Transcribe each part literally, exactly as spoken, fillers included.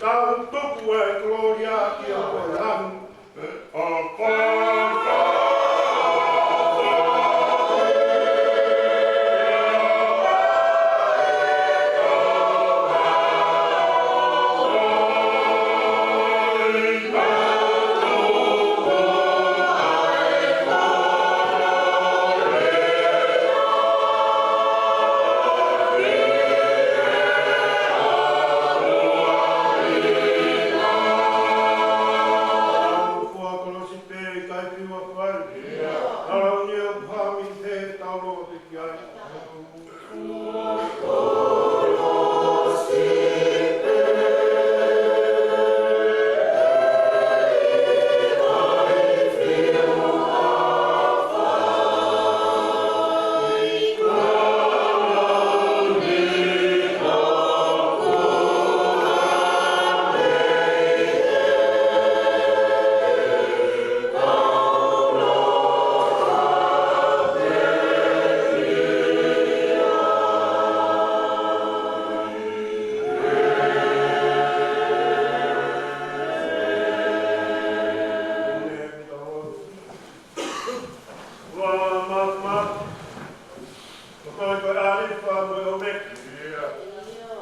Tau tuku e kolōlia ki he ʻOtua. Ko koe ko e ʻAlifa mo e ʻOmeka.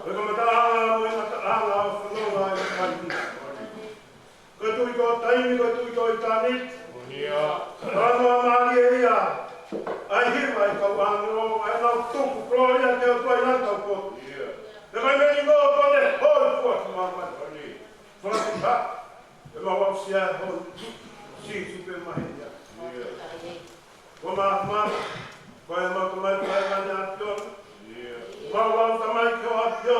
Ko e kamataʻanga mo e ngataʻanga ʻo e fononga ʻi he taimi ni. Ko e Tuʻi ʻo e taimi, ko e Tuʻi ʻo ʻitāniti. Talanoa mālie ia ʻa e hiva ʻa e kau ʻāngelo, ʻa ʻenau tuku kolōlia ki he ʻOtua ʻi langi taupotu. Pea ko e meʻa ni ʻoku ne hōifua ki māmani. Fakafetaʻi, ʻemau aʻusia e ʻaho ni, Sīsū pē maheni. Ko māmani, ko e mau Tamai ko e ngaahi ʻAfiona. Mau lau Tamai ki ho ʻAfio,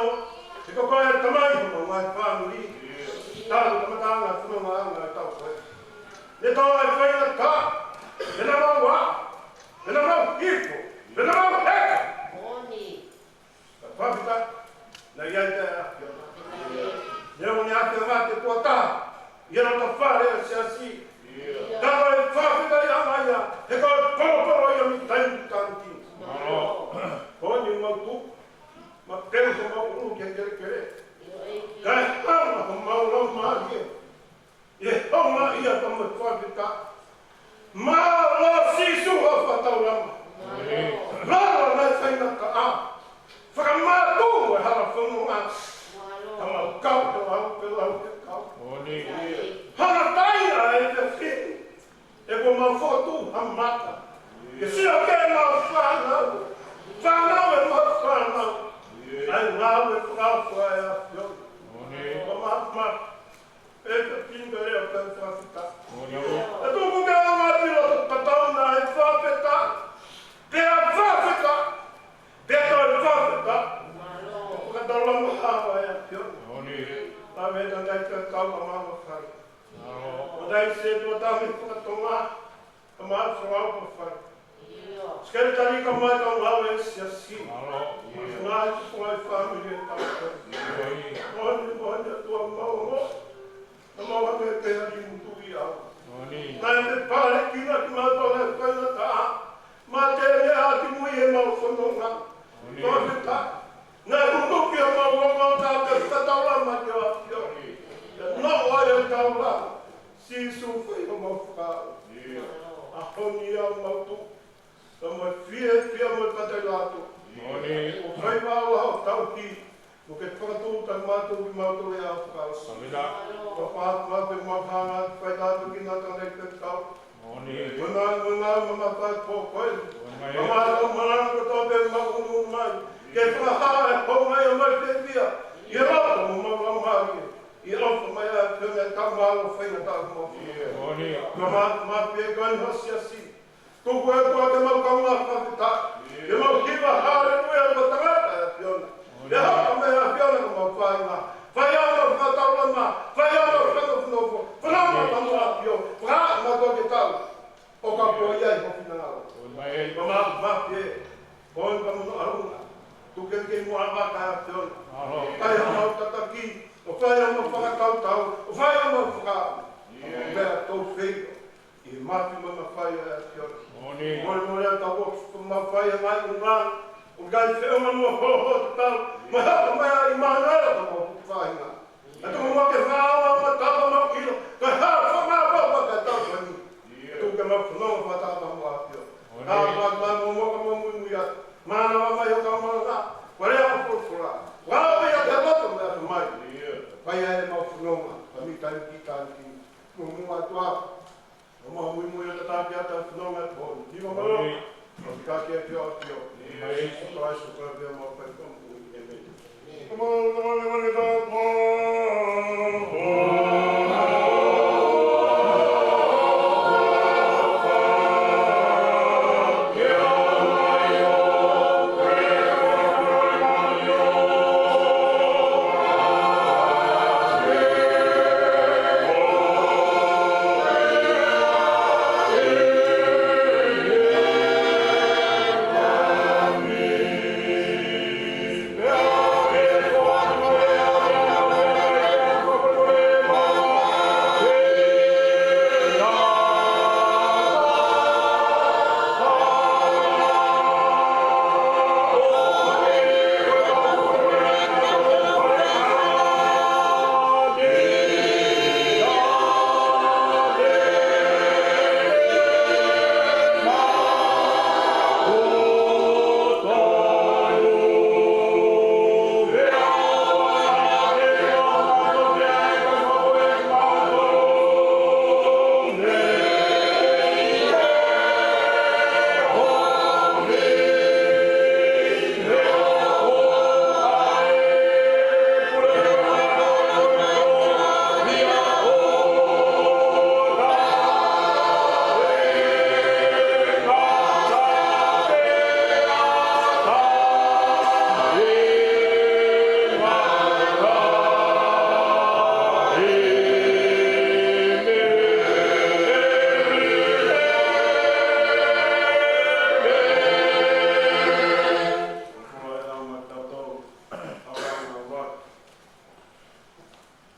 he ko koe Tamai homau ngaahi fāmili. Talu kamataʻanga, fonongaʻanga ʻetau koe. Ne tau ai faingataʻa, ne nau mau ʻā, ne nau mau hifo, ne nau mau heka. Fakafetaʻi, naʻe ʻi ai pē ʻa e ʻAfiona. Neongo ne ʻi ai pē ʻa e ngaahi tuʻa taha ʻi he loto fale ʻo e siasi. Ka ko e fakafetaʻiʻanga ia, he ko e polopolo ia mei taimi ki taimi. Ko eni mau tuʻu, ma pelu ko mau ʻunu ki he kelekele. Kae hanga homau laumālie ʻi he houngaʻia pea mo e fakafetaʻi. Mālō Sīsū hoʻo fakataulama. Mālō naʻe faingataʻa. Fakamātuʻa e hala fononga. Ka mau kau ke lau, ke lau ke kau. Hanga taina e fefine. ʻE ko mau fotu ha mata. Ke sio ki he mau fānau. Fānau e mau fānau. ʻAi ngāue fakaʻofoʻofa ʻa e ʻAfiona. Ko māmani. ʻE ka pinga lea ka fakafetaʻi. ʻE tuku ke ʻaonga ʻi loto tatau na e fakafetaʻi. Pea fakafetaʻi. Pea toe fakafetaʻi. Fakataulama hava e ʻAfiona. Tame ta dai ka kau ka mama fai. ʻO dai se tua tame fakatonga. Ka mama fai. Sekelitali ka mai ka ngāue siasi. Mālō. Mālō. Ngaahi tuku ai fāmili ʻetau koe. Mālō. Mālō, mālō, ʻOtua mau ongo. Ka mau hake pē ha kimutu ʻi au. Mālō. Naʻe te pale kina ki mau tole faingataʻa. Ma te ne ʻati mui he mau fononga. Mālō. Fakafetaʻi. Naʻe ʻunu ki he mau ongo ka te fakataulama ki he ʻAfiona. Naʻe ʻai e taulama. Sīsū fai homau fakaʻau. ʻAho ni ʻoku mau tuʻu. Ka mau fiefia mo e pātai atu. Mālō. ʻO fai mau ʻa hotau tauhi. Mo ke fakatuʻutāmaki kimautolu ʻi he ʻaho fakaʻosi. Ko e pāpā pē mau hanga fai atu ki he ngaahi tangata ʻi he kau. Mālō. Mo e ngaahi, mo e ngaahi mamafa ʻo e pō ko eni. Mālō. Ka mau lau malanga kotoa pē mau ʻunu mai. Ke fakahā e houngaʻia mo e fiefia. ʻI he loto mo mau lau mai. ʻI he ʻofa mai ʻa e ʻAfiona ʻetau mālō faingataʻa mo. Mālō. Ka mau, mau pē ko eni ho siasi. Tuku e ʻOtua ke mau kaungā fakafetaʻi. Ke mau hiva haleluia mo tangata e ʻAfiona. Ke hoko mai ʻa e ʻAfiona ko mau fainga. Fai ʻa mau fakataulama. Fai ʻa mau fakafanofo. Fanama mau ʻafio. Fakaʻā mau ko ke tau. ʻO ka ko ia ʻi ho finangalo. Mālō. Mālō, mālō, ē. Ko e ka mono ʻaunga. Tuku ke ke muʻa vaka e ʻAfiona. Mālō. Fai ʻa mau tataki. ʻO fai ʻa mau fakatautau. ʻO fai ʻa mau fakaʻā. Pea tau fei. ʻI he mafai mo e mafai ʻa e ʻAfiona. Mālō. Mole mole ʻa tau ʻoku mafai ʻa e ngaahi ʻuhinga. ʻOku ʻikai feʻunga mo hoho tatau. Mo hapa mai ʻa ʻImanuela ka mau fainga. Fai ai ʻemau fononga, ka mei taimi ki taimi, muʻomuʻa atu ā. ʻOku mau muimui ʻo tataki atu ʻa e fononga ʻo e pō ni. Ni ma malo. ʻOku ke ʻafio ʻafio. ʻIa Sīsū Kalaisi ko e ʻAlo ʻo e Faifekau Moʻui. ʻĒmeni.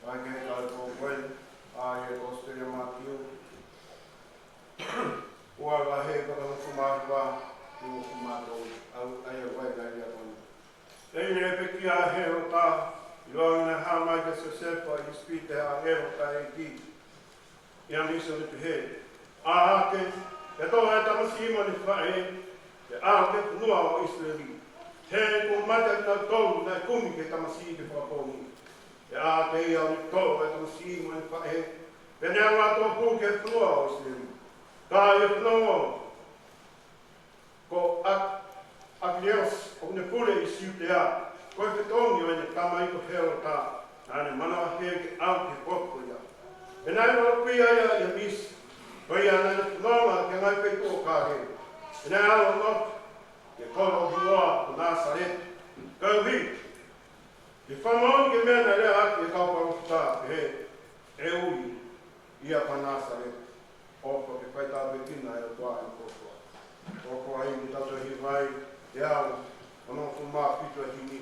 Vahe ki he kau ko ē, ʻa e Kosipeli ʻa Mātiu. Ua vahe, veesi hongofulu mā hiva ki he hongofulu mā tolu, ʻa ia ʻoku ʻi ai ʻa e ʻaho ni. ʻI heʻene pekia ʻa Hēlota, ʻiloange naʻe hā mai kia Siosefa ʻi ʻIsipite ʻa e ʻāngelo ʻa e ʻEiki, ʻi ha misi ʻo ne pehē: ʻAʻake, pea toʻo ʻa e tamasiʻi mo ʻene faʻē, pea ʻalu ki he fonua ʻo ʻIsileli. He kuo mate ʻa kinautolu naʻe kumi ki he tamasiʻi ke fakapoongi. Pea ʻaʻake ia ʻo ne toʻo ʻa e tamasiʻi mo ʻene faʻē, pea ne ʻalu ʻo tuʻu ki he fonua ʻo ʻIsileli. Ka ʻi he fonua ko ʻAk-, ʻAkilaiose, ʻoku ne pule ʻi Siutea, ko e fetongi ʻo ʻene tamai ko Hēlota, naʻa ne manavahē ke ʻalu ki he potu ko ia. Pea naʻe ʻalu pē ia ʻi ha misi, ko ia naʻa ne fononga ki he ngaahi feituʻu ʻo Kāleli. Pea naʻe ʻalu ʻo nofo ʻi he kolo ʻoku hingoa ko Nāsaleti. Koeʻuhi ke fakamoʻoni ki he meʻa naʻe lea ʻaki ʻe he kau palōfita, pehē: ʻE ui ia mei Nāsaleti, ʻofa ke faitāpuekina ʻe he ʻOtua ʻene kotoa. ʻOku ʻi ai ʻetau toe hiva ai, ʻe aʻu ʻo nofo maʻu pē ʻa e himi,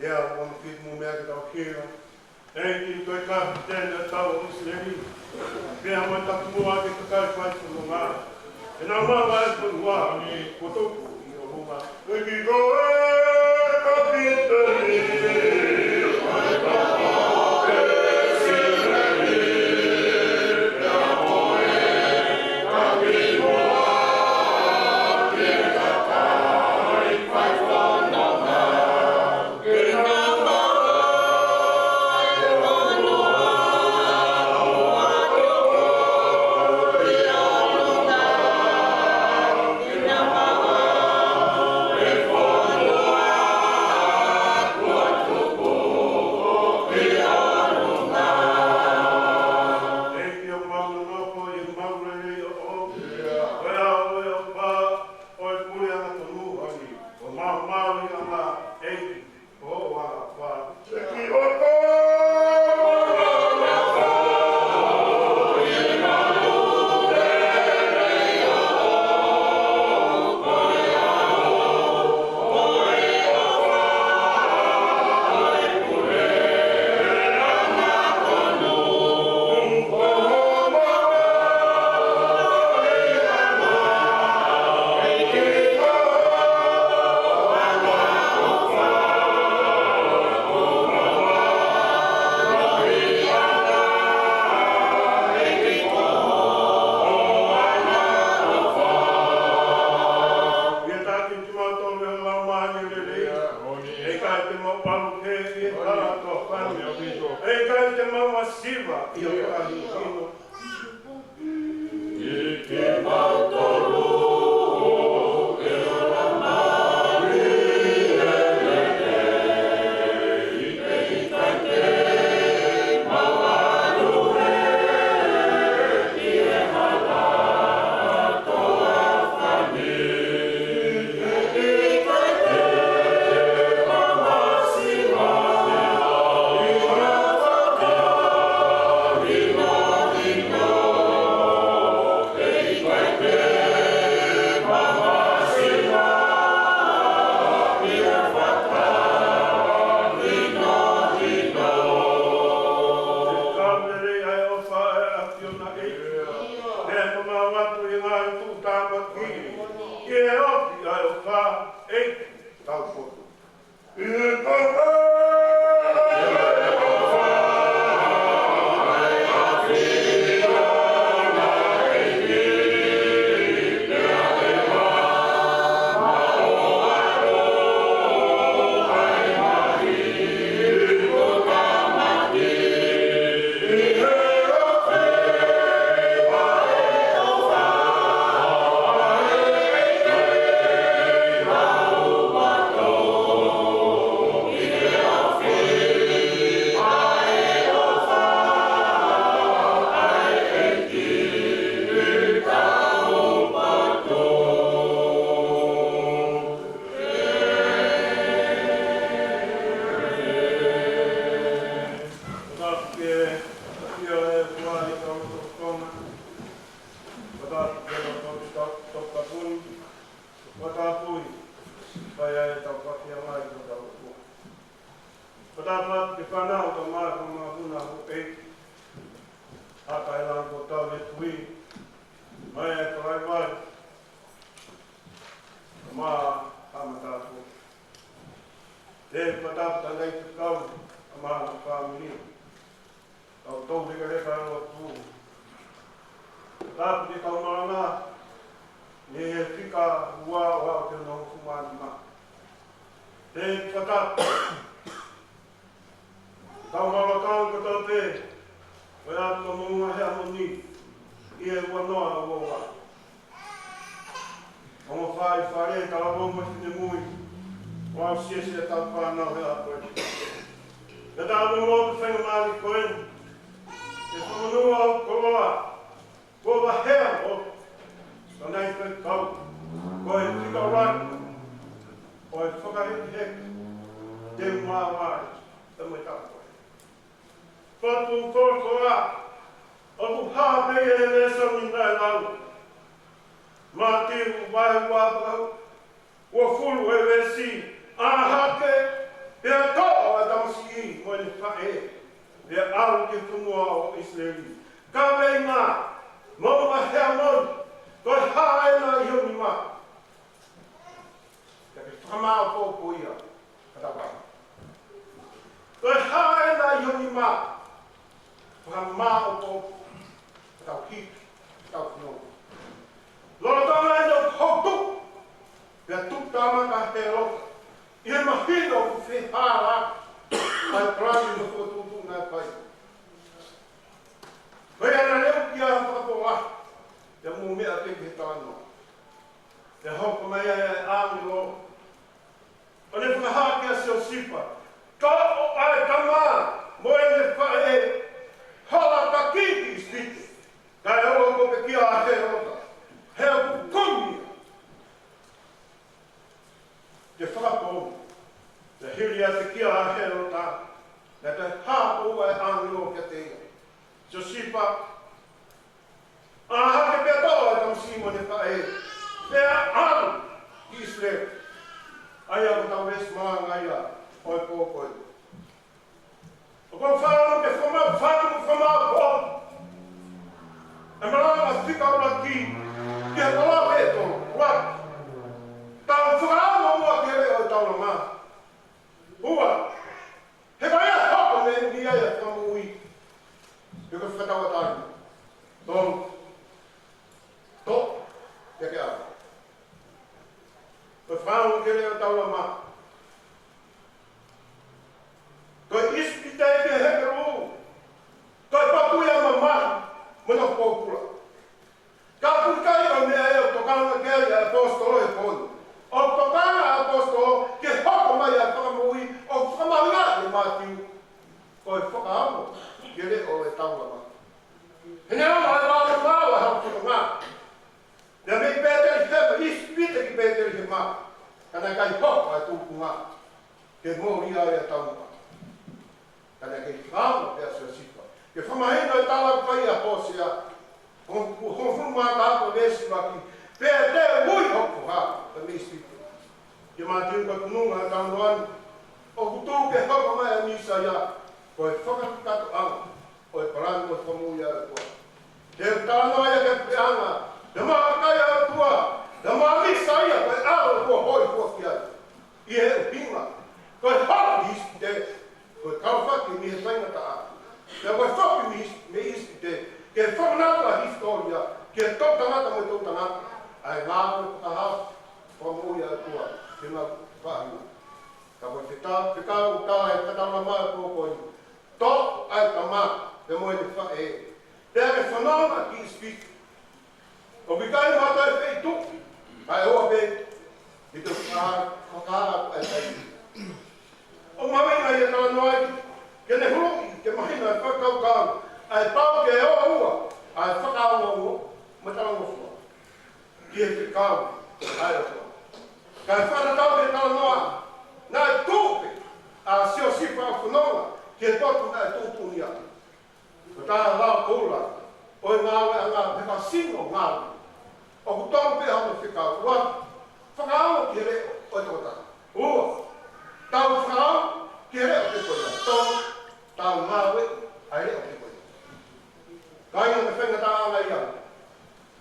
ʻe aʻu ʻo nofo pē mo e meʻa ke tau hilo. ʻEiki, toe kapiteni ʻo e tau ʻo ʻIsileli, pea mo e takimuʻa ki he kakai fai fononga, ke nau maʻu ʻa e fonua kuo tuku ʻi ho ʻAlo. ʻEiki, ko e kapiteni. ʻE ʻikai te mau masiva ʻi he fakahinohino. Kaunele ʻa e ʻofa ʻa e ʻAfiona ʻEiki. Pea ʻoku mau ʻatu ʻi he ngaahi tuʻutāmaki ʻi he ofi ʻa e ʻofa ʻEiki taupotu. Fakatapu atu ki he fānau ʻo tau mā ko mā puna ho ʻEiki. Haka e langi ko tau e kui. Mai e tolai vai. Ko mā ha mataku. Te fakatapu atu ki he kau a mā ko fāmili. Tau tau lekaleka ʻa e lotu. Tapu ki he kau malanga, ʻi he fika ua ʻo aʻu ki he hongofulu mā nima. Te u fakatapu ki he kau malanga kotoa pē, ʻo e ʻAtu Moʻunga Heamoni, ʻi he ua noa ua ua. Ongo fai fale, talavou mo e finemui, ʻo aʻu siʻisiʻi ʻetau fānau he ʻaho ko eni. Pea tapu mo e faingamālie ko eni, ke fakamonū ʻa e koloa, ko e vahe ʻo, ko nai fekau, ko e fika ʻuluaki, ʻo e fakahekeheke, te u māvae, te mo e tapu ko eni. Fatu folofola, ʻoku hā pē ʻi he lēsoni naʻe lau. Mātiu vahe ua, uofulu ʻa e veesi, ʻā hake, pea toʻo ʻa e tamasiʻi mo ʻene faʻē, pea ʻalu ki he fonua ʻo ʻIsileli. Kaveinga, Moʻunga Heamoni, ko e hā ena ʻi ho nima? Ka ke fakamāʻopoʻopo ia, ka tau pā. Ko e hā ena ʻi ho nima? Fakamāʻopoʻopo, ka tau hiki, ka tau fononga. Lolotonga ʻene hotu, pea tuku tāmata ʻe Hēlota, ʻi he mahino ʻoku fehālaaki ʻa e palani mo e fokotuʻutuʻu naʻe fai. Ko ia naʻa ne ʻuki ʻa e fakapō, pea mou meʻa pē ki he talanoa. Pea hoko mai ʻa e ʻāngelo, ʻo ne fakahā kia Siosifa, toʻo ʻa e tama mo ʻene faʻē, hola taki ki ʻIsipite, kae ʻoua kuo pekia ʻa Hēlota, he ʻoku kumi ia ke fakapō. Pea hili ʻa e pekia ʻa Hēlota, naʻe toe hā ʻa e ʻāngelo kiate ia. Siosifa, ʻā hake pea toʻo ʻa e tamasiʻi mo ʻene faʻē, pea ʻalu ki ʻIsileli. ʻA ia ko ʻetau veesi malanga ia ʻo e pō ko eni. ʻOku ou fakaʻamu ke fakamāʻopoʻopo, fakamāʻopoʻopo ʻa e malanga fika ʻuluaki, ki he koloa pē ʻe tolu, ʻuluaki, tau fakaʻamu muʻa ki he leʻo ʻo e taulama. Ua, he ko ia ʻe hoko mei ai ʻa e fakamoʻui. He ko e fakatauʻatāina. Tolu, toʻo, pea ke ʻalu. Ko e fakaʻamu ki he leʻo ʻo e taulama. Ko e ʻIsipite ki he Hepelū, taulama. He naʻe ʻalu ʻa e laumālie ʻo e hau fononga. Naʻe mei Pētelihema, ʻIsipite ki Pētelihema. Ka naʻe ʻikai hoko ʻa e tūkunga ke mōlia ai ʻa e taulama. Ka naʻe kei fakaava pē ʻa Siosefa ke fakamahino e tala ko ia ʻa Hōsea hongofulu mā taha, veesi ʻuluaki: Pea te u ui hoku foha mei ʻIsipite. Kia Mātiu, ko e tuʻunga ʻo e talanoa ni, ʻoku tuku ke hoko mai ʻa e Mīsaia ko e fakakakatoʻanga ʻo e palani mo e fakamoʻui ʻa e ʻOtua. He ʻoku talanoa ia ki he puleʻanga, ʻa e maʻa kakai ʻa e ʻOtua, ʻa e maʻa Mīsaia, ko e ʻAlo kuo hōifua ki ai. ʻI he ʻuhinga, ko e holo mei ʻIsipite, ko e kalafaki mei he faingataʻa, pea ko e foki mei ʻIsi-, mei ʻIsipite, ke fakamanatu ʻa e hisitōlia ki he toʻutangata mo e toʻutangata, ʻa e ngāue fakahaofi, fakamoʻui ʻa e ʻOtua ki he ngaahi faʻahinga. Ka ko e feta-, fekau ʻoku tala ʻe he fakataulama ʻo e pō ko eni: Toʻo ʻa e tama pea mo ʻene faʻē, pea ke fononga ki ʻIsipite. ʻOku ʻikai ke toe feituʻu, kae ʻoua pē ke toe faka-, fakaava ʻa e taimi. ʻOku mahuʻinga ʻa e talanoa ni ke ne huluʻi, ke mahino e fakakaukau ʻa e pau ke ʻoua ʻa e fakaongoongo mo e talangofua ki he fekau ʻa e ʻOtua. Kae fakatatau ki he talanoa, naʻe tuʻu pē ʻa Siosefa ʻo fononga ki he potu naʻe tuʻutuʻuni ai. Ko e taha e lao koula ʻo e ngāueʻanga, pe ko e sino ngāue. ʻOku tolu pē hono fekau: ua, fakaongo ki he leʻo ʻo e tokotaha. Ua, tau fakaongo ki he leʻo pē ko ia. Tolu, tau ngāueʻi ʻa e leʻo pē ko ia. Kāinga, ko e faingataʻaʻanga ia ʻo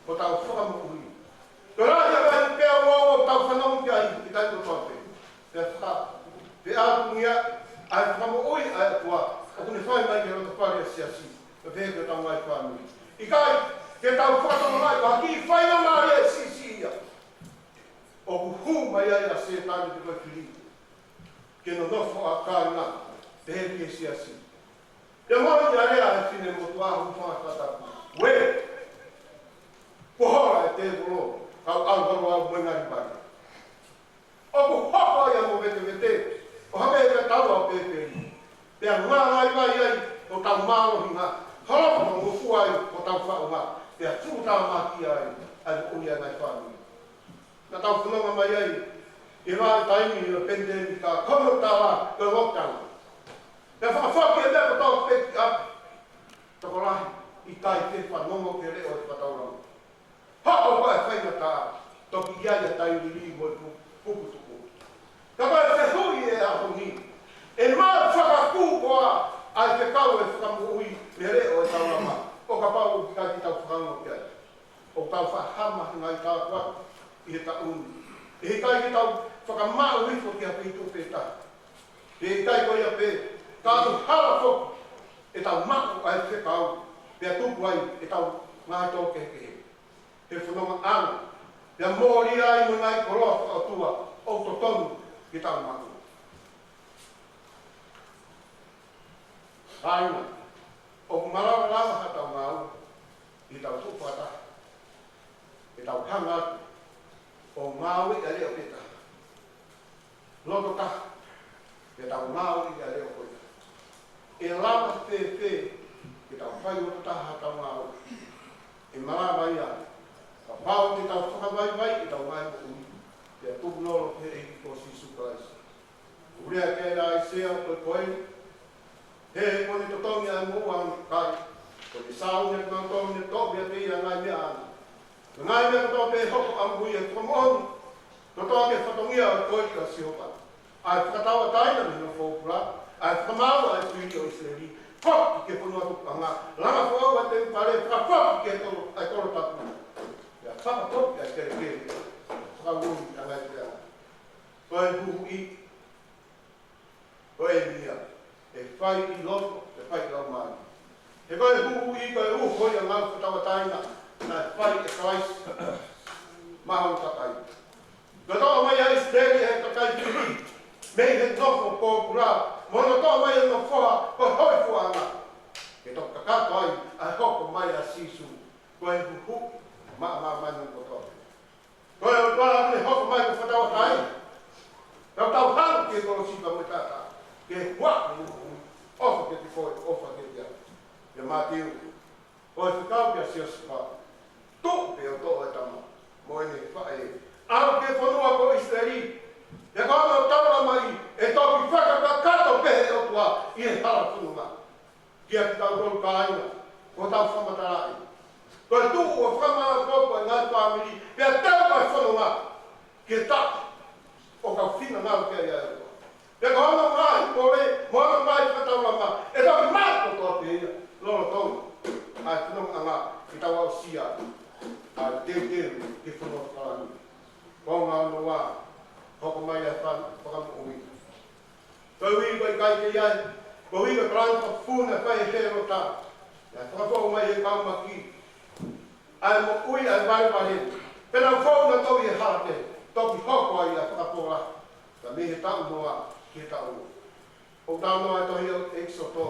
hotau fakamoʻui. Ko e lahi ʻa e ngaahi peau ʻoku tau fanongo ki ai ʻi he taimi kotoa pē. Pea faka-, pea ʻoku ʻi ai ʻa e fakamoʻui ʻa e ʻOtua ʻoku ne fai mai ki he loto fale ʻo e siasi, pea pehē ki hotau ngaahi fāmili. ʻIkai ke tau fakatokangaʻi ko ha kiʻi faingamālie siʻisiʻi ia ʻoku hū mai ai ʻa Sētane pe ko e fili ke nonofo ʻa e kāinga, pehē ki he siasi. Pea moʻoni ʻa e lea ʻa e finemotuʻa, hūfanga he fakatapu: Uē, kuo hola e tēvolo, kau ʻalu holo au mo e ngali vai. ʻOku hoko ia mo e vetevete ʻo hangē ko e taua ʻo Pēpeli. Pea ngāvaivai ai hotau mālohinga, holo mo ngofua ai hotau faʻunga, pea fuʻu tāmaki ai ʻa e moʻui ʻa e ngaahi fāmili. Naʻa tau fononga mai ai ʻi he vahaʻa taimi ʻo e pandemic, ka ko hono tala ko e lockdown. Pea fakafoki e meʻa kotoa pē ki ʻapi. Tokolahi ʻikai ke fanongo ki he leʻo ʻo e fakataulama. Hoko ko e faingataʻa, toki ʻi ai ʻa e tailiili mo e pu-, puputuʻu. Ka ko e fehuʻi ʻi he ʻaho ni, ʻe maʻu fakakū koā ʻa e fekau ʻo e Fakamoʻui mei he leʻo ʻo e taulama, ʻo kapau ʻoku ʻikai ke tau fakaongo ki ai? ʻOku tau faʻa hama he ngaahi tāpuaki ʻi he taʻu ni. ʻE ʻikai ke tau fakamaʻu hifo ki ha feituʻu pē taha. Pea ʻikai ko ia pē, ka ʻoku hala foki ʻetau maʻu ʻa e fekau, pea tupu ai ʻetau ngaahi tō kehekehe. He fonongaʻanga, pea mōlia ai mo e ngaahi koloa fakaʻotua ʻoku totonu ke tau maʻu. Kāinga, ʻoku malava lava haʻatau ngāue ʻi heʻetau tuʻu fakataha, ʻetau hanga atu ʻo ngāueʻi ʻa e leʻo pē taha, loto taha, ke tau ngāueʻi ʻa e leʻo ko ia. ʻE lava fēfē ke tau fai loto taha haʻatau ngāue? ʻE malava ia kapau te tau fakavaivaiʻi ʻetau ngaahi moʻui, pea tukulolo ki he ʻEiki ko Sīsū Kalaisi. ʻOku lea ki ai ʻa ʻAisea, ko e, ko e, he kuo ne totongi ʻa e moʻua ʻa hono kakai, kuo ne sāuni ʻa kinautolu ne toʻo meiate ia ʻa e ngaahi meʻa ʻaʻana. Ko e ngaahi meʻa kotoa pē ʻe hoko ʻamui ʻe he fakamoʻoni kotoa ki he fatongia ʻo e koeli ʻa Sihova, ʻa e fakatauʻatāina mei hono fou pula, ʻa e fakamaau ʻa e fili ʻo ʻIsileli, foki ki he fonua tupuʻanga, langa foʻou ʻa e temipale, fakafoki ki he kolo, ʻa e kolo tapu, pea fakafoki ʻa e kelekele fakaui ʻa e ngaahi puleʻanga. Ko e huhuʻi ko eni ia, ʻe fai ʻi loto, ʻe fai ʻi laumālie. He ko e huhuʻi, ko e uho ia ʻo e ngāue fakatauʻatāina naʻe fai ʻe Kalaisi maʻa hono kakai. Ko e toʻo mai ʻa ʻIsileli ʻe he kakai fili mei he nofo pōpula, mo hono toʻo mai ʻo hono foha ko e hōifuaʻanga, ke toki kakato ai ʻa e hoko mai ʻa Sīsū, ko e huhuʻi maʻa māmani kotoa pē. Ko e ʻOtua ʻoku ne hoko mai ko e fakatauʻatāina. Tau tau hanga ki he kolosi pea mo e taʻataʻa, ke huaʻi ʻa e moʻui, ʻofa kiate koe, ʻofa kiate au. Pea Mātiu, ko e fekau kia Siosifa, tuʻu pē ʻo toʻo e tama mo ʻene faʻē, ʻalu ki he fonua ko ʻIsileli, he ko hono taulama ia ʻe toki fakakakato pē ʻe he ʻOtua ʻi he hala fononga. Kiate kitautolu kāinga, ko hotau fakamatalaʻi, ko e tuʻu ʻo fakamāʻopoʻopo e ngaahi fāmili, pea tau mai fononga ki he taʻu ʻoku finangalo ki ai ʻa e ʻOtua. Pea ko hono ngaahi pole mo hono ngaahi fakataulama, ʻe toki maʻu kotoa pē ia lolotonga ʻa e fonongaʻanga ke tau aʻusia ʻa e teuteu ki he fonua fakalangi. Ko e ngaahi ua, hoko mai ʻa e fa-, Fakamoʻui. Ko e ui ko e ʻikai ke ʻi ai, ko e ui ko e palani fakafonu naʻe fai ʻe Hēlota, naʻe fakafou mai ʻi he kau maki ʻa e moʻui ʻa e valevale, pea nau fou nautolu ʻi he hala pē, toki hoko ai ʻa e fakapola, ka mei he taʻu noa ki he taʻu noa. ʻOku talanoa ʻa e tohi ʻEkisoto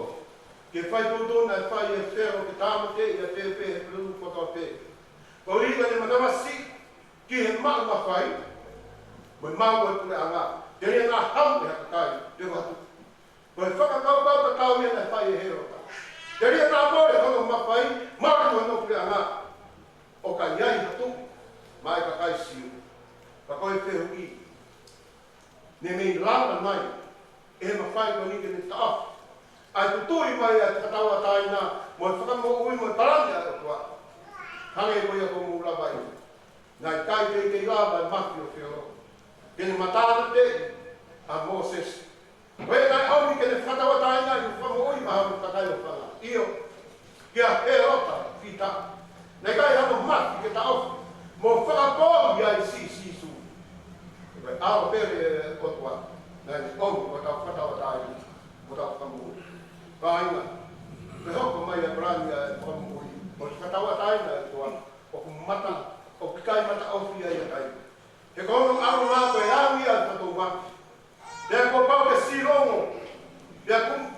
ki he fai tuʻutuʻuni naʻe fai ʻe Felo ke tāmateʻi ʻa e pēpē Hepelū kotoa pē. Ko e ui ko ʻene manavasiʻi ki he maʻu mafai mo e maʻu ʻo e puleʻanga, telia naʻa hamu ʻe ha kakai pe ko ha tuʻi. Ko e fakakaukau tatau ia naʻe fai ʻe Hēlota. Telia naʻa mole hono mafai, mole hono puleʻanga, ʻo ka ʻi ai ha tuʻi maʻá e kakai Siu. Ka ko e fehuʻi, ne mei lava nai ʻe he mafai ko eni ke ne taʻofi ʻa e tutuʻi mai ʻa e fakatauʻatāina mo e fakamoʻui mo e palani ʻa e ʻOtua? Hangē ko ia kuo mou lavaʻi, naʻe ʻikai teitei lava e mafi ʻo Felo ke ne matāmateʻi ʻa Mōsese, ko ia naʻe ʻomi ke ne fakatauʻatāinaʻi mo fakamoʻui ʻa e kakai ʻo Felo. ʻIo, kia Hēlota Pita, naʻe ʻikai hano mafi ke taʻofi mo fakapoongi ai Sī-, Sīsū. Ko e ʻAlo pē ʻo e ʻOtua naʻá ne ʻomi ko hotau fakatauʻatāina mo hotau fakamoʻui. Kāinga, ko e hoko mai ʻa e palani ʻa e fakamoʻui mo e fakatauʻatāina ʻa e ʻOtua, ʻoku mata, ʻoku ʻikai mataʻofi ia ʻe ha taimi. He ko hono ʻalunga ko e ʻalu ia ʻa e fakatou mafi. Pea kuo pau ke silongo, pea ku-,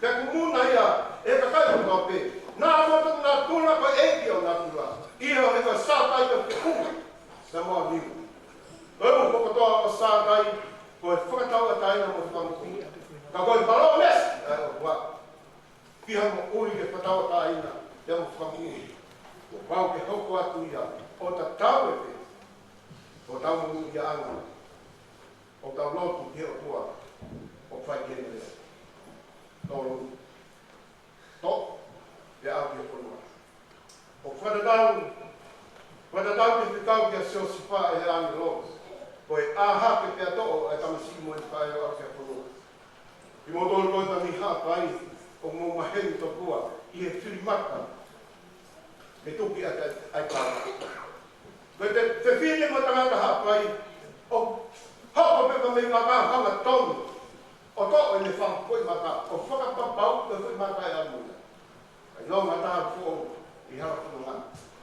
pea kumuna ia ʻe he kakai kotoa pē. Naʻa mo toku natula ko e ʻeiki ʻo natula. ʻIo, he ko e Sātai ko e feʻunga, Samoa niu. Ko e uho kotoa ʻo Sātai, ko e fakatauʻatāina mo e fakamoʻui. Ka ko e palōmesi ʻa e ʻOtua ki ha moʻui ke fakatauʻatāina pea mo fakamoʻui, kuo pau ke hoko atu ia ʻo tatau ai pē mo hotau monūʻiaʻanga. ʻOku tau lotu ki he ʻOtua ʻoku fai ki heʻene lea. Tolu, toʻo pea aʻu ki he fonua. ʻOku fakatatau, fakatatau ki he fekau kia Siosifa ʻe he ʻāngelo, ko e ʻā hake pea toʻo ʻa e tamasiʻi mo ʻene faʻē ʻo aʻu ki he fonua. Kimoutolu ko ē mei Haʻapai, ʻoku mou maheni tokua ʻi he fili maka, mei tuki ʻa e, ʻa e kala. Ko e fefine mo e tangata Haʻapai, ʻoku hoko pē mei vaka hangatonu ʻo toʻo ʻene fanga foʻi maka, ʻo fakapapauʻi ko e foʻi maka ʻe ʻalu mo ia. ʻIlonga ha taha foʻou ʻi hala fononga,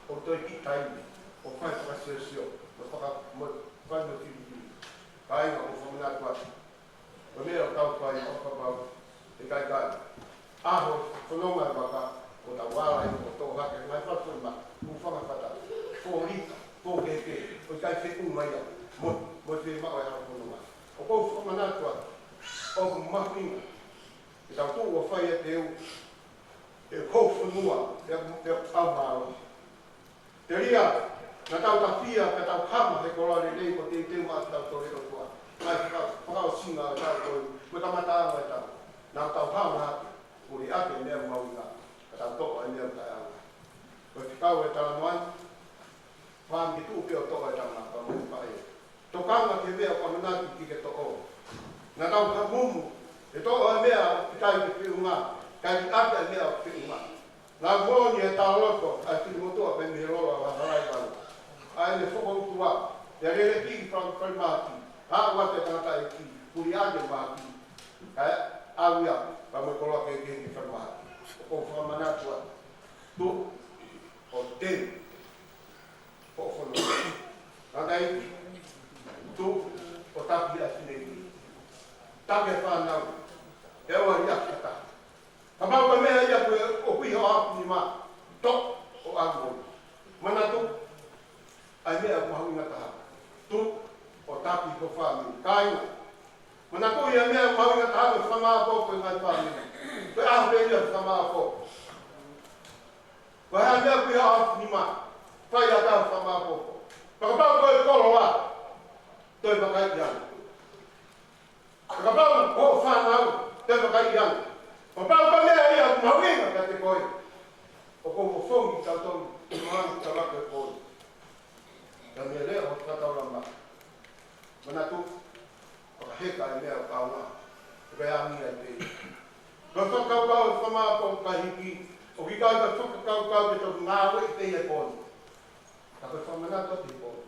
ʻo toe kiʻi taimi ʻo fai fakasiosio mo faka-, mo fai mo filifili. Kāinga, ʻoku ou fakamanatu atu, ko e meʻa ʻoku tau fai ʻo fakapapauʻi ʻe ʻikai ke ʻalu. ʻAho fononga e vaka, ʻoku tau ala ai ʻo toʻo hake ngaahi fanga foʻi maka, hūfanga fata, fōlita, fō kehekehe, ʻo ʻikai feʻunga ia mo, mo e fiemaʻu ʻa e hala fononga. ʻOku ou fakamanatu atu, ʻoku mahuʻinga ke tau tuʻu ʻo fai ʻa e teu, he ko e fonua, he, he ʻaumālohi. Telia naʻa tau tafia, ka tau hama he koloa lelei mo teuteu maʻa kitautolu ʻe he ʻOtua. Mai faka-, fakaʻosinga ʻo e taʻu ko eni, mo e kamataʻanga ʻo e taʻu. Naʻa tau hama hake, puli ake meʻa mahuʻinga, ka tau toʻo e meʻa taʻeʻaonga. Ko e fekau ʻe talanoa, fāmili, tuʻu pē ʻo toʻo e tama pea mo e faʻē. Tokanga ki he meʻa ʻoku ʻamanaki ke ke toʻo. Naʻa tau hamumu he toʻo e meʻa ʻikai ke feʻunga, kae liʻaki e meʻa ʻoku feʻunga. Naʻa moʻoni e talaloto ʻa e fili motuʻa pē mei he lolo ʻa Halaivano. ʻA ʻene fokoutua, pea lele ki he fale, falemahaki, aʻu atu e tangataʻeiki, puli ake mahaki, kae ʻave ia pea mo e koloa kehekehe ki falemahaki. ʻOku ou fakamanatu atu, tuʻu ʻo teu hoʻo fononga. Tangataʻeiki, tuʻu ʻo taki ʻa e fineʻeiki. Taki e fānau, pea ʻoua ʻe liʻaki ha taha. Kapau ko e meʻa ia ko ē ʻoku ʻi hoʻo ʻapi nima, toʻo ʻo ʻalu mo ia. Manatu, ʻa e meʻa ʻoku mahuʻinga taha, tuʻu ʻo taki ho fāmili. Kāinga, manatuʻi e meʻa ʻoku mahuʻinga taha ko e fakamāʻopoʻopo e ngaahi fāmili. Ko e ʻaho pē ia ʻo e fakamāʻopoʻopo. Meʻa ko ia ʻoku nima, fai ʻa e fakamaʻopoʻopo. Fakapapau ko e koloa, toe vakaiʻi ange. Fakapapau ko e fānau, toe vakaiʻi ange. Fakapapau ko e meʻa ia ʻoku mahuʻinga kiate koe, ʻoku ou fofongi kitautolu, ʻi he moana ʻoku tau ako he pō ni. Ka meʻa lea ʻo e fakataulama. Manatu, fakaheka e meʻa ʻoku kaunga, ʻoku ʻi ai ange ai pē. Ko e fakakaukau ʻo e fakamaʻopoʻopo ka hiki, ʻoku ʻikai ko e fakakaukau ke tau ngāueʻi pē he pō ni. Ka ko e fakamanatu atu he pō ni.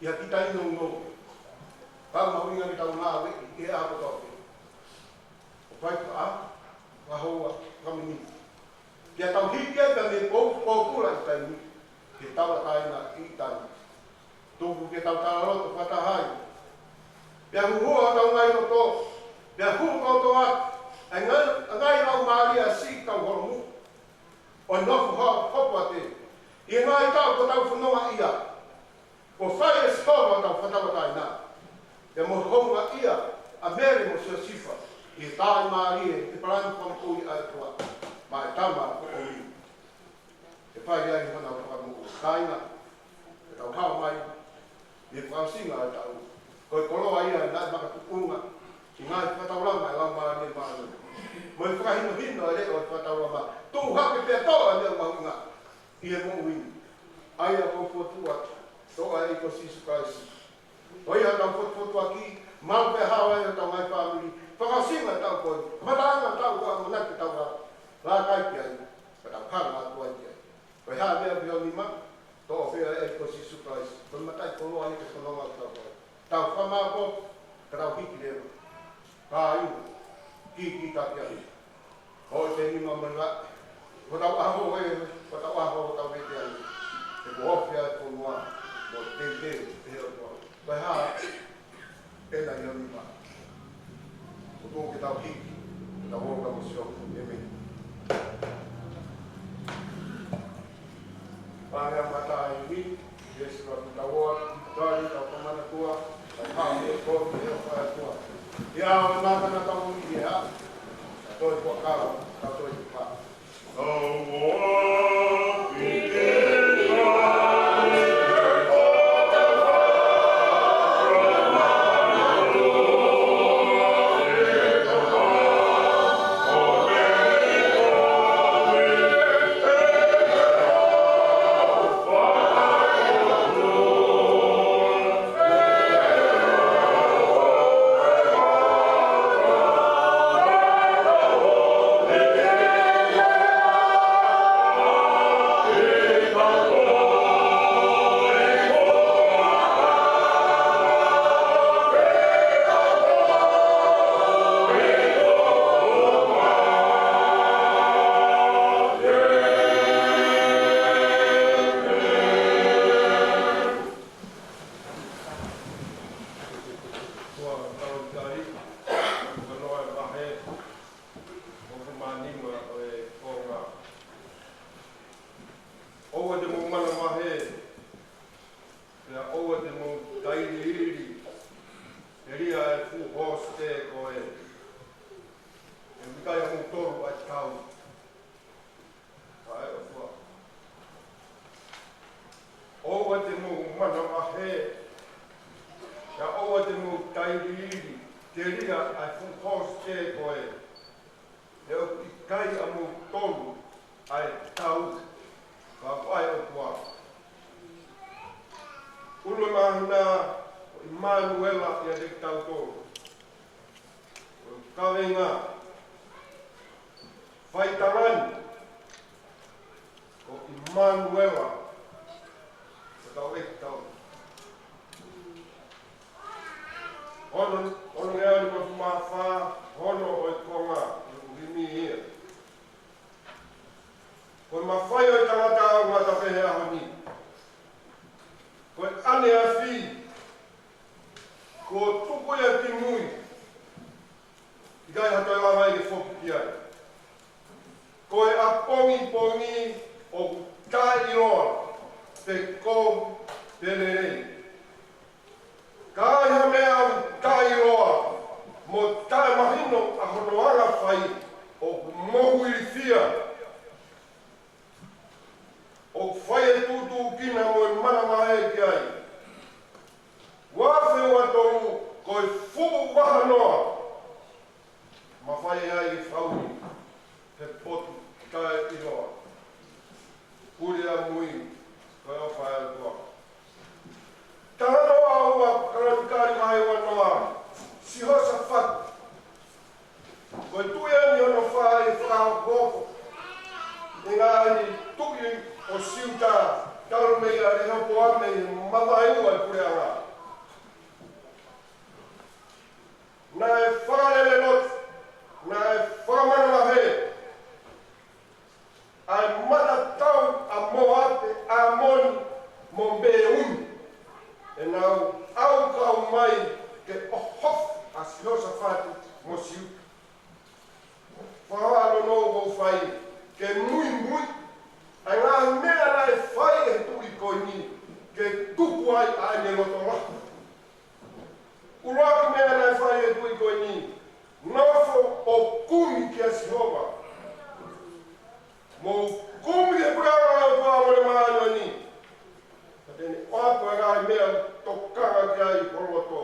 ʻI ha kiʻi taimi nounou. Ka mahuʻinga ke tau ngāueʻi he ʻaho kotoa pē. ʻO fai ko e ʻaho, ʻaho ua, ka miniti. Pea tau hiki ai pē mei he pō, pōpula ʻi taimi, ke tau ʻa taina ʻi taimi. Tuku ke tau talaloto fakataha ai. Pea huhua hotau ngaahi loto, pea hū kotoa atu ʻa e ngaahi, ʻa e ngaahi laumālie ʻa siʻi kau holomui. ʻO nofo ho-, hopo atu ʻi he ngaahi taʻu kuo tau fononga ai. Kuo fai ʻe Sihova hotau fakatauʻatāina. Pea mo e houngaʻia ʻa Mele mo Siosefa ʻi he tali mālie ʻi he palani fakamoʻui ʻa e ʻOtua maʻa e tama ko ʻeni. ʻE fai ai hona fakamoʻui. Kāinga, ke tau hao mai ʻi he fakaʻosinga ʻo e taʻu. Ko e koloa ia naʻe makatuʻunga ʻi he ngaahi fakataulama ʻa e Laumālie Māʻoniʻoni. Mo e fakahinohino ʻa e leʻo ʻo e fakataulama. Tuʻu hake pea toʻo ʻa e meʻa mahuʻinga ʻi he moʻui ni. ʻA ia ʻoku ou fokotuʻu atu, toʻa ʻa e ʻEiki ko Sīsū Kalaisi. Ko ia ʻoku tau fokotuʻu atu, maʻu pē hao ai ʻetau ngaahi fāmili. Fakaʻosinga ʻetau ko ē, fakaʻosinga ʻetau ko ē, ʻamanaki ke tau laka, laka ai ki ai, ka tau hanga atu ai ki ai. Ko e hā e meʻa ʻoku ʻi ho nima, toʻo pē ʻa e ʻEiki ko Sīsū Kalaisi. Ko e mataʻikoloa ia ke fononga ʻetau ko ē. Tau fakamaʻopoʻopo, ka tau hiki leva. Kāinga, kikitaki ange. Ko e nima mai la, ko hotau ʻaho ē, ko hotau ʻaho ʻo tau vete ange. He kuo ofi ʻa e fonua, mo e teuteu, ʻe he ʻOtua. Ko e hā, ʻena ʻi ho nima. Ko tō ke tau hiki, ke tau ō ka mo sio, ʻēmeni. Pea ʻe mata ai ni, Iesu ʻoku tau ō, tali tau kamana tua, tau hao he ko ki he ʻofa ʻa e ʻOtua. ʻI he ʻaho ʻe mata na tau ui ʻe ha, tau toe kuakala, tau toe kuakala. Ua tau kai, ua noa e vahe, ua kumani ma o e konga. ʻOua te mou manavahē, pea ʻoua te mou tailiili, telia e fuʻu hosite ko ē. ʻE mikai a mou tolu ai tau. ʻA e ʻOtua. ʻOua te mou manavahē, pea ʻoua te mou tailiili, telia e fuʻu hosite ko ē. He ʻoku ʻikai a mou tolu ai tau, ka ko e ʻOtua. ʻUlu e māhina ko ʻImanuela ʻiate kitautolu. Ko e kaveinga, fai talani, ko ʻImanuela, ko tau e tau. Ono, ono ngeau ni mafu mafa, ono ʻo e konga, ʻo e himi ia. Ko e mafai ʻo e tangata ʻoku ngata pē he ʻaho ni. Ko e ʻaneafi, kuo tuku ia ki mui. ʻIkai ha toe lava ia ke foki ki ai. Ko e ʻapongipongi ʻoku taʻeʻiloa, pe kovi, pe lelei. Ka ai ha meʻa ʻoku taʻeʻiloa, mo taʻemahino ʻa hono anga fai, ʻoku mou ilifia. Noa, mafai ai ke fakaui he potu taʻeʻiloa. Pule ʻamui, ko e ʻofa ʻa e ʻOtua. Talanoa ua, Kalonikali vahe uanoa, Sihosafate. Ko e tuʻi ʻeni hono fā ʻi he fakahokohoko ʻa e ngaahi tuʻi ʻo Siuta, talu mei ʻa Rehopoame ʻi he mavaeua ʻo e puleʻanga. Naʻe fakalele lotu, naʻe fakamanavahē ʻa e matatau ʻa Moape, ʻAmoni, mo Meuni, ʻenau ʻau kau mai ke ʻohofi ʻa Sihosafate mo Siuta. Fakahā nono ʻoku fai ke muimui ʻa e ngaahi meʻa naʻe fai ʻe he tuʻi ko eni ke tuku ai ʻa ʻene loto lahi. ʻUluaki meʻa naʻe fai ʻe he tuʻi ko eni, nofo ʻo kumi kia Sihova. Mou kumi he puleʻanga ʻo e ʻOtua mo e māʻoniʻoni, ka te ne ʻoatu ʻa e ngaahi meʻa tokanga ki ai ho loto.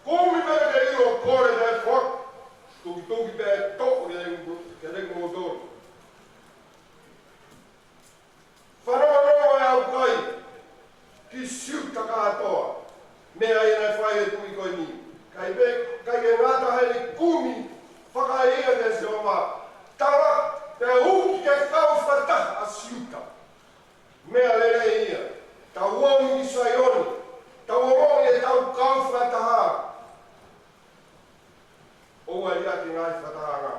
Kumi pea te ke ʻilo, kole pea ʻe foaki, tukituki pea ʻe toʻo, ke leki, ke leki moutolu. Fanongonongo ʻe ʻaukai ki Siuta kātoa, meʻa ia naʻe fai ʻe he tuʻi ko eni. ʻIkai pē, ʻikai ke ngata heʻene kumi fakaʻaiʻai kia Sihova, tala pea uki ke kau fakataha ʻa Siuta. Meʻa lelei ia. Tau ō ki Saione, tau ō ʻo tau kau fakataha. ʻOua ʻe liʻaki e ngaahi fakatahaʻanga.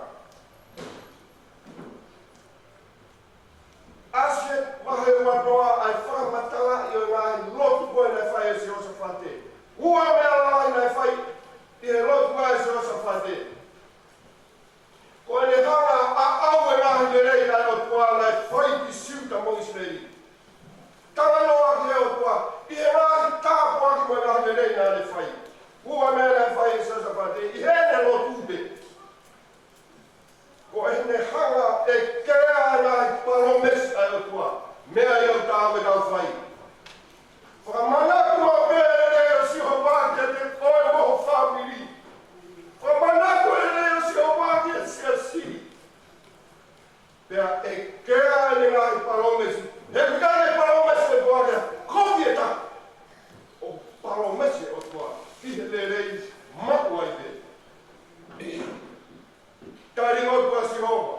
ʻAsi he vahe uanoa ʻa e fakamatalaʻi ʻo e ngaahi lotu ko ē naʻe fai ʻe Sihosafate. Ua meʻa lalahi naʻe fai ʻi he lotu ʻa Sihosafate. Ko ʻene hanga ʻo ʻaʻau e ngaahi lelei ʻa e ʻOtua naʻe fai ki Siuta mo ʻIsileli. Talanoa ki he ʻOtua ʻi he ngaahi tāpuaki mo e ngaahi lelei naʻa ne fai. Ua meʻa naʻe fai ʻe Sihosafate ʻi heʻene lotu pē. Ko ʻene hanga ʻe kea e ngaahi palōmesi ʻa e ʻOtua. Meʻa ia ʻoku taau ke tau fai. Fakamanatu maʻu pē e lelei ʻo Sihova kiate koe mo ho fāmili. Fakamanatu e lelei ʻo Sihova ki he siasi. Pea ʻe kea ʻene ngaahi palōmesi. He ʻikai ke palōmesi ʻe koe ke kovi e taha. ʻOku palōmesi ʻe he ʻOtua ki he lelei maʻu ai pē. Tali lotu ʻa Sihova.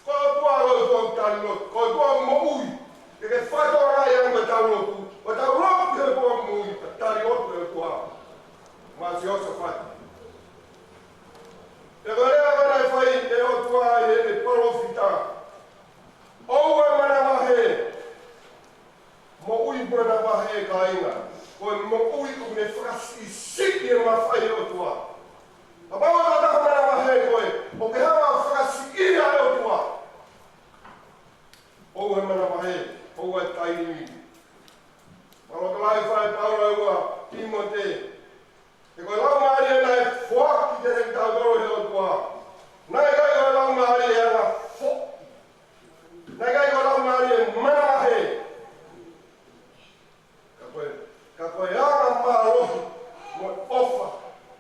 Ko e ʻOtua, ko e ʻOtua tali lotu. Ko e ʻOtua moʻui. ʻIkai ke fakatokangaʻi ange ʻetau lotu. Ko ʻetau lotu ki he ʻOtua moʻui. Tali lotu ʻa e ʻOtua. Maʻa Sihosafate. Pea ko e lea ko ē naʻe fai ʻe he ʻOtua ʻi heʻene palōfita. ʻOua ʻe manavahē. Moʻui mo e manavahē, kāinga. Ko e moʻui ʻoku ne fakasiʻisiʻi e mafai ʻo e ʻOtua. Kapau ʻe taha manavahē koe, ʻoku ke hanga ʻo fakasiʻi ʻa e ʻOtua. ʻOua ʻe manavahē, ʻoua ʻe taimi. Palokalai fai Paula ua Tīmote. He ko e laumālie naʻe foaki kiate kitautolu ʻe he ʻOtua. Naʻe ʻikai ko e laumālie anga foʻi. Naʻe ʻikai ko e laumālie manavahē. Ka ko e, ka ko e anga mālohi, mo e ʻofa,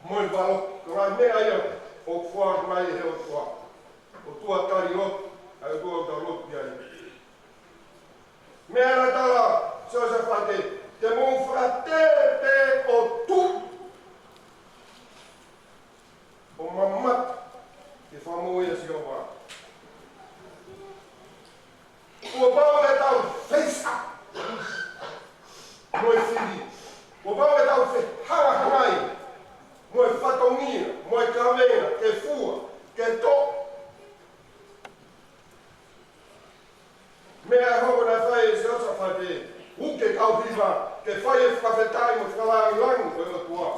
mo e valoki. Ko e ngaahi meʻa ia ʻoku foaki mai ʻe he ʻOtua. ʻOtua tali lotu, ʻa e ʻOtua ʻoku tau lotu ki ai. Meʻa naʻe tala ʻe Siosefate, te mou fakatēpē ʻo tuʻu ʻo mamata ki he fakamoʻui ʻa Sihova. Kuo pau ke tau face up mo e fili. Kuo pau ke tau fehangahangai mo e fatongia, mo e kavenga, ke fua, ke toʻo. Meʻa ʻe hoko naʻe fai ʻe Siosefate, uke kau hiva, ke fai e fakafetaʻi mo e fakalāngilangi ko e ʻOtua.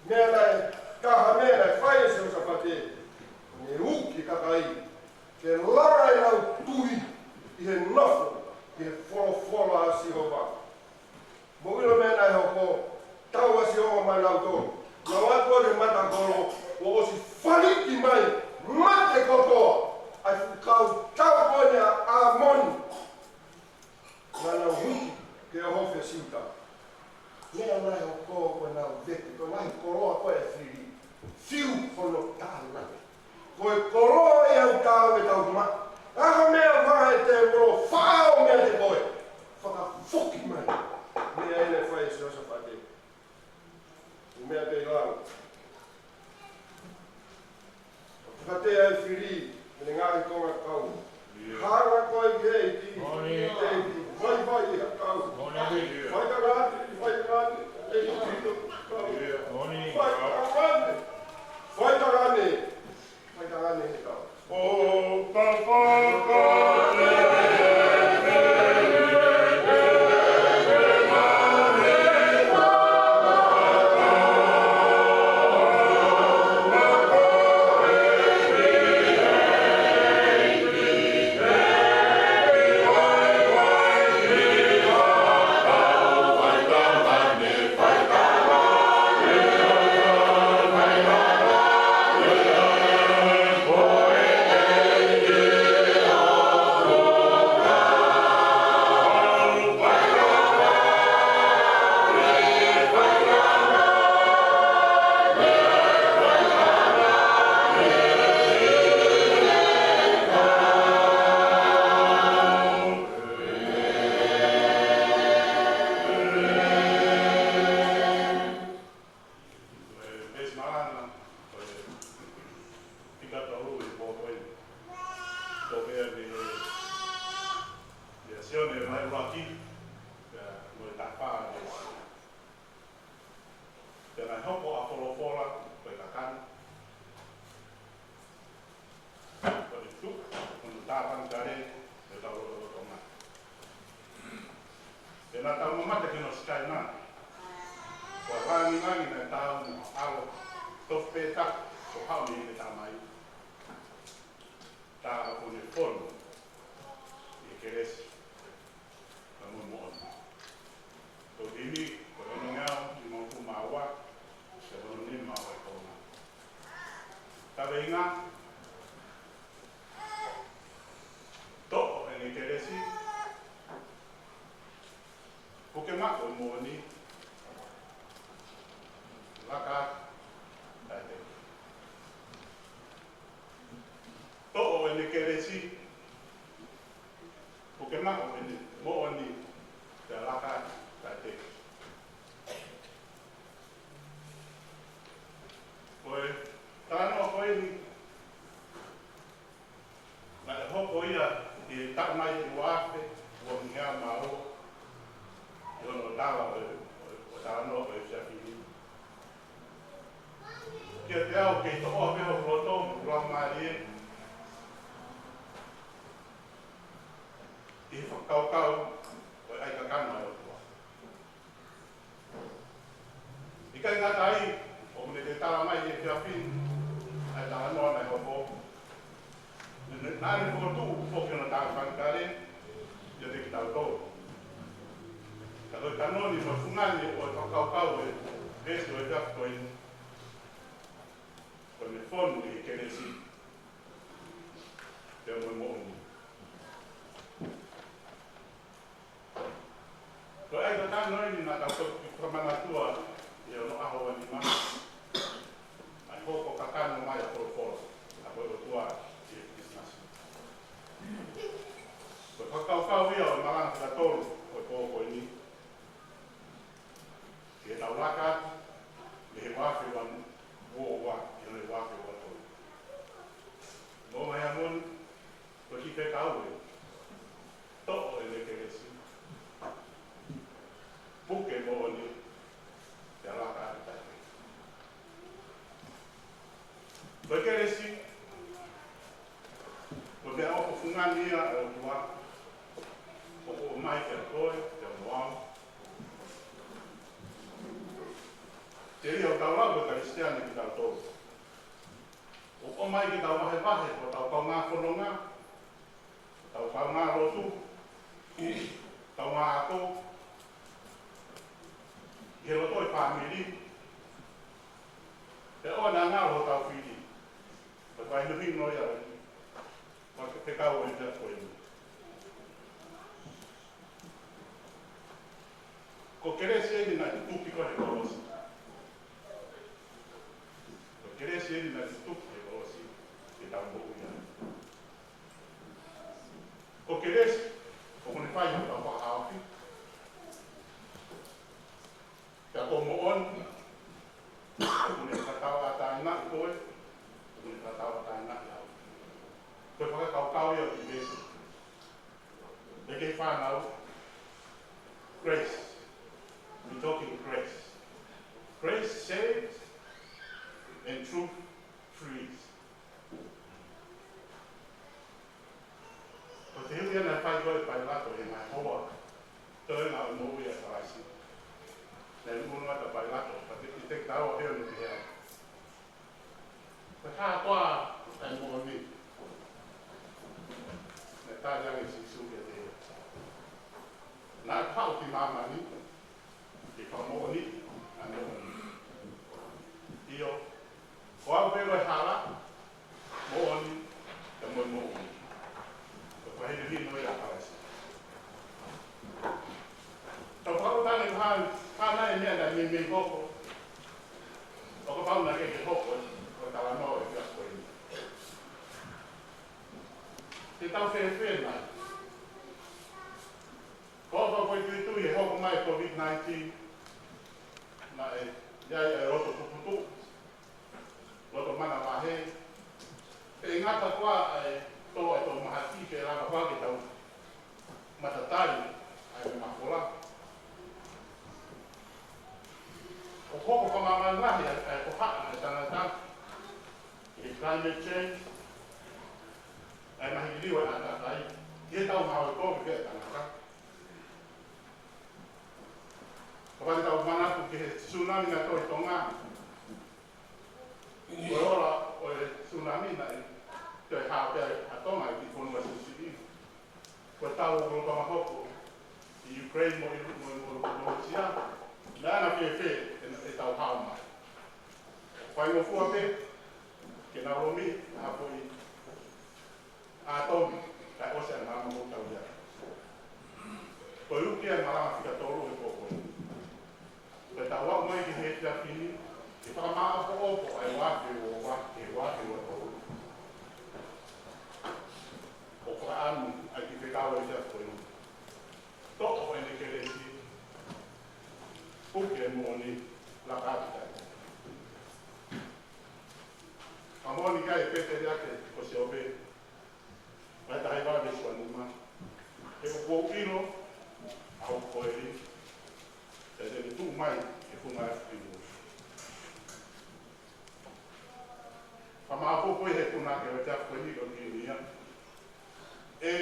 Meʻa naʻe, taha meʻa naʻe fai ʻe Siosefate, ne uke kakai ke langa ʻenau tui ʻi he nofo ʻi he folofola ʻa Sihova. Mou ʻilo meʻa naʻe hoko, tau ʻa Sihova maʻanautolu. Nau aʻu ki he matakolo, kuo ʻosi faliki mai, mate kotoa ʻa e fuʻu kau tau ko eni ʻa ʻAmoni. Naʻa nau huki ke ʻohofi ʻa Siuta. Meʻa naʻe hoko ko ʻenau vete Ko e koloa ia ʻoku tau ʻe tau maʻu. ʻA e meʻa ʻoku hanga ʻe he tēvolo ʻo faʻao meiate koe. Fakafoki mai. Meʻa ʻeni naʻe fai ʻe Siosafate. ʻI he meʻa pē ʻi lalo. Fakatea e fili, mei he ngaahi konga kau. Hanga koe ki he ʻEiki. Moʻoni. ʻEiki, vaivai ʻi ha kau. Moʻoni. Faitangane, faitangane, ʻEiki, kau. Moʻoni. Faitangane, faitangane. Ko e veesi malanga, ko e fika tolu ʻi he pō ko eni. Toʻo mei he, mei he Sione vahe ʻuluaki, pea mo e taha fā ʻi he veesi. Pea naʻe hoko ʻa Folofola ko e kakano, ko e tuʻu hono tāpanekale ʻi hotau lotolotonga. Pea naʻa tau mamata ki hono sikaina, ko e lāngilangi naʻe taau mo ha ʻAlo tofu pē taha kuo haʻu mei he Tamai, tā ʻo ne fonu ʻi he kelesi pea mo e moʻoni. Ko e himi, ko e onongeau nimangofulu mā ua, pea mo e nima ʻo e konga. Kaveinga: Toʻo ʻene kelesi, puke maʻu e moʻoni, laka atu taʻe teʻeki. Toʻo ʻene kelesi, puke maʻu ʻene moʻoni, pea laka atu taʻe teʻeki. Ko e talanoa ko eni, naʻe hoko ia ʻi he taʻu nai ʻe ua afe ua ngeau mā ua, ʻi hono tala ʻo e, ʻo e, ʻo e talanoa ʻo e efiafi ni. Kiate au, kei toʻoa pē hoku loto mo hoku laumālie ʻi he fakakaukau ʻo e ʻai kakano ʻa e ʻOtua. ʻIkai ngata ai, ʻoku ne toe tala mai he efiafi ni ʻa e talanoa naʻe hoko. Naʻa ne fokotuʻu foki hono tāpanekale ʻiate kitautolu. Ka ko e kanoni mo e fungani ʻo e fakakaukau ʻo e veesi ʻo e efiafi ko eni, ko ʻene fonu ʻi he kelesi pea mo e moʻoni. Ko e ʻai kakano eni naʻa tau toki fakamanatua ʻi onoʻaho ua nima, ʻa e hoko kakano mai ʻa Folofola, ʻa ko e ʻOtua ʻi he Kilisimasi. Ko e fakakaukau ia ʻo e malanga fika tolu ʻo e pō ko eni, ke tau laka atu mei he ua afe ua ua ki he ua afe ua tolu. Mo mai a moni, ko e kiʻi fekau ē: Toʻo ʻene kelesi, puke moʻoni, pea laka atu taʻe teʻeki. Ko e kelesi, ko e meʻaʻofa fungani ia ʻa e ʻOtua, ʻoku ʻomai kiate koe pea mo au. Telia ʻoku tau lau ko e Kalisitiane kitautolu, ʻoku ʻomai ke tau vahevahe hotau kaungā fononga, hotau kaungā lotu, kaungā ako, ʻi he loto ʻo e fāmili, pea ʻoua naʻa ngalo hotau fili. Ko e fakahinohino ia ʻo e, ʻo e fekau ʻo e efiafi ko eni. Ko e kelesi eni naʻe tutuki ko ē he kolosi. Ko e kelesi eni naʻe tutuki he kolosi ke tau Fai hotau fakahaofi. Pea ko e moʻoni, ʻoku ne fakatauʻatāinaʻi koe, ʻoku ne fakatauʻatāinaʻi au. Ko e fakakaukau ia ʻo e ʻEiki. ʻE kei fānau. Grace. We talking grace. Grace saves and truth frees. Ko e fehuʻi ia naʻe fai ko ē ʻe Pailato ʻi he ngaahi houa toenga ʻo e moʻui ʻa Kalaisi. Naʻe ʻunu atu ʻa Pailato, pea te, te tau ʻilo ʻe he ʻEiki. Ko e hā koā ʻa e moʻoni? Naʻe tali ange ʻe Sīsū kiate ia, naʻa ku haʻu ki māmani ke fakamoʻoniʻi ʻa e moʻoni. ʻIo, ko au pē ko e hala, moʻoni, pea mo e moʻui. Ko e fakahinohino ia ʻa Kalaisi. Tau fakaʻuta ange ko e hā, hā nai e meʻa naʻe meimei hoko, ʻo kapau naʻe ʻikai ke hoko ʻa e talanoa ʻo e efiafi ko eni. Te tau fēfē nai? Ko e fakafoʻituitui he hoko mai ʻa e COVID nineteen, naʻe ʻi ai ʻa e loto puputuʻu, loto manavahē. Pea ʻe ngata koā ʻa e tō ʻa e tō mahaki ke lava koā ke tau matatai ʻa e mafola? ʻOku hoko fakamāmani lahi ʻa e, ʻa e hohaʻa ʻa e tangata ʻi he climate change, ʻa e mahikiliu ʻa e ʻātakai, ʻi heʻetau ngāue kovi pē ʻa e tangata. Kapau te tau manatu ki he tsunami naʻe tō ʻi Tonga. Ko e ola ʻo e tsunami naʻe toe hao pē ʻa Tonga ʻi he fonua siʻisiʻi. Ko e tau ʻoku lolotonga hoko ʻi Ukraine mo, mo, mo, mo Russia. Naʻa na fēfē ʻe, ʻetau hao mai? Faingofua pē ke nau lomi ha foʻi ʻātomi, kae ʻosi ʻa e malanga ʻoku tau ʻi ai. Ko e uki ʻa e malanga fika tolu he pō ko eni. Ko ʻetau aʻu mai ki he efiafi ni, ke fakamāʻopoʻopo ʻa e uaafe ua ua ki he uaafe ua tolu. ʻO fakaʻamu ʻa e kiʻi fekau ʻo e efiafi ko eni. Toʻo ʻene kelesi, puke e moʻoni, laka atu ki ai. Fakamoʻoni ki ai ʻe Pēteliake ko Siope, vahe taha hiva veesi ua nima: He ʻoku ou ʻilo ʻa hoku koeli, pea te ne tuʻu mai he funga ʻo e efiafi ni. Fakamāʻopoʻopo ia he punake ʻo e efiafi ko eni ʻoku ʻi ai. ʻE,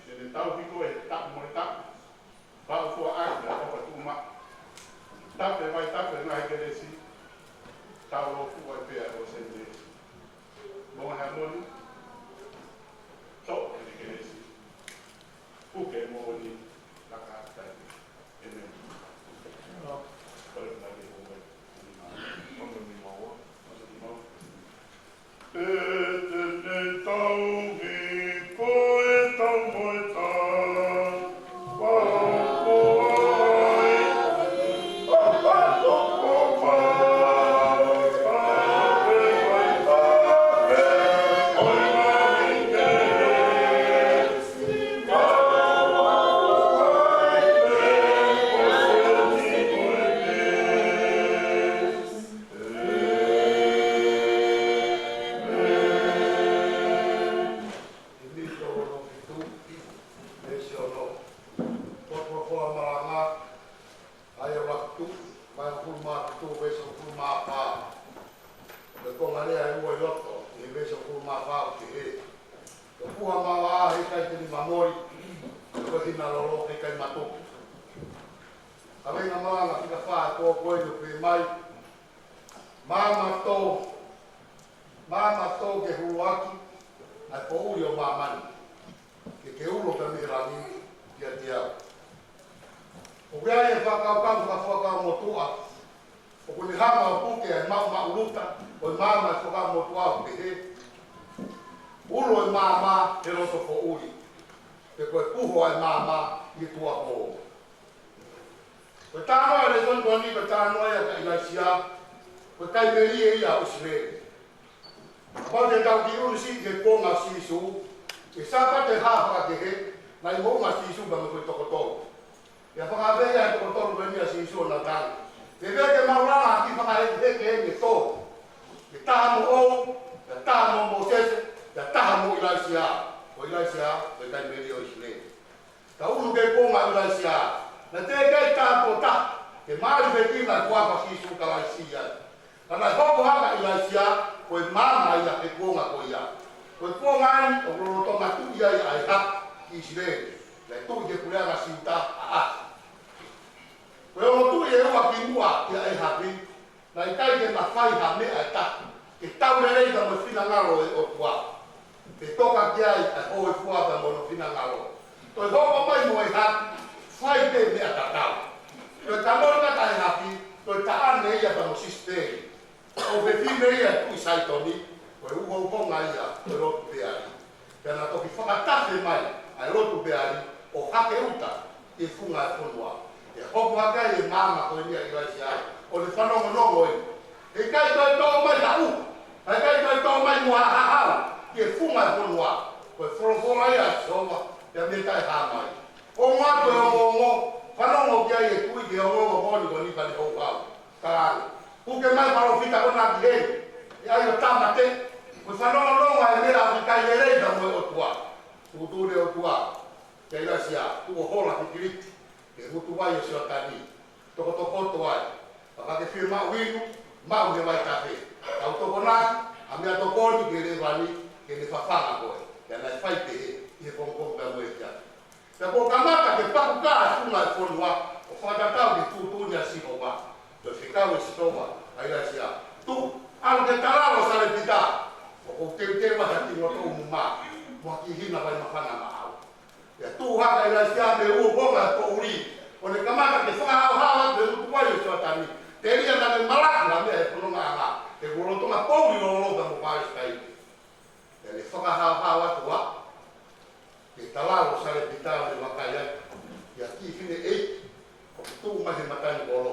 te ne tauhi koe he taʻu mo e taʻu, pea ʻoku ʻi ai ʻa e ʻofa tuʻumaʻu. Tafe, vaitafe e ngaahi kelesi, taulōfuʻu ai pē ʻa e ʻōseni. Moʻunga Heamoni, toʻo ʻene kelesi, puke e moʻoni, laka atu ki ai. ʻĒmeni. Kole mai ke hoko mai. Pēteliake, tauhi koe, tau mo e taʻu, pea ʻoku ʻi ai ʻa e ʻofa tuʻumaʻu, tafe, vaitafe, ʻo e ngaahi kelesi. Himi tolu fitu, veesi ono. Ko e tokoua malanga, ʻa ia ʻoku tuʻu, vahe hongofulu mā fitu, veesi hongofulu mā fā. Ko e konga lea ʻe ua ʻi loto, ʻi he veesi hongofulu mā fā ʻoku pehē: Ko e puha maʻa he ʻikai te ne mamoli, ko e hina lolo he ʻikai matuku. Kaveinga malanga fika fā ʻo e pō ko eni ʻoku pehē mai: Maama tō, maama tō ke huluaki ʻa e poʻuli ʻo māmani, ke ke ulo pē mei langi kiate au. ʻOku ʻi ai e fakakaukau fakafuakava motuʻa ʻoku ne hanga ʻo puke ʻa e maʻumaʻuluta ʻo e maama ʻi he fakakaukau motuʻa ʻo pehē: Ulo e maama he loto poʻuli, pe ko e puho ʻa e maama ʻi tuʻa pō. Ko e talanoa ʻo e lēsoni ko eni, ko e talanoa ia kia ʻIlaisiā, ko e kai melie ia ʻo ʻIsileli. Kapau te tau kiʻi ʻunu siʻi ki he kuonga ʻo Sīsū, ʻi he Sāpate Hā Fakakehe, Naʻe moʻunga Sīsū pea mo e toko tolu. Pea fakaafeʻi ʻe he toko tolu ko eni ʻa Sīsū ʻo na tala: Te u ʻai ke mou langa ha kiʻi fakahekeheke ʻe tolu. Ko e taha moʻou, ko e taha mo Mōsese, ko e taha mo ʻIlaisiā. Ko ʻIlaisiā, ko e kai melie ʻo ʻIsileli. Ka ʻunu ki he kuonga ʻo ʻIlaisiā. Naʻe teʻeki ai ke toe ʻi ai ha taha ke mali fekina e huafa ʻo Sīsū Kalaisi ai. Ka naʻe hoko hake ʻa ʻIlaisiā ko e maama ia he kuonga ko ia. Ko e kuonga eni ʻoku lolotonga tuʻi ai ʻa ʻĒhapi ʻi ʻIsileli. Naʻe tuʻi ki he puleʻanga Siuta ʻa ʻAsa. Ko e ongo tuʻi ʻe ua kimuʻa kia ʻĒhapi, naʻe ʻikai ke na fai ha meʻa ʻe taha ke tau lelei pea mo e finangalo ʻo e ʻOtua. Pea toka ki ai ʻa e hōifua pea mo hono finangalo. Toe hoko mai mo ʻĒhapi, fai pē meʻa tatau. Ko e kamori ʻa ʻĒhapi, ko e taʻane ia pea mo Sisipeli. ʻO fefine ia ʻo e tuʻi Saitoni, ko e uhouhonga ia ʻo e lotu Peali. Pea na toki fakatafe mai ʻa e lotu Peali ʻo hake ʻuta ki he funga ʻo e fonua. Pea hoko hake ai e maama ko eni ʻa ʻIlaisiā ʻo ne fanongonongo eni. Heʻikai toe tō mai ha ʻuha, heʻikai toe tō mai mo ha hahau ki he funga ʻo e fonua. Ko e folofola ia ʻa Sihova, pea mei taʻehāmai. Ongo atu e ongoongo, fanongo ki ai e tuʻi ki he ongoongo moʻoni ko eni pea ne houhau. Talaange: Puke mai e palōfita ko ena ki heni, ʻe ʻai ʻo tāmateʻi. Ko e fanongonongo ʻa e meʻa ʻoku ʻikai lelei pea mo e ʻOtua. Tuʻutuʻuni e ʻOtua kia ʻIlaisiā: Tuʻu ʻo hola ki Kiliti, ki he ngutu vai ʻo Sioatani. Tokotokoto ai, kapau ʻoku ke fie maʻu inu, maʻu he vai tafe. Tau tokonaki, ʻa e meʻatokoni ki he lēvani, ke ne fafanga koe. Pea naʻe fai pehē ʻi he pongipongi pea mo e efiafi. Pea kuo kamata ke paku kā e funga ʻo e fonua ʻo fakatatau ki he tuʻutuʻuni ʻa Sihova. Toe fekau ʻe Sihova ʻa ʻIlaisiā: Tuʻu, ʻalu ki he talalo ʻo Salepita. ʻOku ou teuteu ai ha kiʻi ngotoʻumu mā mo ha kiʻi hina vai māfana maʻau. Pea tuʻu hake ʻa ʻIlaisiā mei he uhouhonga ʻo e poʻuli, ʻo ne kamata ke fakahaohaoa atu e ngutu vai ʻo Sioatani, telia naʻa ne malaki ha meʻa he fonongaʻanga, he kuo lolotonga poʻuli lōlō pea mo Palesitaine. Pea ne fakahaohaoa atu ā ki he talalo ʻo Salepita, ʻo ne vakai ai ki ha kiʻi fineʻeiki ʻoku tuʻu mai he matanikolo.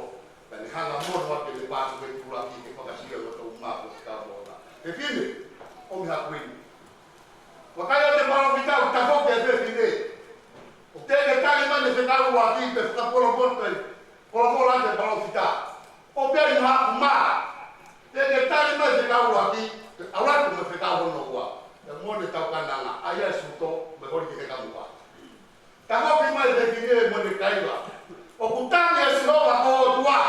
Pea ne hanga mono atu ʻene pāsipeti ʻuluaki ke fakasio e ngotoʻumu mā kuo fekau moʻona. Fefine, ʻomi haʻaku inu. Vakai atu e palōfita ʻoku tafoki e fefine. ʻOku teʻeki ke tali mai ʻe he fekau ʻuluaki, pea fakapolopoto e folofola ʻa e palōfita: ʻOmi pē inu haʻaku mā. Teʻeki ke tali mai e fekau ʻuluaki, pea ʻalu atu mo e fekau hono ua. Pea moʻoni e taukananga, ʻa ia e suto mo e holi ki he kamuʻa. Tafoki mai e fefine mo ʻene kaila: ʻOku tangi ʻa Sihova ko ho ʻOtua.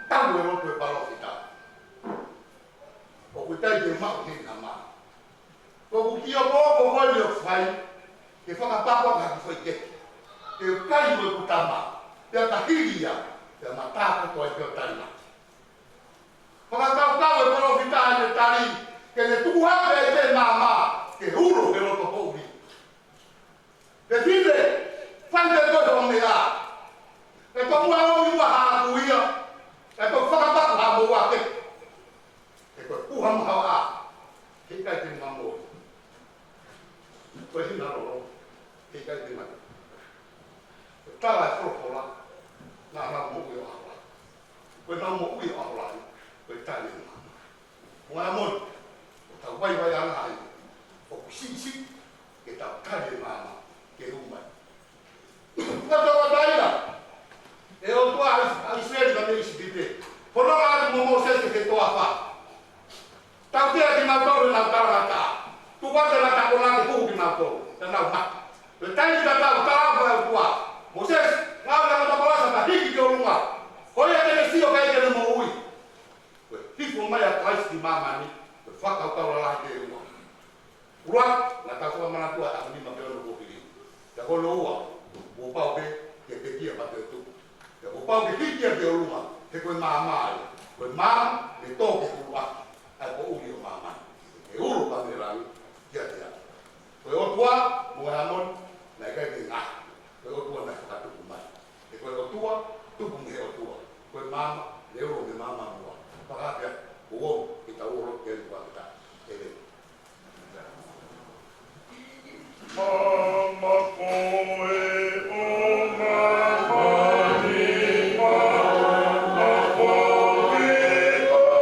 Talu e lotu ʻa e palōfita. ʻOku ʻikai te u maʻu heni ha mā. Ko ʻeku kiʻi okooko ko eni ʻoku fai, ke fakapapau ha kiʻi foʻi keke ke u kai mo ʻeku tama, pea ka hili ia, pea ma tākoto ai pē ʻo talimaki. Fakakaukau e palōfita ʻene tali, ke ne tuku hake ai pē e maama ke ulo he loto poʻuli. Fefine, fai pē koe hoʻo meʻa. Kae tomuʻa ʻomi muʻa haʻaku ia, kae toki fakapaku haʻamou ua keke. He ko e ʻuha mahaoʻa, heʻikai te ma mole. Ko e hina lolo, heʻikai te mate. Ko e tala e folofola, naʻa nau moʻui ʻo ʻaho lahi. Ko ʻenau moʻui ʻo ʻaho lahi, ko e tali e maama. Mo e ʻaho ni, ʻoku tau vaivaiʻanga ai, ʻoku siʻisiʻi ke tau tali e maama ke hū mai. Ko e toko taha ia ʻa e ʻOtua ʻa ʻIs-, ʻa ʻIsileli mei ʻIsipite. Fononga atu mo Mōsese he toafa. Tautea kimautolu ʻe heʻenau talangataʻa. Tuku atu e ngataʻanga ke puhu kimautolu, te nau mate. Ko e taimi tatau, tala ʻe he ʻOtua: Mōsese, ngaohi e ngataʻanga palasa pea hiki ki ʻolunga. Ko ia te ne sio ki ai te ne moʻui. Ko e hifo mai ʻa Kalaisi ki māmani, ko e fakakaukau lalahi ʻe ua. ʻUluaki, naʻa tau fakamanatua ʻa e ʻaho nima pe ono kuo hili. Pea ko hono ua, kuo pau pē ke pekia pea toe tupu. Pea kuo pau ke hiki ia ki ʻolunga, he ko e maama ia. Ko e maama ne tō ke huluʻaki ʻa e poʻuli ʻo māmani. Ke ulo pea mei langi kiate ia. Ko e ʻOtua mo e ʻaho ni, naʻe ʻikai ke ngaohi. Ko e ʻOtua naʻe fakatupu mai. He ko e ʻOtua, tupu mei he ʻOtua. Ko e maama, ne ulo mei he maama muʻa. Fakapea, ʻoku ou ʻomi ke tau ulo ke ulo atu. ʻEmeni. Maama ko e ʻo māmani, maama ko e ʻo e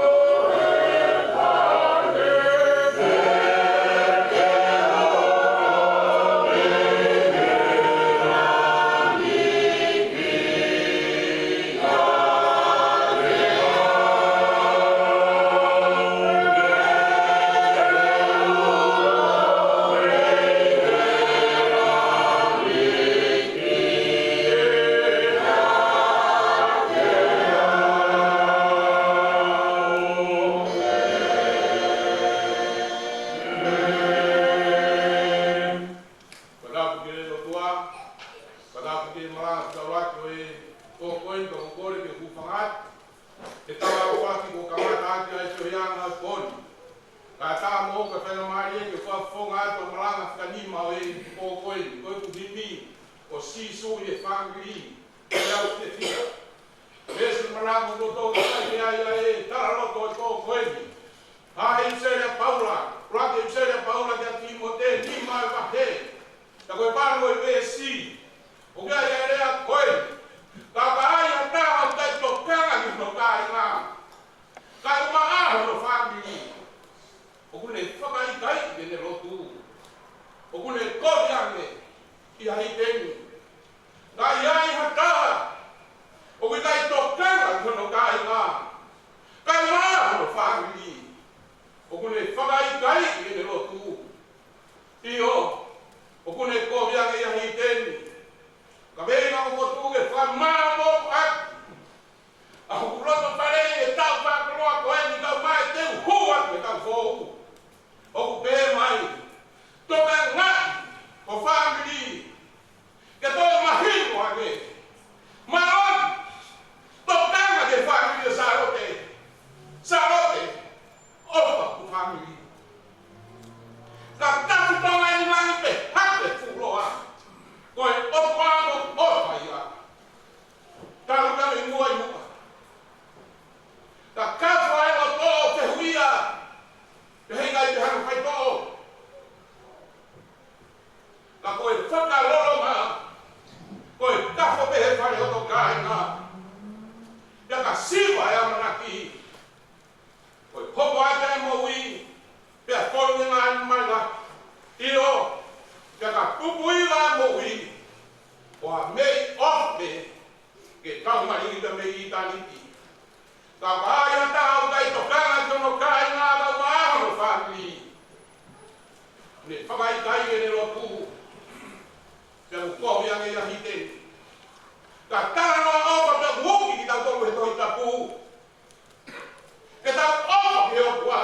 Ko e ngaahi malanga fakanima ʻo e pō ko eni, ko e kuhimi ʻo Sīsū ʻi he fāmili, ʻi he au te fia. Veesi malanga ʻo tō kai ai ʻa e talaloto ʻo e pō ko eni. Hā he ʻipiseli ʻa Paula, ʻuluaki ʻipiseli ʻa Paula kia Tīmote, nima ʻo e vahe. Ka ko e valu ʻo e veesi, ʻoku ʻi ai ʻa e lea ko eni. Ka ka ai ha taha ʻoku ʻikai tokanga ki hono kāinga, kae ʻumaʻā hono fāmili, ʻoku ne fakaʻikaiʻi ʻene lotu. ʻOku ne kovi ange ʻi ha hiteni. Ka ʻi ai ha taha ʻoku ʻikai tokanga ki hono kāinga, kae ʻumaʻā hono fāmili, ʻoku ne fakaʻikaiʻi ʻene lotu. ʻIo, ʻoku ne kovi ange ʻi ha hiteni. Ka mei na o motu ke fakamālō atu ʻa hoku loto fale ʻi he taʻu fakakoloa ko eni, kae ʻumaʻā e teu hū atu e taʻu foʻou. ʻOku pehē mai, tokangaʻi ho fāmili ke toe mahino ange. Mālō, tokanga ki he fāmili ʻo Sālote. Sālote, ʻofa ho fāmili. Ka tapu tonga eni langi pē hake fuloa, ko e ʻofa mo ʻofa ia. Talu ka me mua i mua. Ka ka fai ʻo tō te huia, pehē ʻikai te hano fai tō. Ka ko e fakaloloma, ko e kafo pē he fale hoto kāinga. Pea ka siva e ʻamanaki, ko e hopo ai e moʻui, pea fonu e ngaahi mala. ʻIo, pea ka pupuʻi e moʻui, ʻo mei ʻofa pē ke tau malingi pē mei ʻitāniti. Ka ka ai ha taha ʻoku ʻikai tokanga ki hono kāinga kae ʻumaʻā hono fāmili, ne fakaʻikaiʻi ʻene lotu. Pea ʻoku kovi ange ʻi ha hiteni. Ka talanoa ʻofa pea ʻoku uki kitautolu he Tohi Tapu ke tau ʻofa ki he ʻOtua,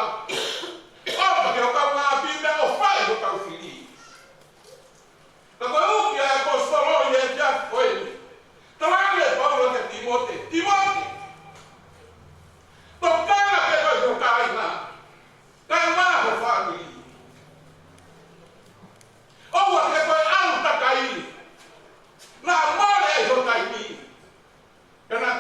ʻofa ki hotau ngaahi ʻapi, pea ʻofa ki hotau fili. Ka ko e uki ʻa e ʻaposetolo ʻi he efiafi ko eni. Talaange ʻe Paula kia Tīmote, Tīmote, tokanga pē koe ki ho kāinga, kae ʻumaʻā ho fāmili. ʻOua te ke toe ʻalu takai, naʻa mole ai ho taimi. Pea naʻa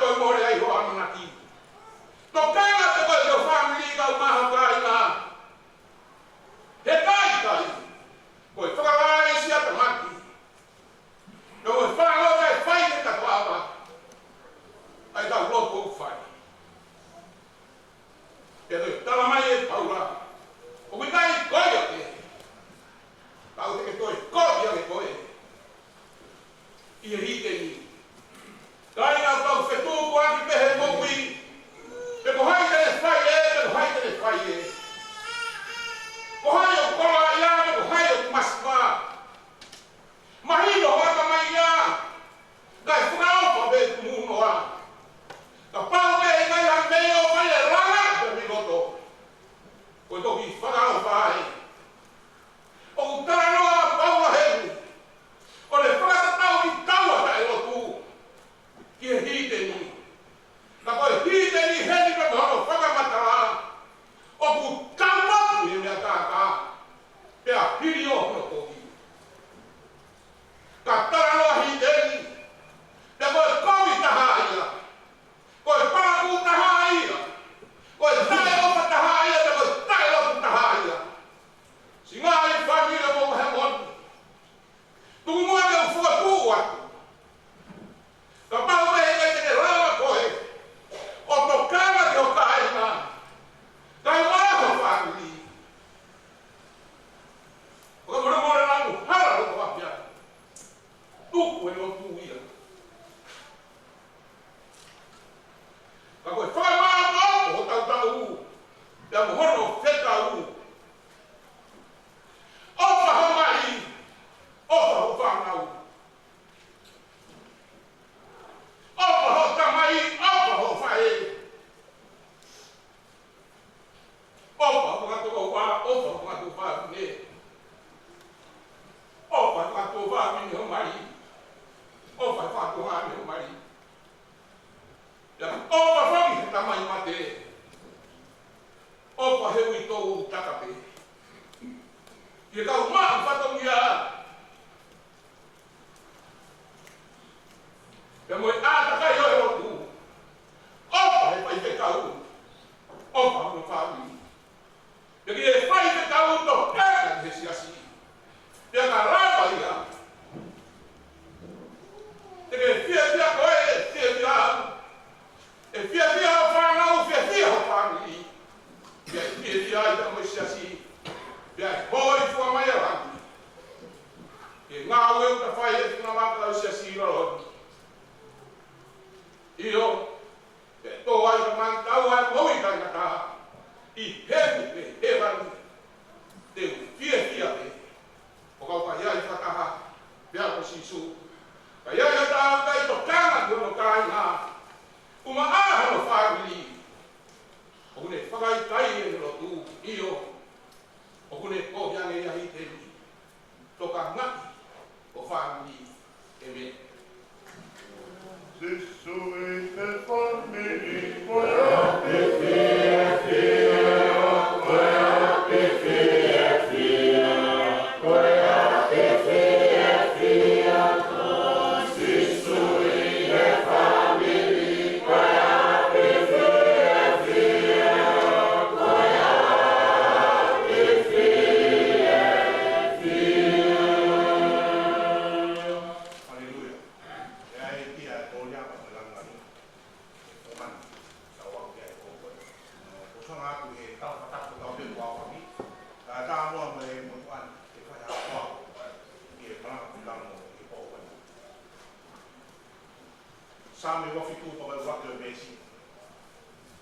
Saame uofitu, pea ʻuluaki ʻo e veesi.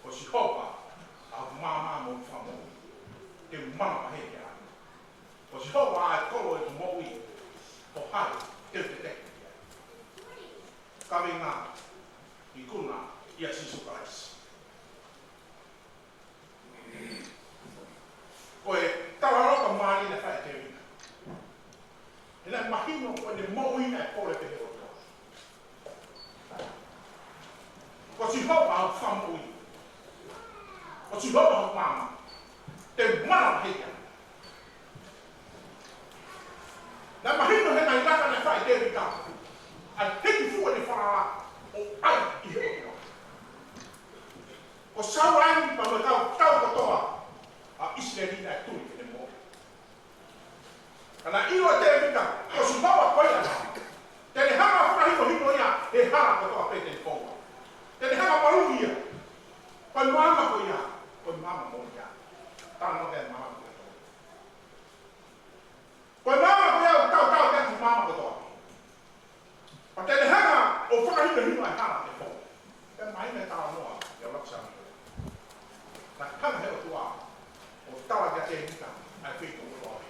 Ko Sihova ʻa hoku maama mo hoku fakamoʻui, te u manavahē ki ai. Ko Sihova ʻa e kolo ʻeku moʻui, ko hai te u tetekete ki ai? Kaveinga: Ikuna ʻia Sīsū Kalaisi. Ko e talaloto mālie naʻe fai ʻe Tēvita. He naʻe mahino ko ʻene moʻui naʻe pole pē he ʻOtua. Ko Sihova hoku fakamoʻui, ko Sihova hoku maama, te u manavahē ki ai. Naʻe mahino he ngaahi laka naʻe fai ʻe Tēvita, ʻa e hiki fuʻu ʻene falala ʻo ʻai ʻi he ʻOtua. Ko Saula eni pea mo e kau tau kotoa ʻa ʻIsileli naʻe tuli ki heʻene moʻui. Ka naʻe ʻilo ʻe Tēvita, ko Sihova ko ia te ne hanga ʻo fakahinohino ia he hala kotoa pē te ne foua. Te ne hanga ʻo maluʻi ia. Ko e maama ko ia, ko e maama moʻoni ia. Talanoa ki he maama ko ia. Ko e maama ko ia ʻoku tautau ki ai e maama kotoa. Pea te ne hanga ʻo fakahinohino ʻa e hala te ne foua. Pea mahino e talanoa ʻi he ʻuluaki Saame. Naʻe hanga ʻe he ʻOtua ʻo tala kia Tēvita ʻa e feituʻu kotoa pē.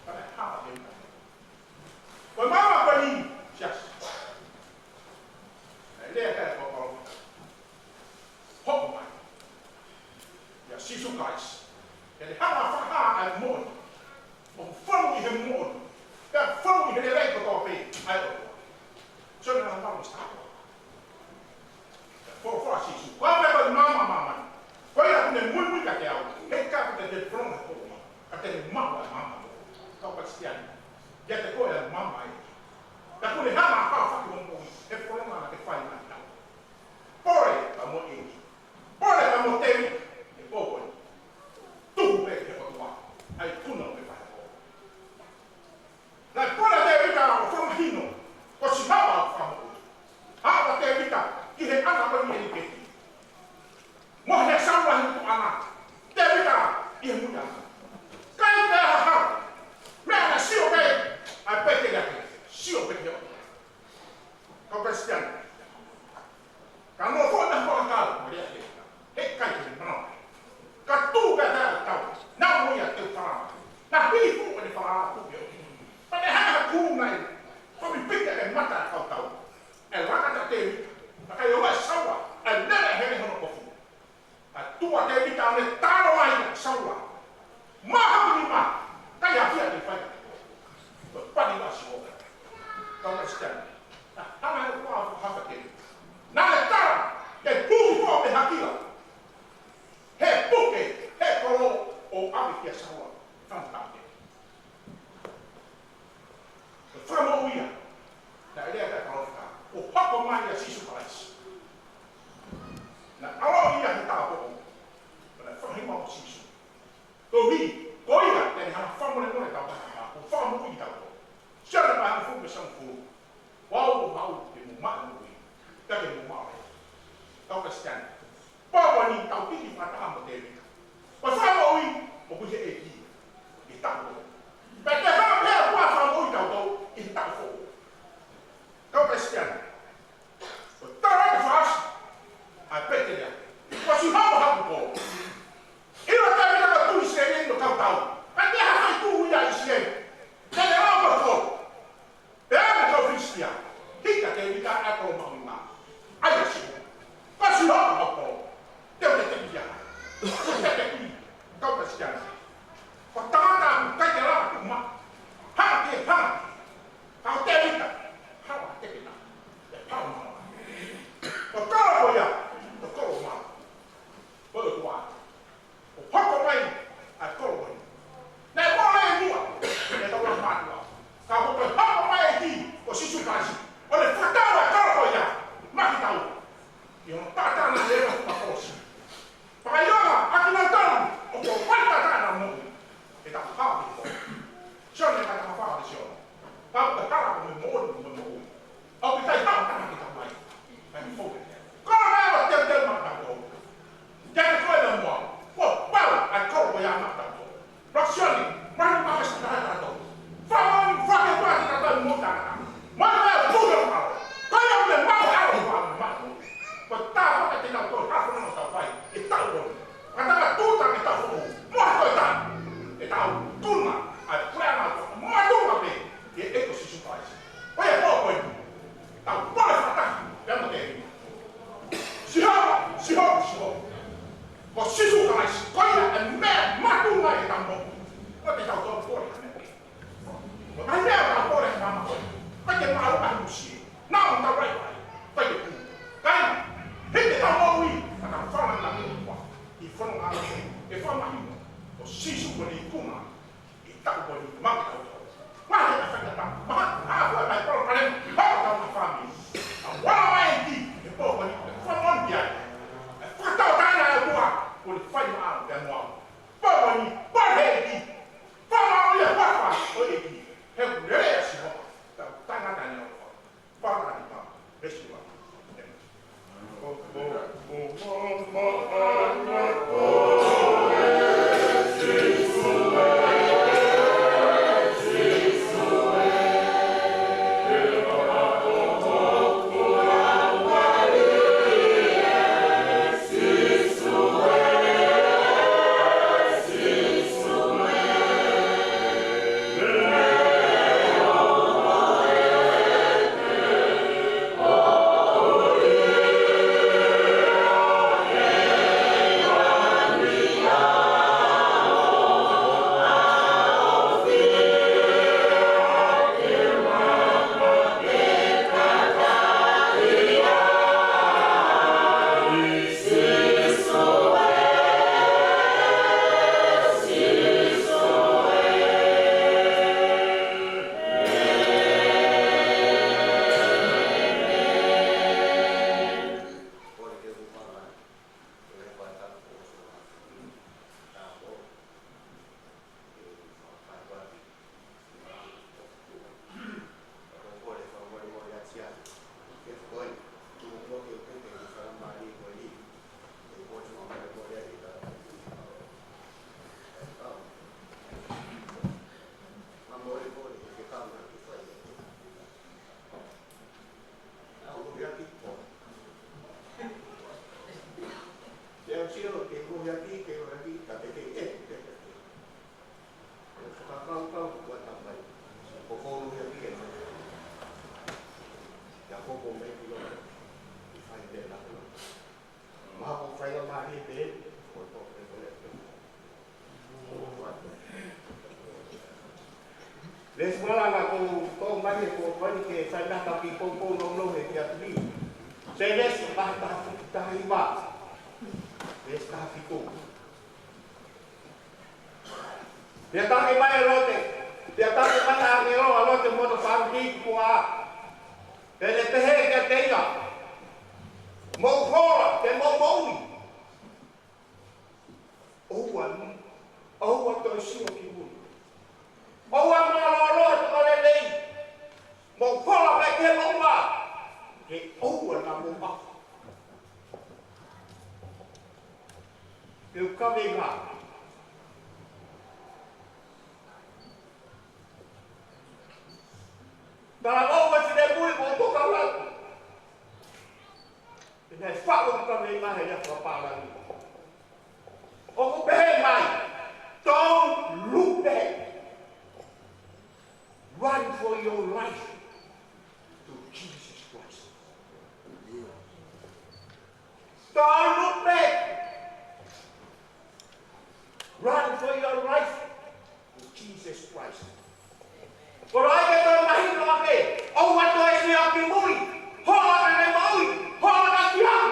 Ka naʻe hanga ʻe Tēvita. Ko e maama ko eni, siasi. Naʻe lea ki ai e kau palōfita. Hoko mai ʻia Sīsū Kalaisi, ke ne hanga ʻo fakahā ʻa e moʻoni, ʻo fonu ʻi he moʻoni, pea fonu ʻi he lelei kotoa pē ʻa e ʻOtua. Sione vahe valu, veesi taha tolu. Folofola ʻa Sīsū: Ko au pē ko e maama ʻo māmani. Ko ia ʻoku ne muimui kiate au, heʻikai te ne fononga he poʻuli, ka te ne maʻu ʻa e maama ʻo e moʻui. Kau Kalisitiane, ʻiate koe ʻa e maama ʻa e ʻEiki. Pea ʻoku ne hanga ʻo fakahā ki hoʻo moʻui e fononga naʻa ke fai mai kiate au. Pole pea mo e ʻEiki. Pole pea mo Tēvita he pō ko eni. Tuku pē ki he ʻOtua ʻa e ikuna ʻo e fai ko. Naʻe pole ʻa Tēvita ʻo fakamahino ko Sihova hono fakamoʻui. Haʻu ʻa Tēvita ki he ʻana ko eni ʻi ʻEliketi. Mohe ʻa Saula he tuʻa na. Tēvita ʻi he muiʻanga. ʻIkai pē ha hala. Meʻa naʻe sio pē ʻa e pēteliake. Sio pē ki he ʻOtua. Kau Kalisitiane, ka nofo na ko e kau, mo lea ke, heʻikai ke ne manavahē. Ka tuʻu pē ʻa e tau, naʻa mo ia te u falala. Naʻe hiki fuʻu ʻene falala ki he ʻOtua. Pea ne hanga ʻo kū mai, ko e pipiki e mata ʻa e kau tau. ʻE laka atu ʻa Tēvita, naʻe ʻikai ʻilo ʻe Saula ʻa e lele ʻa e hele hono kofu. ʻA e tuʻa ʻa Tēvita ʻo ne tala mai kia Saula: Maʻu haʻaku nima, ʻikai ha fia te u fai. Ko e pani ʻa Sihova. Kau Kalisitiane, naʻe hanga ʻe he ʻOtua ʻo fakahā kia Tēvita. Naʻa ne tala, ke puke ko e hakila. He puke, he kolo ʻo ʻave kia Saula. Fanitau te. Ko e fakamoʻui ia, naʻe lea ki ai e palōfita, ʻo hoko mai ʻia Sīsū Kalaisi. Naʻe ʻaloʻi ia he tāupoʻou, pea naʻe fakahinohino ʻa Sīsū. Koeʻuhi, ko ia te ne hanga ʻo fakamolemole ʻetau tauhi, ʻo fakamoʻui kitautolu. Sione vahe hongofulu veesi hongofulu. Ko au ʻoku haʻu ke mou maʻu e moʻui, pea ke mou maʻu ʻo lahi. Kau Kalisitiane, pea ʻoku ne tau piki fakataha mo Tēvita. Ko e fakamoʻui ʻoku ʻi he ʻEiki, ʻi he taʻu. Pea te hanga pē ʻe he ʻOtua ʻo fakamoʻui kitautolu ʻi he taʻu foʻou. Kau Kalisitiane, ko e tala ʻa e fakaʻosi ʻa e pēteliake: Ko Sihova haʻaku kolo. ʻIlo ʻe Tēvita ko e tuʻi ʻIsileli ʻo kau tau. Pea ʻikai ha feituʻu ia ʻi ʻIsileli te ne lau ko e kolo. Pea mo e kau Veesi malanga ko u toʻo mai he ko u fai ke sai naka ki poupou nounou he kia tui. Sēnesi vahe taha, taha hiva. Veesi taha fitu. Pea tali mai ʻe Lote, pea tali mai ʻa e ʻāngelo ʻa Lote mo hono fāmili ki tuʻa. Pea ne pehē kiate ia, mou hola, te mou moʻui. ʻOua ni, ʻoua toe sio ki mui. ʻOua mālōlō he tokanga lelei. Mou hola pē ke mou ʻā. Ke ʻoua naʻa mou ʻā. Ke u kaveinga. Talamai ʻe he finemui ko e tokanga. Pea naʻe faʻu ʻa e kaveinga he lea fakapālangi. ʻOku pehē mai, don't look back. Run for your life to Jesus Christ. Don't look back. Run for your life to Jesus Christ. Koloaʻia ke toe mahino ake, ʻoua toe sio ki mui, hola pē ke moʻui, hola pē ki ai.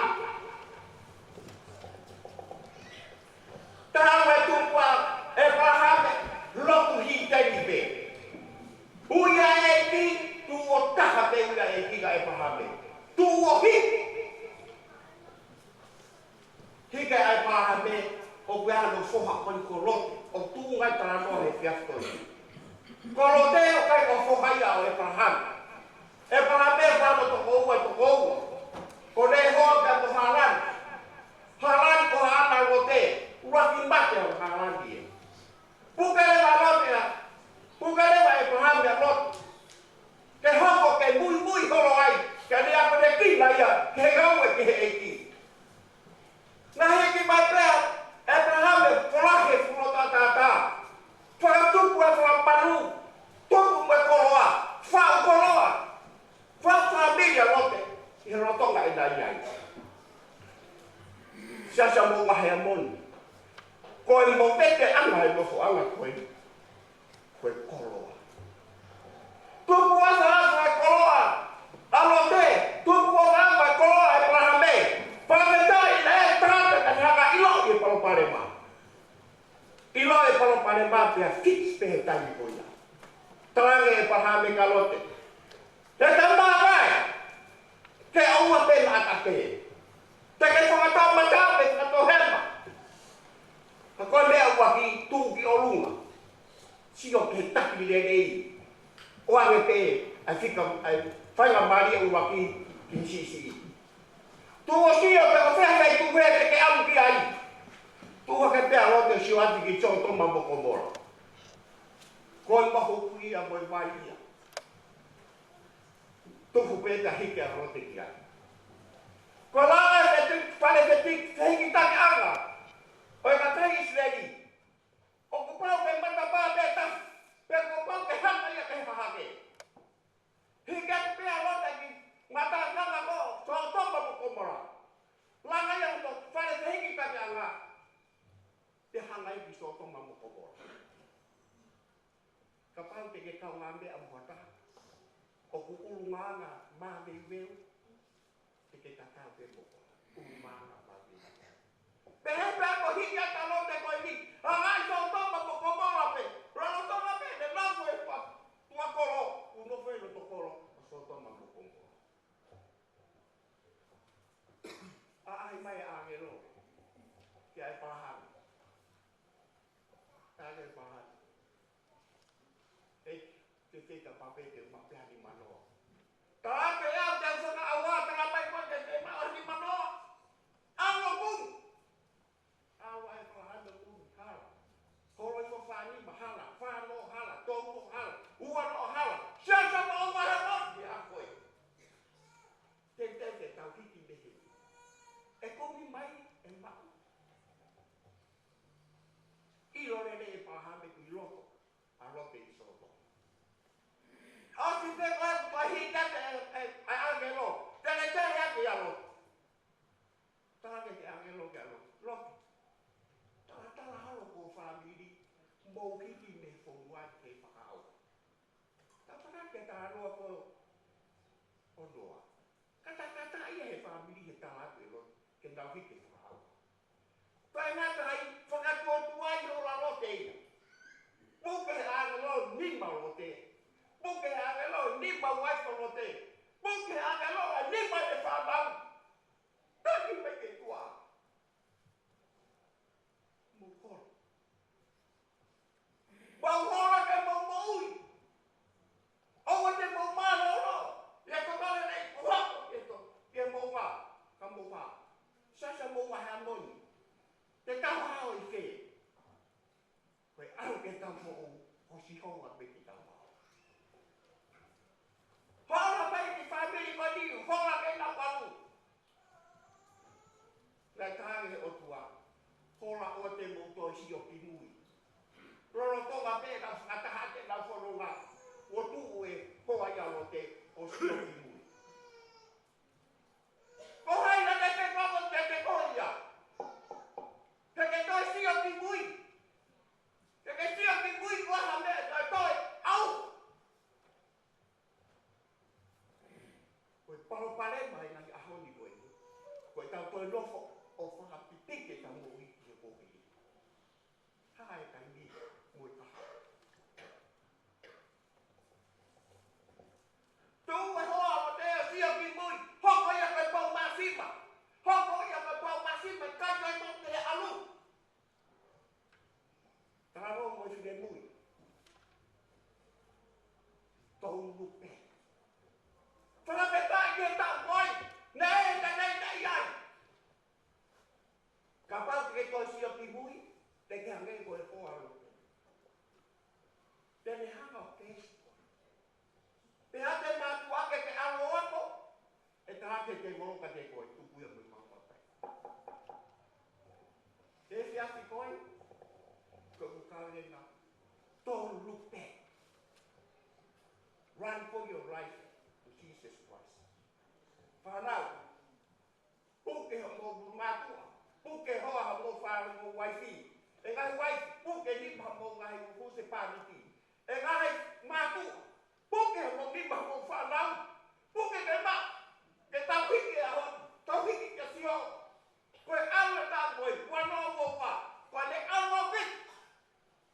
Talu e tupu ʻa ʻĒpalahame, lotu hiteni pē. Ui ʻa e ʻEiki, tuʻo taha pē ui ʻa e ʻEiki kia ʻĒpalahame. Tuʻo hiki. Hiki ʻa ʻĒpalahame, ʻoku ʻi ai hano foha ko eni ko Lote, ʻoku tuʻu ngai talanoa he efiafi ko eni. Ko Lote ʻoku ʻikai ko e foha ia ʻo ʻĒpalahame. ʻĒpalahame ʻoku ʻi ai hano tokoua, tokoua. Ko Nehoa pea mo Hālani. Hālani ko haʻana? Lote. ʻUluaki mate ʻa Hālani ē. Puke leva ʻa Lote ia. Puke leva ʻe ʻĒpalahame ʻa Lote. Ke hoko ke muimui holo ai, ke ne akonekina ia, ke ngāue ki he ʻEiki. Naʻe hiki mai pē ʻa ʻĒpalahame, fola he fuʻu loto ʻataʻatā. Fakatupu e fanga manu, tupu mo e koloa, faʻu koloa, faʻu fāmili ʻa Lote, ʻi he lolotonga ʻena ʻi ai. Siasi mo Heamoni. Ko e moveteʻanga e nofoʻanga ko eni. Ko e koloa. Tupu ʻataʻatā e koloa ʻa Lote, tupu ʻataʻatā e koloa ʻa ʻĒpalahame. Fakafetaʻi naʻe ʻi ai e tangata naʻe hanga ʻo ʻiloʻi e palopalema. ʻIloʻi e palopalema pea fix pē he taimi ko ia. Talaange ʻe ʻĒpalahame kia Lote, te ta mavae, ke ʻoua pē naʻa ta kē. Te ke fakatau mata pe fakatau hema. Ka ko e meʻa ʻuluaki, tuʻu ki ʻolunga. Sio ki he taki lelei. ʻOange pē ʻa e fika, ʻa e faingamālie ʻuluaki ki he siʻisiʻi. Tuʻu ʻo sio pe ko fē e feituʻu te ke ʻalu ki ai. Tuʻu hake pē ʻa Lote ʻo sio atu ki Sōtoma mo Komola. Ko e mahuku ia mo e vai ia. Tuku pē ka hiki ʻa Lote ki ai. Ko e langa e feti-, fale feti-, fehikitakiʻanga ʻo e kakai ʻIsileli. ʻOku pau ke matapā pē taha, pea kuo pau ke hanga ia ke hahake. Hiki atu pē ʻa Lote ki he ngataʻanga ko Sōtoma mo Komola. Langa ia ʻo fale fehikitakiʻanga. Pea hanga ia ki Sōtoma mo Komola. Kapau te ke kaungāmeʻa mo ha taha ʻoku ʻulungaanga maveuveu, te ke tatau pē mo koe. ʻUlungaanga maveuveu. Pehē pē ko e hiki atu ʻa Lote ko eni, hanga ʻi Sōtoma mo Komola pē, lolotonga pē ʻene nofo he tuʻa, tuʻa kolo, kuo nofo he loto kolo ʻo Sōtoma mo Komola. ʻAʻahi mai ʻa e ʻāngelo kia ʻĒpalahame. Talaange ʻe ʻĒpalahame, ʻEiki, te te ka pape te ma pe ani manoa. Talaange ʻe au te u fakaʻauha, talamai koe te te maʻu ha nima noa. ʻAlu ʻo kumi. ʻAlu ʻa ʻĒpalahame ʻo kumi, hala. Holo ʻi ho fānima, hala. Fā noa, hala. Tolu noa, hala. Ua noa, hala. Siasi mo ʻOmahemosi, ʻa koe. Te te te tau hiki mei heni. ʻE kumi mai, ʻe maʻu. ʻIlo lelei ʻe ʻĒpalahame ʻoku ʻi loto ʻa Lote ʻi Sōtoma. ʻOsi pē ko e ʻo Noa. Katakata ia he fāmili he tala atu ʻe Lote ke nau hiki e fakaʻauha. Pea ngata ai, fakatuotuai hola Lote ia. Puke he ʻāngelo nima ʻo Lote. Puke he ʻāngelo nima uaifi ʻo Lote. Puke he ʻāngelo ʻa e nima ʻene fānau. Taki mai ki tuʻa. Mou hola. Mou hola ke mou moʻui. ʻOua te mou mālōlō. ʻI he tokanga lelei kuo hoko ki he to-, ki he moʻunga, ka mou hao. Sasa mou vahe a moni. Te tau hao ʻi fē? Ko e ʻalu ke tau moʻui, ko Sihova pē ke tau hao. Hola mai ki he fāmili ko eni, hola ke nau ʻalu. Naʻe tala ʻe he ʻOtua, hola ʻoua te mou toe sio ki mui. Lolotonga pē ʻenau fakataha ʻenau fononga, kuo tuʻu e hoa ia ʻo Lote ʻo sio ki mui. Ko hai naʻa ne fekau mo te te ko ia? Te ke toe sio ki mui. Te ke sio ki mui ko ha meʻa naʻe toe ʻauha. Ko e palopalema ʻi he ngaahi ʻaho ni ko eni, ko ʻetau toe nofo ʻo fakapipiki ʻetau moʻui ki he kovi. Hā e taimi mo e kahaʻu. Tuʻu e hoa ʻo Lote ʻo sio ki mui, hoko ia ko e pou māsima. Hoko ia ko e pou māsima, ʻikai toe maʻu pē ʻalu. Talavou mo e finemui. Tolu pē. Fakafetaʻi ki he taʻu ko ē, naʻe ʻi ai e taimi naʻe ʻi ai. Kapau te ke toe sio ki mui, te ke hangē ko e hoa ʻo Lote. Te ne hanga ʻo kesi koe. Pea te mātuʻa ke ke ʻalu ʻo ako, ʻe tala ʻe he tēvolo kiate koe, tuku ia mo e kau papai. He efiafi ko ē, ko ʻeku kavenga, tolu pē. Run for your life to Jesus Christ. Fānau, puke hoʻomou mātuʻa, puke hoa hoʻomou fānau mo e uaifi. ʻE ngaahi uaifi, puke nima hoʻomou ngaahi husepāniti. ʻE ngaahi mātuʻa, puke hoʻomou nima hoʻomou fānau. Puke ke maʻu, ke tau hiki e ʻaho ni, tau hiki kia Sihova. Ko e ʻalu ʻe taha ko e ua noa ua ua, ko ʻene ʻalu ʻo piki.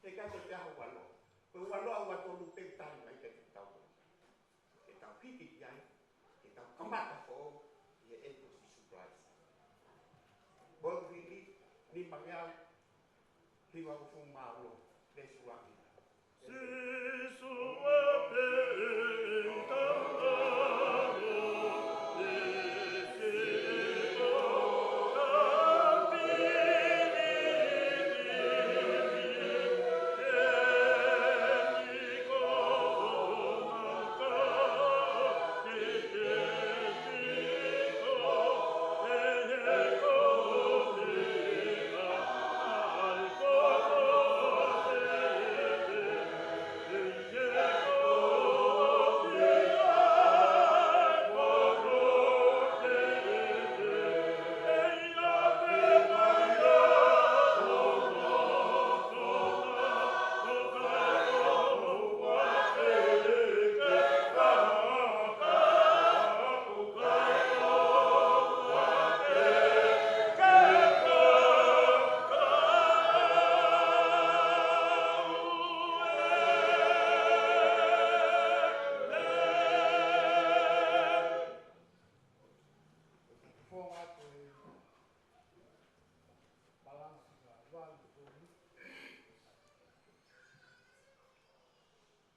He ʻikai ke te aho ua noa. Ko e ua noa ua tolu pē tali mai ke te tau. Ke tau hiki ki ai, ke tau kamata foʻou ʻi he ʻEiki ko Sīsū Kalaisi. Moʻui hili, nimangeau hivangofulu mā ua, veesi ʻuluaki. Sīsū ʻa e tangata.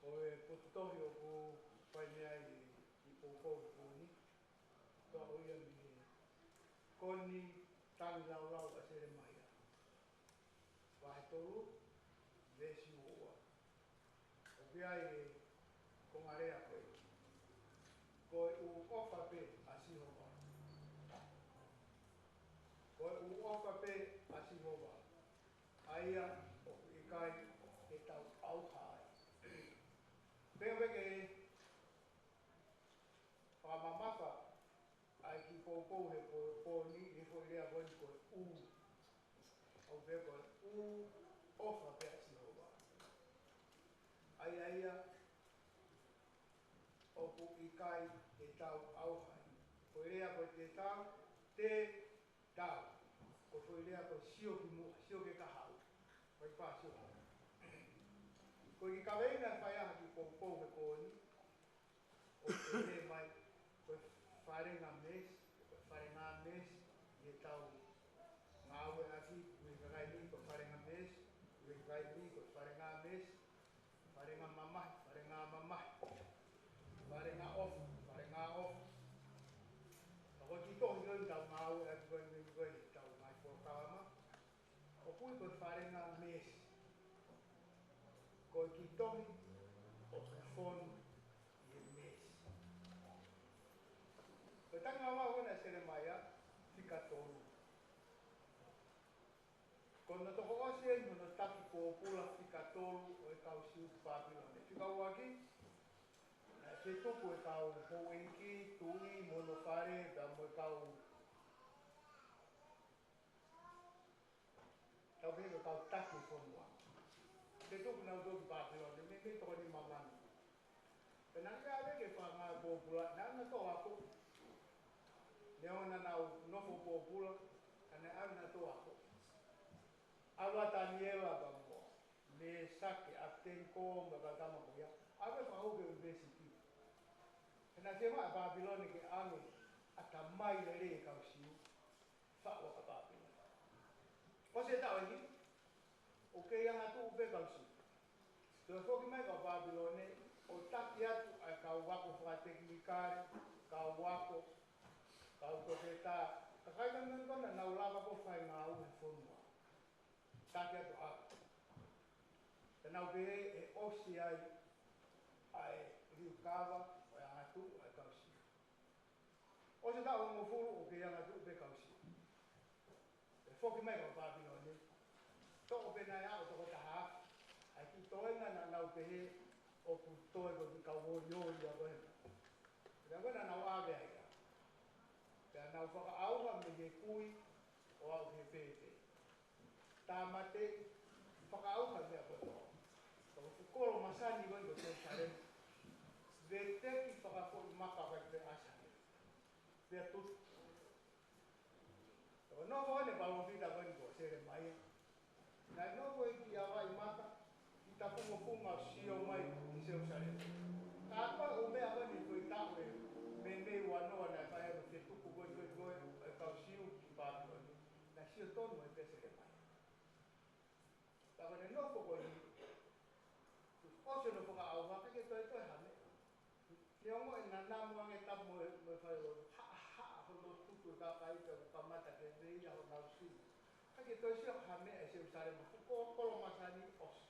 Ko e potu tohi ʻoku fai mei ai e kiʻi poupou ko eni, toʻo ia mei he Ko eni Tangilāulau ʻa Selemaia, vahe tolu, veesi ua ua. ʻOku ʻi ai e konga lea ko ē. Ko e ʻū ʻofa pē ʻa Sihova. Ko e ʻū ʻofa pē ʻa Sihova. ʻA ia ʻoku ʻikai ke tau ʻauha ai. Pea ʻoku ke fakamamafa ʻa e kiʻi poupou he pō, pō ni, he foʻi lea ko eni ko e ʻū. ʻOku pehē ko e ʻū ʻofa pē ʻa Sihova. ʻA ia ia, ʻoku ʻi ʻIkai ke tau ʻauha ai. Ko e lea ko e te tau, te tau. Ko e foʻi lea ko e sio ki muʻa, sio ki he kahaʻu. Ko e pā sio. Ko e kiʻi kaveinga ʻe fai ʻaki poupou he pō ni, ʻoku pehē mai, ko e falenga meesi, ko e falenga meesi, ʻi he tau ngāueʻaki, ui e kakai ni, ko e falenga meesi, ui e kakai ni, ko e falenga meesi, falenga mamahi, falenga mamahi, falenga ʻofa, falenga ʻofa. Ka ko e kiʻi tohi ʻoku tau ngāueʻaki ko eni, ko e tau mai polokalama. ʻOku ui ko e falenga meesi. Ko e kiʻi tohi ʻoku fonu ʻi he meesi. Ko e tangi ʻa e ʻOtua ʻa Selemaia, fika tolu. Ko hono toki ʻosi eni hono taki pōpula fika tolu ʻo e kau Siu ki Pāpilone. Fika ua ki, naʻe fetuku e kau houʻeiki, tuʻi, mo hono fale, pea mo e kau, tau pehē ko e kau taki fonua. Fetuku nautolu ki Pāpilone, mei, mei toko nima mano. Pea naʻe ʻikai ke fakaʻaongaʻi e pōpula, naʻa nau ako. Neongo naʻa nau nofo pōpula, ka naʻe ʻikai ke nau ako. ʻAlu ʻa Taniela pea mo Mesake, ʻApitenikō mo e kau tama ko ia, ʻave fakahū ki he ʻunivēsiti. He naʻe fiemaʻu ʻe Pāpilone ke ʻave ʻatamai lelei e kau Siu, faʻu ʻaki ʻa Pāpilone. ʻOsi e taʻu ʻe hiva, ʻoku kei angatuʻu pē kau Siu. Toe foki mai kau Pāpilone, ʻo taki atu ʻa e kau ako fakatekinikale, kau ako, kau toketā, kakai ko ē naʻa nau lava ko ē fai ngāue he fonua. Taki atu ʻa. Te nau pehē ʻe ʻosi ai ʻa e liukava ʻo e angatuʻu ʻa e kau Siu. ʻOsi e taʻu hongofulu ʻoku kei angatuʻu pē kau Siu. ʻE foki mai kau Pāpilone. Toʻo pē naʻe aʻu toko taha afe ʻa e kiʻi toenga naʻa nau pehē ʻoku toe ko e kiʻi kau olioli ʻa ko ē. Pea ko ē naʻa nau ʻave ai ia. Pea nau fakaʻauha mei he kui ʻo aʻu ki he pēpē. Tāmateʻi, fakaʻauha e meʻa kotoa. Ko e fuʻu kolo masani ko ē ko Selusalema. Veteki fakafoʻi maka ʻo ʻai pē ʻa Same. Pea tutu. Ko e nofo ʻene palōfita ko eni ko Selemaia. Naʻe nofo ʻi he kiʻi ʻāvaʻi maka, kiʻi tafungofunga ʻo sio mai ki Selusalema. Ka ko e ʻū meʻa ko eni ko e taʻu ʻe meimei uanoa naʻe fai ai e fetuku ko ē ko ē ko ē ʻo e kau Siu ki Pāpilone. Naʻe sio tonu ai pē Selemaia. Ka ko ʻene nofo ko eni, ʻosi hono fakaʻauha, ʻikai ke toe toe ha meʻa. Neongo e nanamu ange tapu mo e, mo e fai ʻo haʻahaʻa hono tutu e kakai pea kuo kamata ke veia honau sino. ʻIkai ke toe sio ha meʻa ʻi Selusalema, fuʻu kolo masani ʻosi.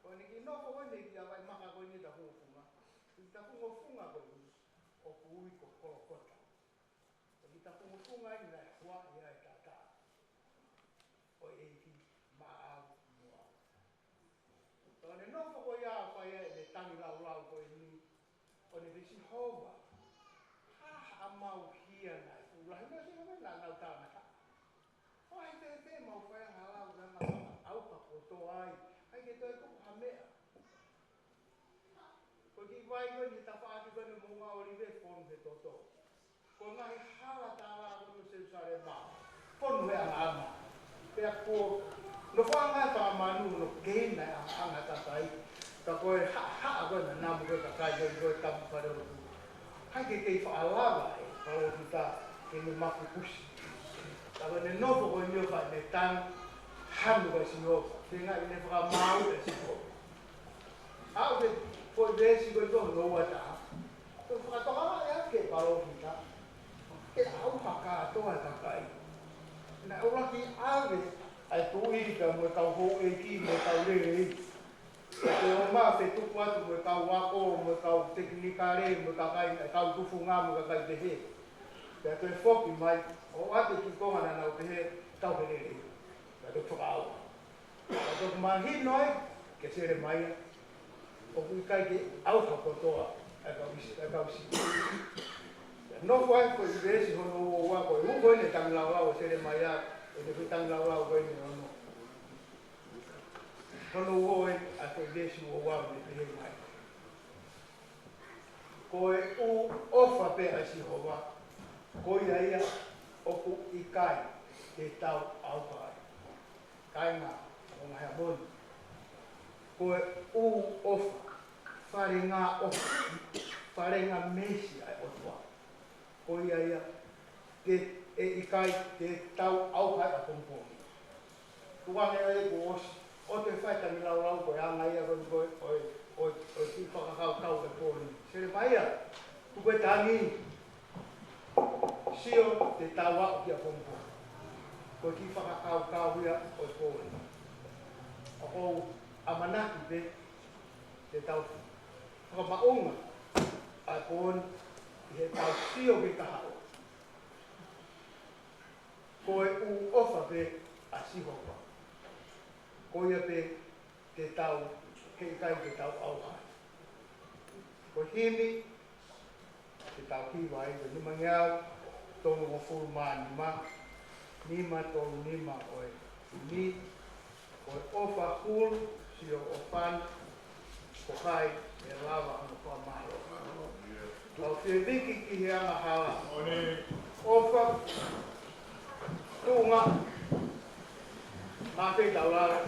Ko ʻene kiʻi nofo ko eni ki he ʻāvaʻi maka ko eni tafungofunga. Kiʻi tafungofunga ko eni, ʻoku ui ko Kolokota. Ko e kiʻi tafungofunga eni naʻe huaʻi ai e taʻataʻa ʻo e ʻEiki maʻau mo au. Ko ʻene nofo ko ia ʻo fai ai ʻene tangilāulau ko eni, ʻo ne pehē, Sihova, ha haʻamau hia naʻe fuʻu lahi, naʻe sio mai naʻa nau talangataʻa. ʻO ʻai pē pē mau faiangahala, naʻa nau ʻauha kotoa ai. ʻIkai ke toe tuku ha meʻa. Ko e kiʻi vai ko eni, tafaʻaki ko eni moʻunga ʻŌlive fonu he toto. Ko e ngaahi hala tālā ko eni ʻo Selusalema, fonu he ʻangaʻanga. Pea ko e nofoʻanga ʻo e fanga manu, ʻoku kei ʻi ai e ʻangaʻanga takai. Ka ko e haʻahaʻa ko ē naʻa nau ko ē kakai ko ē, ko e tapu fale ʻo tuʻu. ʻIkai ke kei faʻa lava e palōfita ke ne makupusi. Ka ko ʻene nofo ko eni ʻo fai ʻene tanu, hanu kia Sihova, feinga ke ne fakamaau ʻe Sihova. Aʻu ki he foʻi veesi ko ē hono ua taha. Ko e fakatokangaʻi ʻa e palōfita, ke ʻauha kātoa e kakai. Naʻe ʻuluaki ʻave ʻa e tuʻi pea mo e kau houʻeiki mo e kau lelei. Pea ʻomai ʻo fetuku atu mo e kau ako, mo e kau tekinikale, mo e kakai, e kau tufunga, mo e kakai pehē. Pea toe foki mai, ʻo ʻoatu e kiʻi konga naʻa nau pehē, kau he lelei. Pea toe fakaʻauha. Pea toe mahino ai kia Selemaia, ʻoku ʻikai ke ʻauha kotoa e kau ʻIsi-, e kau Siu. Pea nofo ai ko e veesi hono ua ua, ko e ua ko ē ʻene tangilāulau ʻa Selemaia, ʻene tangilāulau ko eni hono. Hono ua ʻo e, ʻa e veesi ua ua ʻoku ne pehē mai. Ko e ʻū ʻofa pē ʻa Sihova, ko ia ia ʻoku ʻikai te tau ʻauha ai. Kāinga, ʻo ngaahi amoni. Ko e ʻū ʻofa, falenga ʻofa, falenga meesi ʻa e ʻOtua. Ko ia ia, te, ʻe ʻikai te tau ʻauha ai ʻapongipongi. Tuku ange ʻa e kuo ʻosi, ʻo te fai tangilāulau ko e anga ia ko e, ko e, ko e, ko e, ko e kiʻi fakakaukau e pō ni. Selemaia, tuku e tangi, sio te tau aʻu ki ʻapongipongi. Ko e kiʻi fakakaukau ia ʻo e pō ni. ʻOku ou ʻamanaki pē te tau fakamaʻunga ʻa e pō ni ʻi heʻetau sio ki he kahaʻu. Ko e ʻū ʻofa pē ʻa Sihova. Ko ia pē te tau, heʻikai te tau ʻauha ai. Ko e himi, te tau hiva ai, ko e nimangeau tolungofulu mā nima, nima tolu nima ʻo e himi, ko e ʻofa hulu, sio ʻofa na, ko hai ʻe lava hono fakamālō. Tau fie viki ki he angahala. ʻOfa, tuʻunga, mā pē tau lava,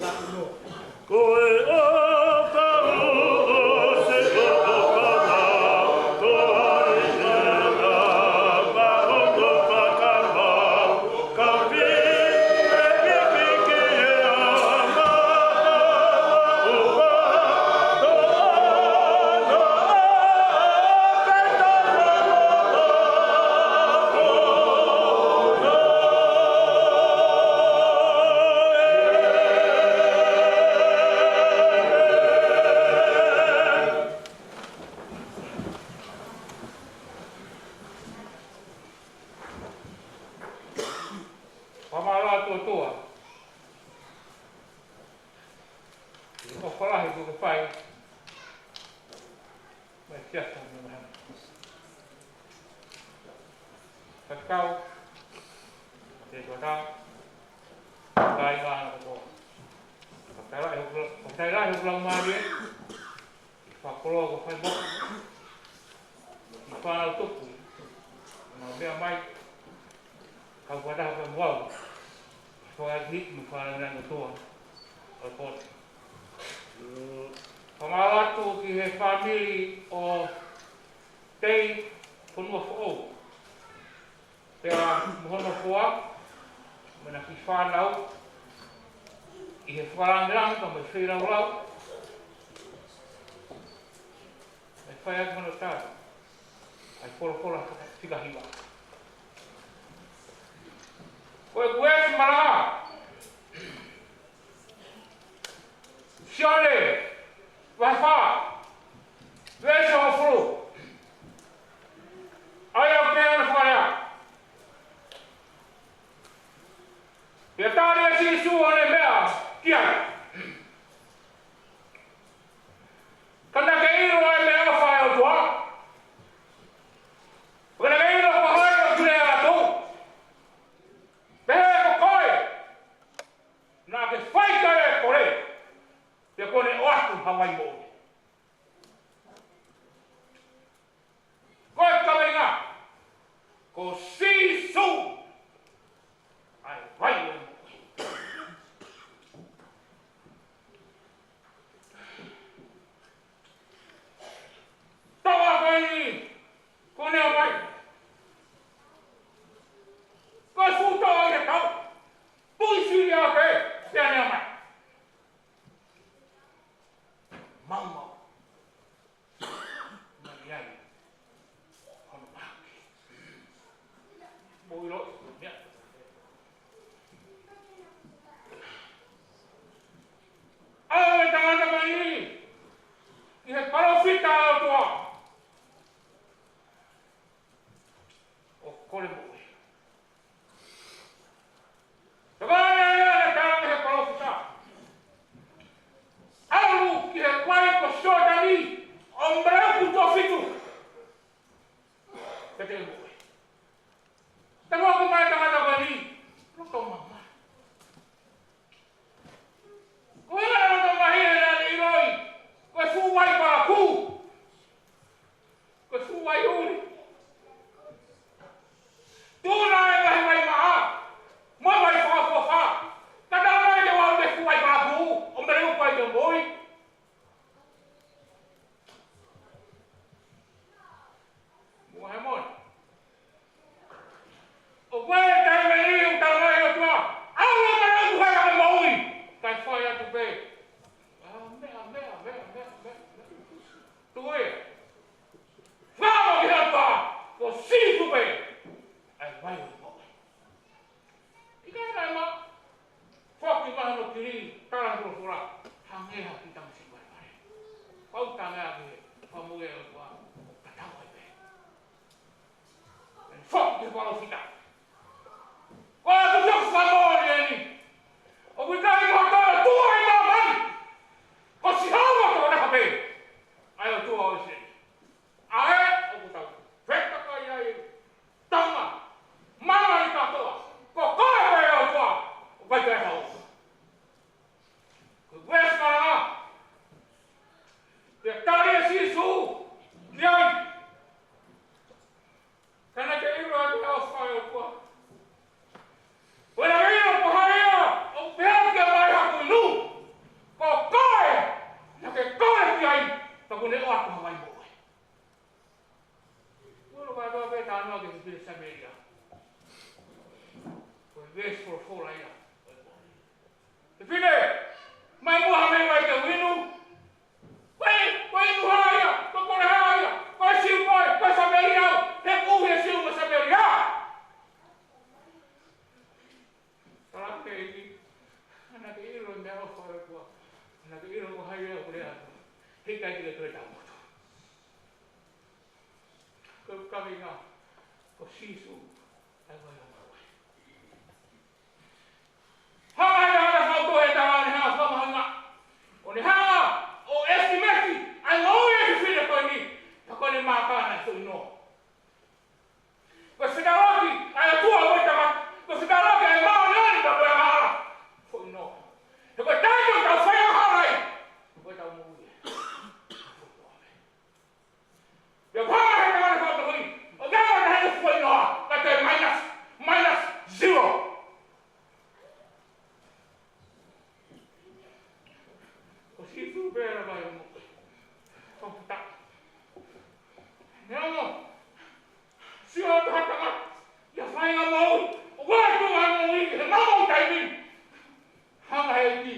laku nō. Ko e ʻofa ʻo se ʻofa na, ko e ʻofa ʻo se ʻofa na. Fakamālō atu ʻOtua. ʻOku lahi kuo ke fai. Mai siasa mo mahana. Fakakau. Te tuata. Kai ngā na kotoa. Fakatailahi hoku lau, fakatailahi hoku lau mālie. ʻI fakakoloa ko fai mo. ʻI fānau tupu. Mau meʻa mai. Kau fakataha pē mo au. Fakahiki mo fānau na kotoa. ʻO e pō ni. Fakamālō atu ki he fāmili ʻo Tei Fonuafoʻou. Pea mo hono hoa, mo ʻena kiʻi fānau, ʻi he fakalāngilangi pea mo e feilaulau, ʻe fai atu hono tali, ʻa e folofola fika hiva. Ko e kuesi mala, Sione, vahe fā, veesi hongofulu. ʻA ia ʻoku pehē hono fakalea. Pea tali ʻe Sīsū ʻo ne meʻa ki ai. Ka naʻa ke ʻilo ʻa e meʻaʻofa ʻa e ʻOtua. Ka naʻa ke ʻilo ko hai ʻoku lea atu. Pehē ko koe. Naʻa ke fai ka e kole, pea kuo ne ʻoatu ha vai moʻui. Ko e kaveinga, ko Sīsū ʻa e vai ʻo e moʻui. Toʻa ko eni, kuo ne ʻomai. Ko e fuʻu toʻa ʻi he tau. Puisi ia pē, pea ne ʻomai. Maumau. Mai ai. Hono mahaki. Mou ʻilo, ia. ʻAlu e tangata ko eni ki he palōfita ʻa e ʻOtua. ʻO kole moʻui. Tokanga ia ʻa e tangata ki he palōfita. ʻAlu ki he vai ko Sioatani, ʻo maleku tuʻo fitu. Pea te ke moʻui. Tangata ko eni, tangata ko eni. Loto mamahi. Ko e loto mamahi ʻe naʻa ne ʻiloʻi ko e fuʻu vai palakū. Sīsū ki ai. Ka naʻe ʻikai ke ʻilo ʻe he ʻofa ʻa e ʻOtua. Pea naʻe ʻikai ke ʻilo pe ko hai ia ʻoku pehē ki ai ʻa e haku inu. Ko koe naʻa ke kole ki ai, pea kuo ne ʻoatu ha vai moʻui. Kuo lava pē talanoa ki he fefine Samēlia. Ko e veesi folofola ia. Fefine, ʻomai muʻa ha meʻi vai ke u inu. Ko e, ko e inu hā ia, ko e kole hā ia, ko e Siu au, ko e Samēlia au, he ʻoku ʻuhi e Siu mo e Samēlia. Talaange ʻe he ʻEiki, naʻa ke ʻilo e meʻaʻofa ʻa e ʻOtua, naʻa ke ʻilo ko hai ʻoku lea atu, he ʻikai ke toe taumutu. Ko e kaveinga, ko Sīsū ʻa e vai ʻo e moʻui. Hanga ʻe he tangata fautoʻi e tangata, ne hanga ʻo fakamahuʻingaʻi, ʻo ne hanga ʻo estimate ʻa e moʻui ʻa e fefine ko eni, pea ko ʻene maaka naʻe foʻi noa. Ko e fetaulaki ʻa e ʻOtua mo e tangata, ko e fetaulaki ʻa e māʻoniʻoni pea mo e angahala, foʻi noa. He ko e taimi ʻoku tau faiangahala ai, ko ʻetau moʻui ē, foʻi noa. Pea hanga ʻe he tangata fautoʻi, ʻo ʻikai ke ʻi ai ha foʻi noa, ka toe minus, minus zero. Ko Sīsū pē ʻa e vai ʻo e moʻui. Fakafetaʻi. Neongo, sio atu ha tangata, ʻi ha faʻahinga moʻui, ʻoku ʻi ai e tuʻunga moʻui, he maʻu taimi. Hanga ʻe he ʻEiki.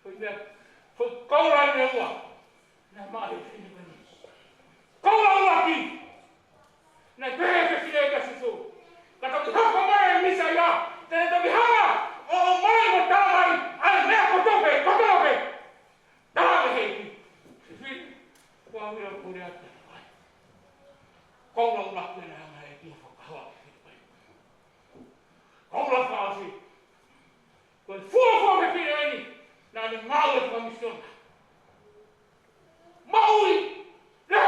Foʻi meʻa, foʻi koula ʻe ua. Naʻe maʻu ʻe he fefine ko eni. Koula ʻuluaki. Naʻe pehē ʻe he fefine kia Sīsū, ka toki hoko mai e Mīsaia, te ne toki hanga ʻo ʻomai mo talamai ʻa e meʻa kotoa pē, kotoa pē. Talaange ʻe he ʻEiki, fefine, ko au ia ʻoku ou lea atu ai. Koula ʻuluaki naʻe hanga ʻe he ʻEiki ʻo fakahā ki he fefine. Koula fakaʻosi. Ko e fuofua fefine eni, naʻa ne ngāue fakamisiona. Maʻu ʻi he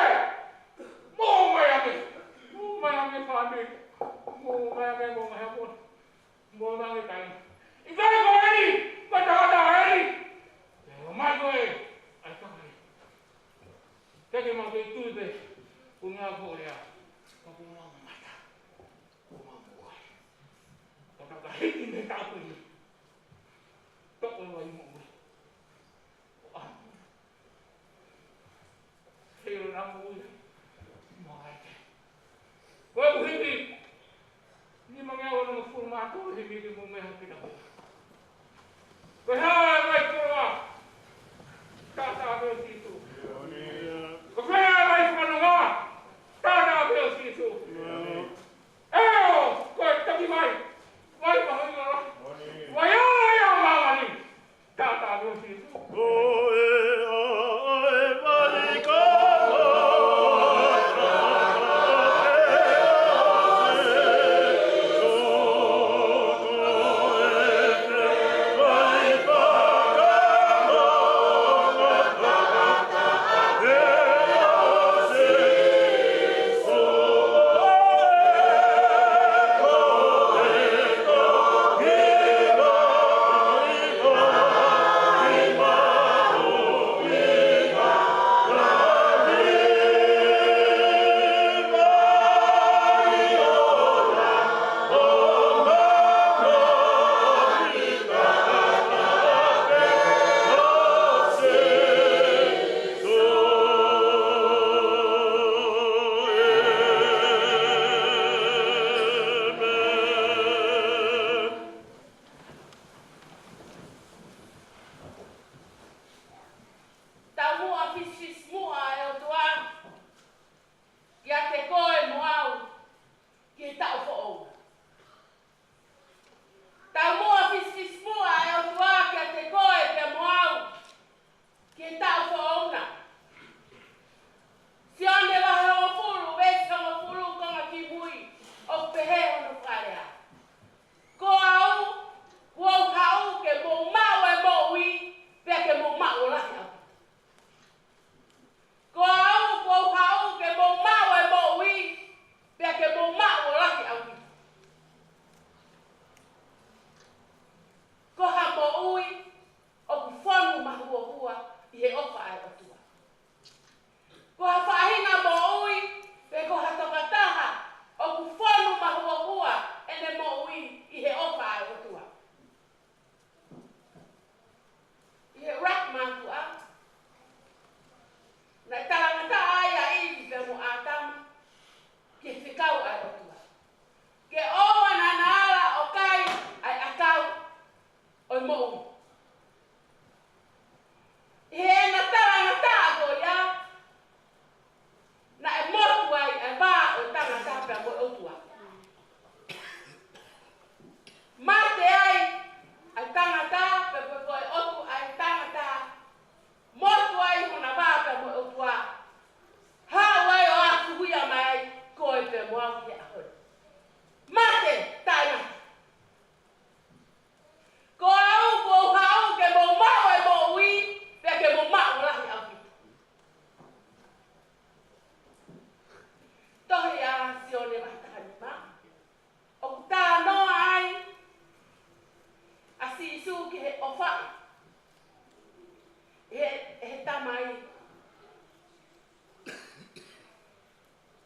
moʻui ange. Moʻui ange fāmili. Moʻui ange, moʻui ange moʻui. Moʻui ange taimi. ʻIkai ko eni, ko e tangata eni. Ke ʻomai ko ē ʻa e takai. Ke ke mau ke tui pē, ko e ngāue ko ē, ko e ngāue mata. Ko e ngāue moʻui. Ko e tangata hiki mei he taʻu ko eni. Toʻo e vai moʻui. ʻO ʻamu. Heiʻilo naʻa moʻui. Moʻui. Ko e kuhiki. Nimangeau onongofulu mā tolu himi ki mumea kita. Ko e hā e vai koloa. Taʻataʻa pē ʻo Sīsū. Ko e hā e vai fanonga. Taʻataʻa pē ʻo Sīsū. ʻEo, ko e taki vai. Vai mahuʻinga. Vai ʻo e māmani. Taʻataʻa pē ʻo Sīsū. Ko e ʻa e vai ka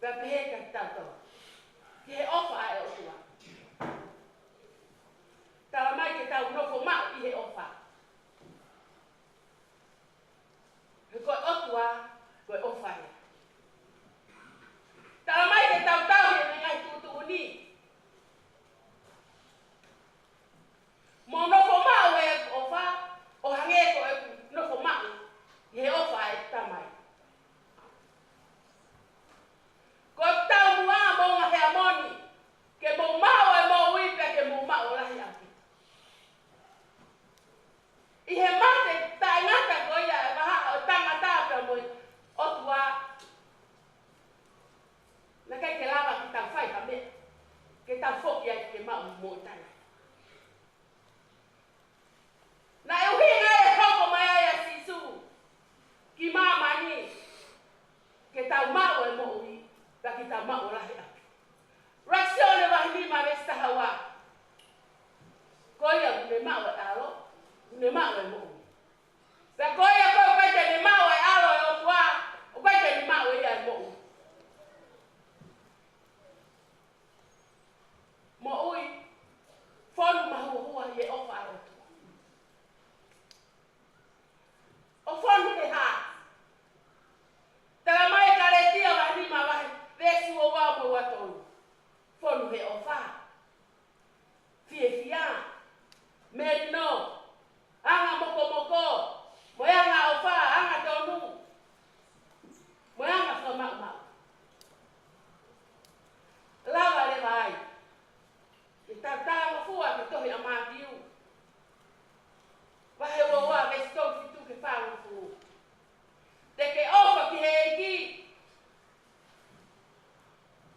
Ka pehē ka tau tau ki he ʻofa ʻa e ʻOtua. Tala mai ke tau nofo maʻu ʻi he ʻofa. He ko e ʻOtua, ko e ʻofa ia. Tala mai ke tau tauhi ʻene ngaahi tuʻutuʻuni. Mou nofo maʻu he ʻofa, ʻo hangē ko ʻeku nofo maʻu he ʻofa ʻa e Tamai. Ko e taumuʻa mo e Heamoni, ke mou maʻu e moʻui pea ke mou maʻu ʻo lahi ʻaki. ʻI he mate taʻengata ko ia ʻa e vahaʻa ʻo e tangata pea mo e ʻOtua, naʻe ʻikai ke lava ke tau fai ha meʻa ke tau foki ai ke maʻu moʻui taʻengata. Naʻe ʻuhinga e hoko mai ai ʻa Sīsū ki māmani ke tau maʻu e moʻui, pea ke tau maʻu ʻo lahi ʻaki. ʻUluaki Sione vahe nima veesi taha ua. Ko ia ʻoku ne maʻu e ʻAlo, ʻoku ne maʻu e moʻui. Pea ko ia ko ē ʻoku ʻikai te ne maʻu e ʻAlo ʻo e ʻOtua, ʻoku ʻikai te ne maʻu ia e moʻui. Moʻui, fonu mahuohua ʻi he ʻofa ʻa e ʻOtua. ʻO fonu he hā? Tala mai ʻe Kalētia vahe nima vahe, veesi ua ua mo e ua tolu. Fonu he ʻofa, fiefia, melino, anga mokomoko, mo e angaʻofa, angatonu, mo e anga fakamaʻumaʻu. Lava leva ai ke tau talangofua ki he tohi ʻa Mātiu vahe ua ua veesi tolu fitu ki he fāngofulu. Te ke ʻofa ki he ʻEiki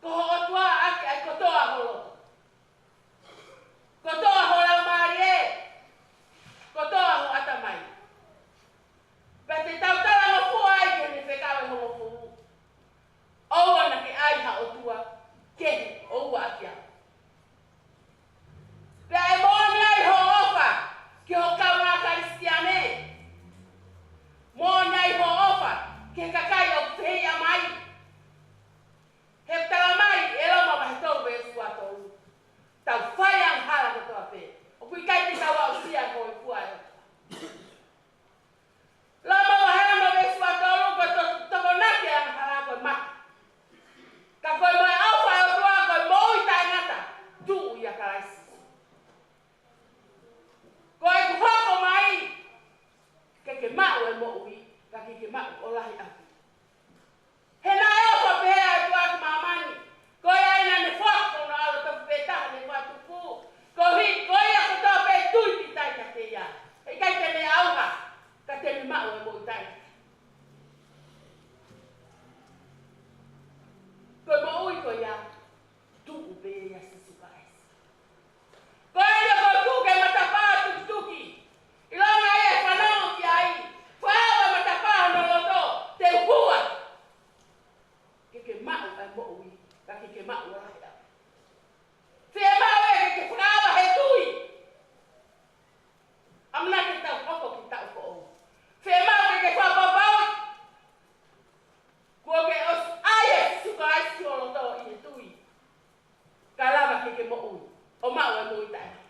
ko ho ʻOtua ʻaki ʻa e kotoa ho loto, kotoa ho laumālie, kotoa ho ʻatamai. Pea te tau talangofua ai ki heʻene fekau ʻe hongofulu. ʻOua naʻa ke ʻai ha ʻotua kehe ʻo ua ʻaki au. Pea ʻe moʻoni ai hoʻo ʻofa ki ho kaungā Kalisitiane. Moʻoni ai hoʻo ʻofa ki he kakai ʻoku fehiʻa mai. He tala mai ʻe Loma vahe tolu veesi ua tolu, tau fai angahala kotoa pē. ʻOku ʻikai te tau aʻusia ko e fua e ʻOtua. Loma vahe ono veesi ua tolu, ko e to-, tokonaki e angahala ko e mate. Ka ko e moʻui ʻofa ʻa e ʻOtua ko e moʻui taʻengata, tuʻu ʻia Kalaisi. Ko ʻeku hoko mai, ke ke maʻu e moʻui, ka ke ke maʻu ʻo lahi ʻaki. He naʻe ʻofa pehē ʻa e ʻOtua ki māmani, ko ia ai naʻa ne foaki hono ʻAlo tofu pē taha ne fakatupu, koeʻuhi ko ia kotoa pē ʻe tui ki ai, ka te ia, heʻikai te ne ʻauha, ka te ne maʻu e moʻui taʻengata. Ko e moʻui ko ia, tuʻu pē ʻia Sīsū Kalaisi. Ko ia ko e tuʻu ki he matapā tukituki. ʻIlonga ia ʻe fanongo ki ai, fakaava e matapā hono loto, te u hū atu ke ke maʻu e moʻui, ka ke ke maʻu ʻo lahi ʻaki. Fiemaʻu ia ke ke fakaava he tui. ʻAmanaki ke tau hoko ki he taʻu foʻou. Fiemaʻu ke ke fakapapauʻi kuo ke ʻosi ʻai ʻa Sīsū Kalaisi ki ho loto ʻi he tui, kae lava ke ke moʻui ʻo maʻu e moʻui taʻengata.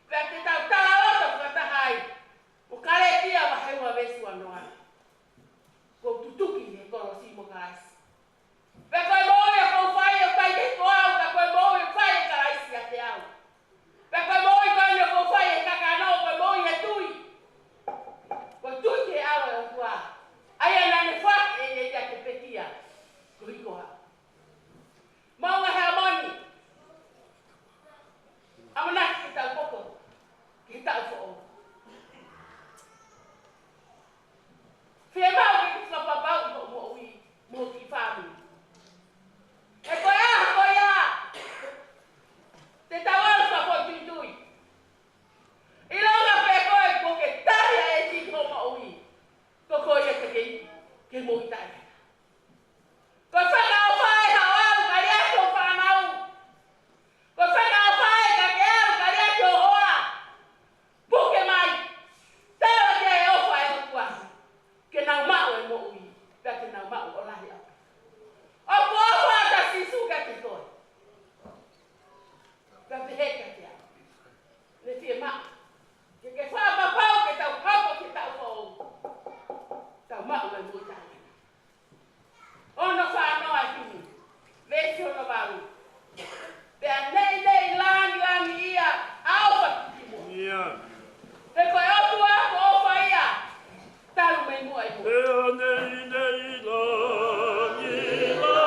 Pea te tau talaloto fakataha ai mo Kalētia vahe ua veesi ua noa. Kuo u tutuki he kolosi mo Kalaisi. Pea ko e moʻui ʻoku ou fai ʻoku ʻikai ke ko au, ka ko e moʻui ʻoku fai ʻe Kalaisi ʻiate au. Pea ko e moʻui ko eni ʻoku ou fai he kakano, ko e moʻui he tui. Ko e tui ki he ʻAlo ʻo e ʻOtua, ʻa ia naʻa ne foaki ʻe ia ia ke pekia koeʻuhi ko au. Māʻunga Heamoni, ʻamanaki ke tau hoko ki he taʻu foʻou. Fiemaʻu ke ke fakapapauʻi hoʻo moʻui mo e kiʻi fāmili. He ko e ʻaho ko ia te tau ʻalu fakafoʻituitui. ʻIlonga pē ko ē kuo ke tali ʻa e ʻEiki ki hoʻo moʻui, ko koe ia te ke iku ki he moʻui taʻengata. Ko e fakaʻofa ē haʻo ʻalu ka liʻaki hoʻo fānau. Ko e fakaʻofa ē ka ke ʻalu ka liʻaki hoʻo hoa. Puke mai. Tala ki ai e ʻofa ʻa e ʻOtua ke nau maʻu e moʻui, pea ke nau maʻu ʻo lahi ʻaki. Heka kia. Ne fiemaʻu ke ke fakapapau ke tau hoko ki he taʻu foʻou. Tau maʻu mai mo tau. Ono fā noa himi. Veesi ono valu. Pea neʻineʻi langilangiʻia ʻa e ʻofa ki muʻa. Ia. He ko e ʻOtua ko e ʻofa ia. Talu mei muʻa ʻi muʻa. Pea neʻineʻi langilangiʻia ʻa e ʻofa ki muʻa.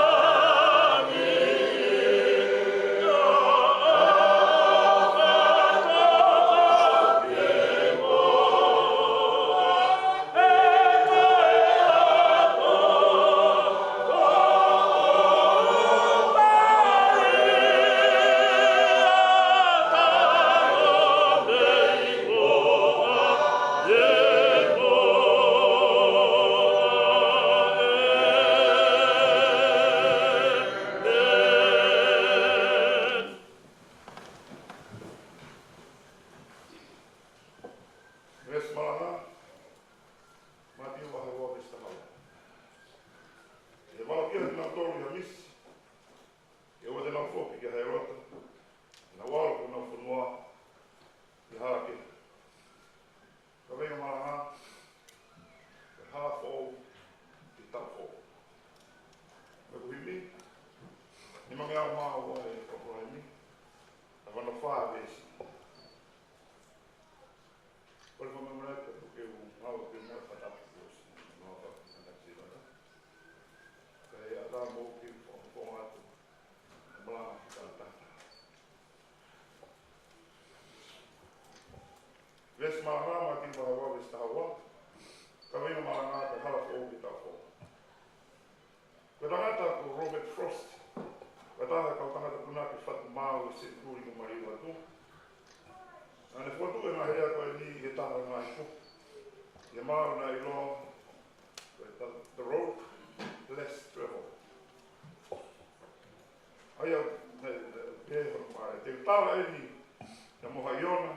Veesi malanga, Mātiu vahe ua veesi taha ua. ʻE valokiʻi kinautolu ʻi ha misi, ke ʻoua te nau foki kia Hēlota, ke nau ʻalu ki honau fonua, ki ha hala kehe. Kaveinga malanga, ko e hala foʻou ki he taʻu foʻou. Ko e himi, nimangeau mā ua ʻe Kōpolaimi, taha ono fā veesi. Kole fakamolemole atu ke u ngāue ke u moe fakatapu ki ʻosi. Ngāue fakatapu ki ʻosi. Kae ʻatā mo ke u fakafofonga atu. Malanga ki he taha taha. Veesi malanga, Mātiu vahe ua veesi taha ua. Kaveinga malanga, ko e hala foʻou ki he taʻu foʻou. Ko e tangata ko Robert Frost, ko e taha e kau tangata punake fatu maau ʻo e senituli kuo maliu atu. Naʻa ne fokotuʻu e ngaahi lea ko eni ʻi he taha e ngaahi kupu ʻi he maau naʻe ʻiloa ko e The, The Road Less Traveled. ʻA ia, ne, ne, pehē hono fakalea, te u tala eni ia mo Haiona,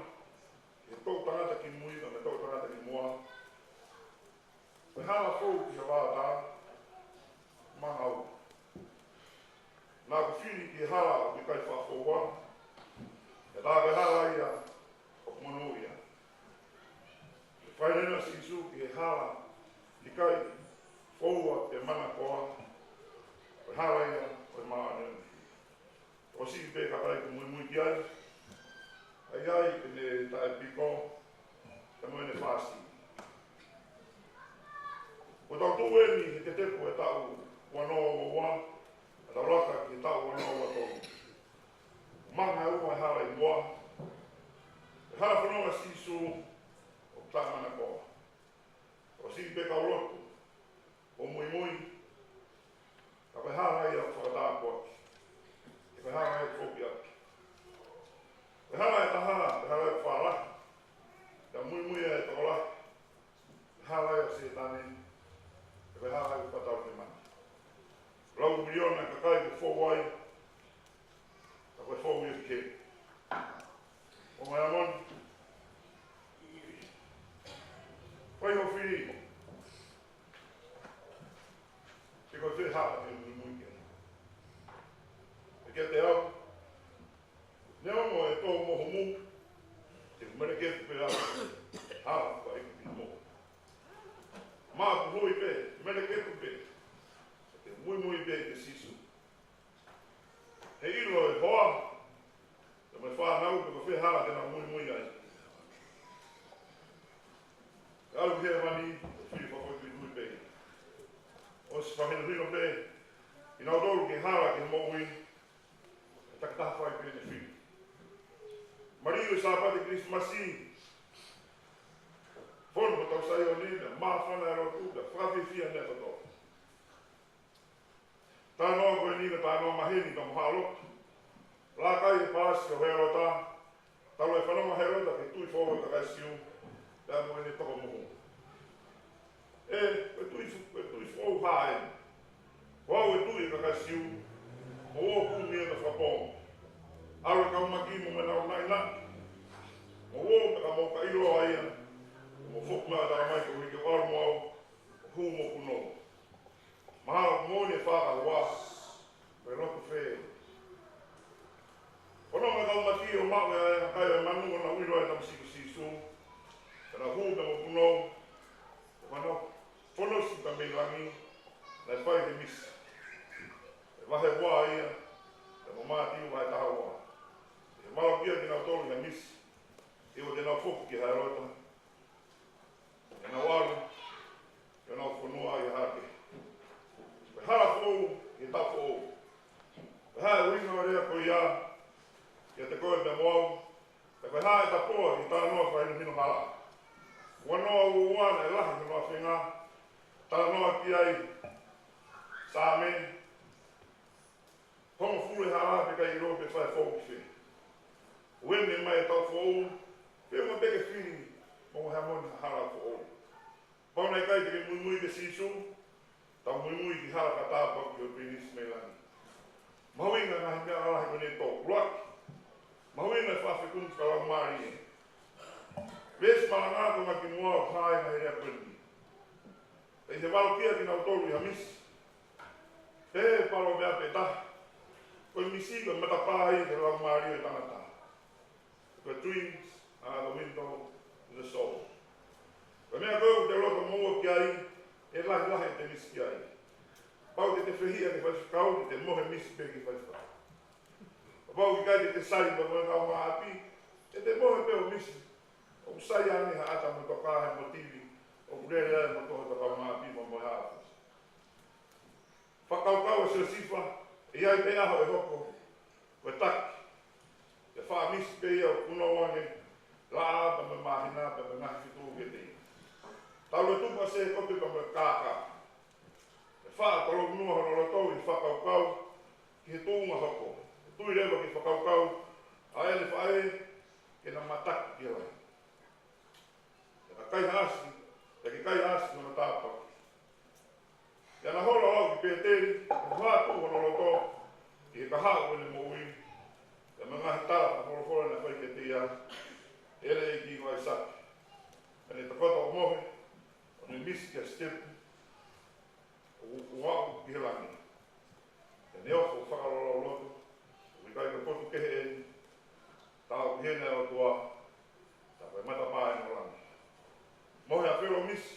ki he toʻu tangata ki mui, mo e toʻu tangata ki muʻa. Ko e hala foʻou ki he vaotā, manga ua. Naʻa ku fili ki he hala ʻoku ʻikai faʻa foua, he tā ko e hala ia ʻoku monūʻia. Fakaʻilonga ʻa Sīsū ki he hala ʻikai foua pe manakoa, ko e hala ia ʻo e māʻoniʻoni. ʻOsi pē kakai ʻoku muimui ki ai, ʻa ia ʻoku ne taʻepiko, pea mo ʻene fāsi. Ko ʻetau tuʻu eni he teteku e taʻu ua noa ua ua, ʻa tau laka ki he taʻu ua noa ua tolu. Manga ua e hala ʻi muʻa, e hala fononga ʻa Sīsū ʻoku taʻemanakoa. ʻOsi pē kau lotu, ʻo muimui, ka ko e hala ia ʻoku fakatāpuaki. Ka ko e hala ia ʻoku foki atu. Ko e hala ʻe taha, ko e hala ʻoku fālahi. Ka muimui ʻa e tokolahi. Ko e hala ia ʻo Sētane. Ka ko e hala ia ʻoku fakatau ki he mate. Lau miliona kakai ʻoku fou ai. Ka ko e fou ia ki he. ʻO mai amon. Ko e hoʻo fili. Ke ko e fē hala ke muimui ki ai. ʻE kiate au. Neongo e tō mo homu. Te u meleke atu pē au. Hala ko e ki mo. Mā puhui pē. Meleke atu pē. Te u muimui pē ki Sīsū. He ʻilo e hoa, pea mo e fānau, pe ko fē hala te nau muimui ai. Ke ʻalu ki hēvani, ʻo fili fakafoʻituitui pē. ʻOsi fakahinohino pē, kinautolu ki he hala ki he moʻui, ʻe takitaha fai pē ʻene fili. Maliu e Sāpate Kilisimasi, fonu hotau Saione, pea māfana e lotu, pea fakafiefia e meʻa kotoa. Talanoa ko eni ko e talanoa maheni ka mo haʻa lotu. Laka ai e palasi ʻo Hēlota, talu e fanongo ʻa Hēlota ki he tui foʻou ʻa e kakai Siu, pea mo ʻene toko muhu. ʻE, ko e tui fo-, ko e tui foʻou hā eni. Ko au e tui ʻa e kakai Siu, mou ō ʻo kumi ʻa e fakapō. ʻAlu e kau maki mo ʻenau naʻinaʻi. Mou ō pea ka mou ka ʻiloa ia, mou foki mai ʻo tala mai koeʻuhi ke u ʻalu mo au, ʻo hū mo punou. Mahalo ʻoku moʻoni e fakahua, ko e lotu fē. Ko e nonga kau maki ʻo ʻa e fai ʻo e misi. ʻI he vahe ua ia, ʻa ia mo Mātiu vahe taha ua. ʻI he valokia kinautolu ʻi he misi, ʻio te nau foki ki Hēlota, ʻio te nau ʻalu ki honau fonua ʻi he hala kehe. Ko e hala foʻou ʻi he taʻu foʻou. Ko e hā e ʻuhinga ʻo e lea ko ia kiate koe pea mo au? Pea ko e hā e tapoa ki he talanoa fakahinohino hala? Ua noa ua ua, naʻe lahi hono afenga, talanoa ki ai Saame, hongofulu e hala, pea ʻikai ʻilo pe fai fou ki fē. ʻOku ʻi ai e taʻu foʻou, pea mo e peke fili mo e hā moʻoni ha hala foʻou. Kapau naʻe ʻikai te ke muimui kia Sīsū, tau muimui ki he hala fakatāpuaki ʻo e pilinisi mei langi. Mahuʻinga e ngaahi meʻa lalahi ko eni ʻe tolu. ʻUluaki, mahuʻinga e fefeka fakalaumālie. Veesi malanga ko ē ki muʻa ʻoku hā ai e ngaahi lea ko eni. ʻI he valokia kinautolu ʻi he misi. Pea palo mea pē taha. Ko e misi ko e matapā ia ki he laumālie ʻo e tangata. The dreams are the window to the soul. Ko e meʻa ko ē ʻoku te loto moʻua ki ai, ʻe lahilahi ʻete misi ki ai. Kapau te te fehiʻa ke fai fakakaukau, te te mohe misi pē ki he fai fakakaukau. Kapau ʻoku ʻikai te te sai pea mo e kaungāʻapi, te te mohe pē ʻo misi. ʻOku sai ange ha ʻata mo e toka he motivi ʻoku lele ai mo e toka ʻo e kaungāʻapi mo e mohe ʻapi. Fakakaukau ʻa Siosifa, ʻe ʻi ai pē ʻaho ʻe hoko ko e taki, ʻe faʻa misi pē ia ʻo punou ange laʻā pea mo e māhina pea mo e ngaahi fetuʻu kiate ia. Talu e tupu ʻa Sēkope pea mo e kākā. ʻE faʻa tolongunuʻa hono loto ʻi he fakakaukau ki he tuʻunga hoko. ʻE tui leva ki he fakakaukau ʻa ʻene faʻē ke na mataki ki he lahi. ʻE ka kai ha ʻasi, ʻe ke kai ha ʻasi mo e tāpuaki. Pea na hola ʻo aʻu ki Pēteli, ʻo hā atu hono loto ʻi he kahaʻu ʻene moʻui, pea mo e ngaahi tala fakafolofola naʻe fai kiate ia ʻe he ʻEiki ko ʻAisake. Pea ne tokoto ʻo mohe, ʻo ne misi ki he sitepu ʻoku aʻu ki he langi. Pea ne ofo fakalaulauloto, ʻoku ʻikai ko e potu kehe eni, taʻofi heni ʻe he ʻOtua, tā ko e matapā eni ʻo langi. Mohe ʻa Felo ʻo misi,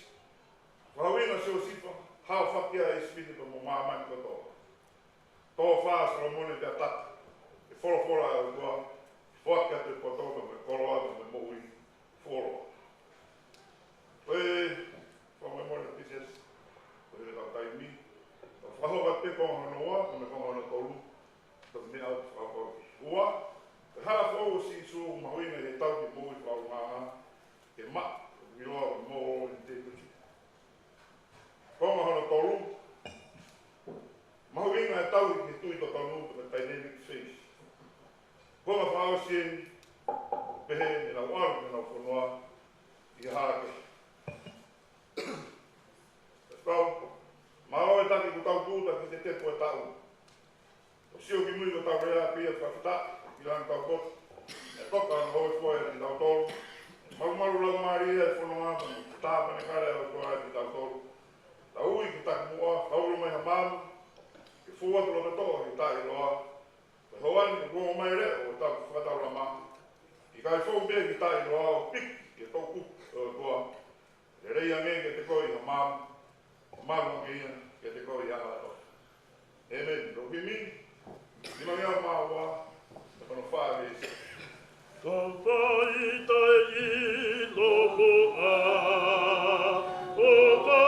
fakahinohino ʻa Siosifa, hao hake ʻa ʻIsipite pea mo māmani kotoa. Tō fā ʻa Solomone pea tata, ʻe folofola ʻa e ʻOtua, ʻe foaki atu e poto pea mo e koloa pea mo e moʻui fuoloa. Ko e fakamolemole Pisesi, ko e hili ʻetau taimi, ʻo fakahoko atu pē konga hono ua, pea mo e konga hono tolu, toki meʻa ʻo fakahoko. Ua, ko e hala foʻou ʻo Sīsū, mahuʻinga ʻi he tau ki he moʻui fakaʻulungaanga, ke maʻu, ʻiloa, mo e integrity. Konga hono tolu, mahuʻinga e tauhi ki he tui totonu, ko e dynamic faith. Konga fakaʻosi eni, pehē ʻe he lau ʻalu ki honau fonua ʻi he hala kehe. Let's go. Mālō e taki kuo tau tūʻuta ki he tepu ʻo e taʻu. ʻOku sio kimui ko ʻetau lea pē ia fakafetaʻi, ʻi langi tau poto. ʻE toka hono hōifua ʻiate kitautolu. ʻE malumalu laumālie ʻa e fononga, pea mo e tāpanekale ʻa e ʻOtua ʻiate kitautolu. Tau ui ki he takimuʻa, tau ulo mai ha maama, ke fou atu loto toʻa ki he taʻeʻiloa. Ko e houa ni kuo ongo mai e leʻo ʻo ʻetau fakataulama. ʻIkai fou pē ki he taʻeʻiloa ʻo piki ki he toʻukupu ʻo e ʻOtua. Lelei ange kiate koe ʻi ha maama, malu ange ia kiate koe ʻi ha ʻaho tohi. ʻĒmeni. Tau himi, nima ngeau mā ua, mo hono fā veesi. Ka fai tai i loko a, ʻo ka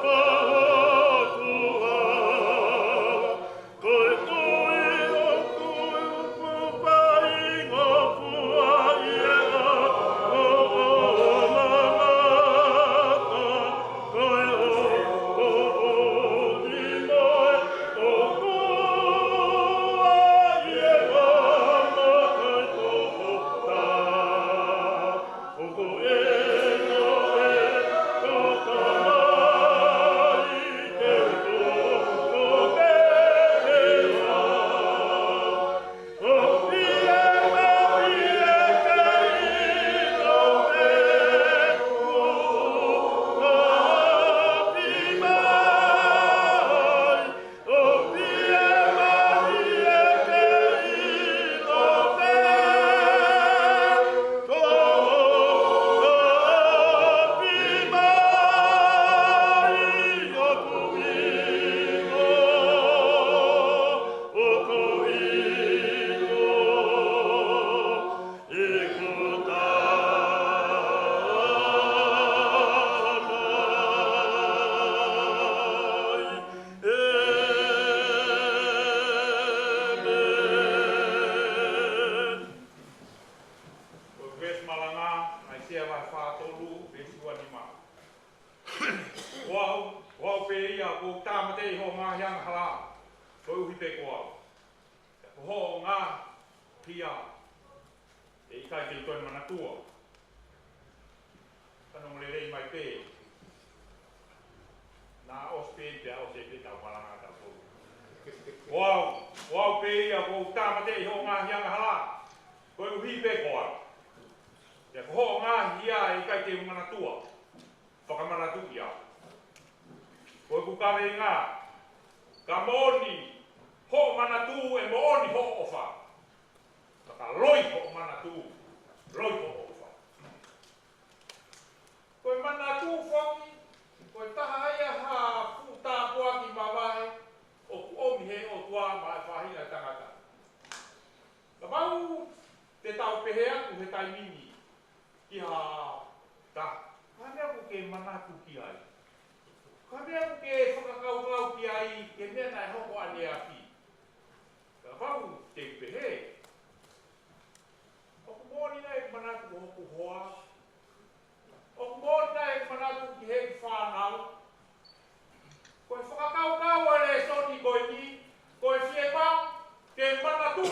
ka hoku a, ʻoku ou tāmateʻi hoʻo ngaahi angahala, koeʻuhi pē ko au. Pea ko hoʻo ngaahi hia ʻe ʻikai te u toe manatua. Fanongo lelei mai pē. Naʻa ʻosi pē pea ʻosi pē tau malanga tautolu. Ko au, ko au pē ia ʻoku ou tāmateʻi hoʻo ngaahi angahala, koeʻuhi pē ko au. Pea ko hoʻo ngaahi hia ʻe ʻikai te u manatua. Fakamanatu ia. Ko ʻeku kaveinga, ka moʻoni hoʻo manatu ʻe moʻoni hoʻo ʻofa. Ka ka loi hoʻo manatu, loi hoʻo ʻofa. Ko e manatu foki, ko e taha ia ha fuʻu tāpuaki mavahe ʻoku ʻomi he ʻOtua maʻa e faʻahinga tangata. Kapau te tau pehē atu he taimi ni ki ha taha, ko e hā e meʻa ʻoku ke manatu ki ai? Ko e hā e meʻa ʻoku ke fakakaukau ki ai, ki he meʻa naʻe hoko ʻaneafi? Kapau te u pehē, ʻoku moʻoni nai ʻeku manatu ki hoku hoa? ʻOku moʻoni nai ʻeku manatu ki heʻeku fānau? Ko e fakakaukau ʻo e lēsoni ko eni, ko e fiemaʻu ke manatu.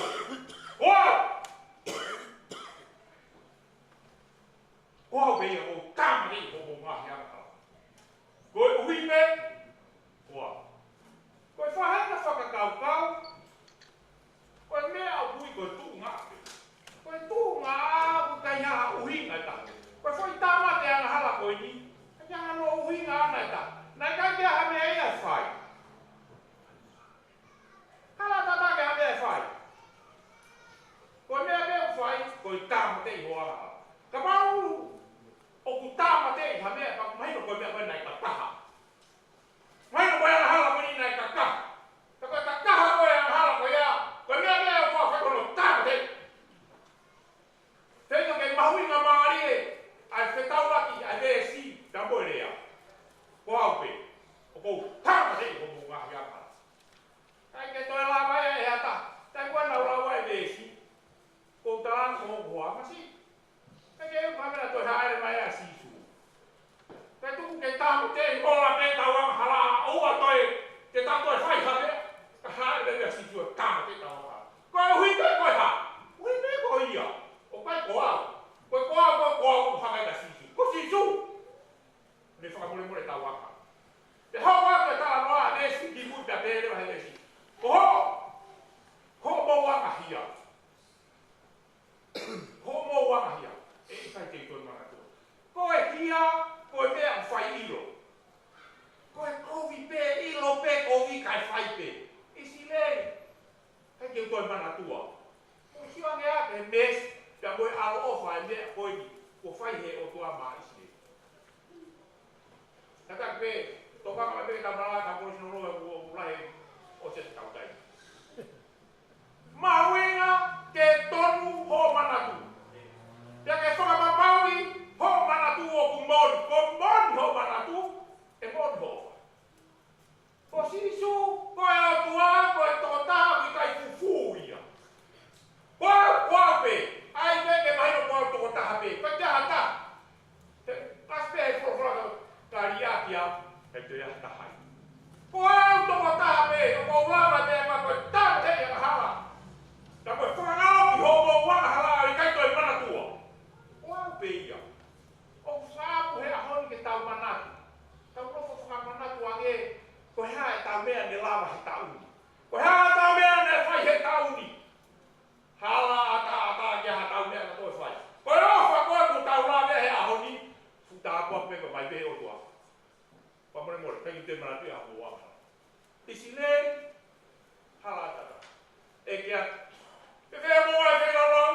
Ko au! Ko au pē ia ʻoku ou tāmateʻi hoʻomou ngaahi angahala, koeʻuhi pē ko au. Ko e faʻahinga fakakaukau, ko e meʻa ʻoku ui ko e tuʻunga pē. Ko e tuʻunga ʻoku ʻikai ha ʻuhinga ʻe taha. Ko e foʻi tāmate angahala ko eni, ʻikai ke ʻi ai hano ʻuhinga ʻana ʻe taha. Naʻe ʻikai ke ʻi ai ha meʻa ia ʻe fai. Hala tatake ha meʻa ʻe fai. Ko e meʻa pē ʻoku fai, ko e tāmateʻi hoʻo angahala. Kapau ʻoku tāmateʻi ha meʻa, pea mahino ko e meʻa ko ē naʻe kakaha. Mahino ko e angahala ko eni naʻe kakaha. Ka ko e kakaha ko ē angahala ko ia, ko e meʻa pē ʻoku fai ko hono tāmateʻi. Feinga ke mahuʻingamālie ʻa e fetaulaki ʻa e veesi pea mo e lea. Ko au pē ʻoku ou tāmateʻi hoʻomou ngaahi angahala. ʻIkai ke toe lava ia ʻe ha taha. Taimi ko ē naʻa ku lau ai e veesi, ko u tala ko hoku hoa masiʻi. ʻIkai ke u kamena toe hāʻele mai ʻa Sīsū. Pea tuku ke tāmateʻi, ola pē tau angahala, ʻoua toe ke tau toe fai ha meʻa. Ka hāʻele pē ʻa Sīsū ʻo tāmateʻi tau angahala. Koeʻuhi pē ko e hā? Koeʻuhi pē ko ia. ʻOku ʻikai ko au. Ko e ko au, ko e ko au, ʻoku hanga ʻia Sīsū. Ko Sīsū. Ne fakamolemole tau angahala. Pea hoko atu e talanoa, veesi ki mui pea pehē leva he veesi. Ko hoʻo, hoʻomou anga hia. Hoʻomou anga hia ʻe ʻikai te u toe manatua. Ko e hia, ko e meʻa ʻoku fai ʻilo. Ko e kovi pē, ʻilo pē kovi kae fai pē. ʻIsileli, ʻikai ke u toe manatua. Mou sio ange ā ki he meesi, pea mo e ʻaloʻofa e meʻa ko eni kuo fai he ʻOtua maʻa ʻIsileli. Kātaki pē, tokanga mai pē ke tau malanga, ka ko e sino loa ʻoku, ʻoku lahi ʻo se tau tai. Mahuʻinga ke tonu hoʻo manatu. Pea ke fakapapauʻi hoʻo manatu ʻoku moʻoni. Ko e moʻoni hoʻo manatu, ʻe moʻoni hoʻo ʻofa. Ko Sīsū, ko e ʻOtua, ko e tokotaha ʻoku ʻikai fufū ia. Ko au, ko au pē, ʻai pē ke mahino ko au tokotaha pē, ʻikai ke ʻi ai ha taha. He, kasi pē he folofola ka, ka liʻaki au, ʻikai toe ʻi ai ha taha ia. Ko au tokotaha pē, ʻoku ou lava pē ʻa ko e tāmateʻi angahala. Ka ko e fakangaloki hoʻomou angahala ʻo ʻikai toe manatua. Ko au pē ia. ʻOku fakaʻamu he ʻaho ni ke tau manatu. Tau nofo fakamanatu ange, ko e hā ʻetau meʻa ne lava he taʻu ni. Ko e hā ʻetau meʻa ne fai he taʻu ni. Hala ʻataʻatā ki ha ʻetau meʻa ka toe fai. Ko e ʻofa ko ē ʻoku tau lave he ʻaho ni, fuʻu tāpuaki pē ko e mai pē ʻOtua. Fakamolemole, ʻikai te u manatuʻi ʻa hoʻomou angahala. ʻIsileli, hala ʻataʻatā. ʻEke atu. Fēfē hoʻomou ngaahi feilaulau?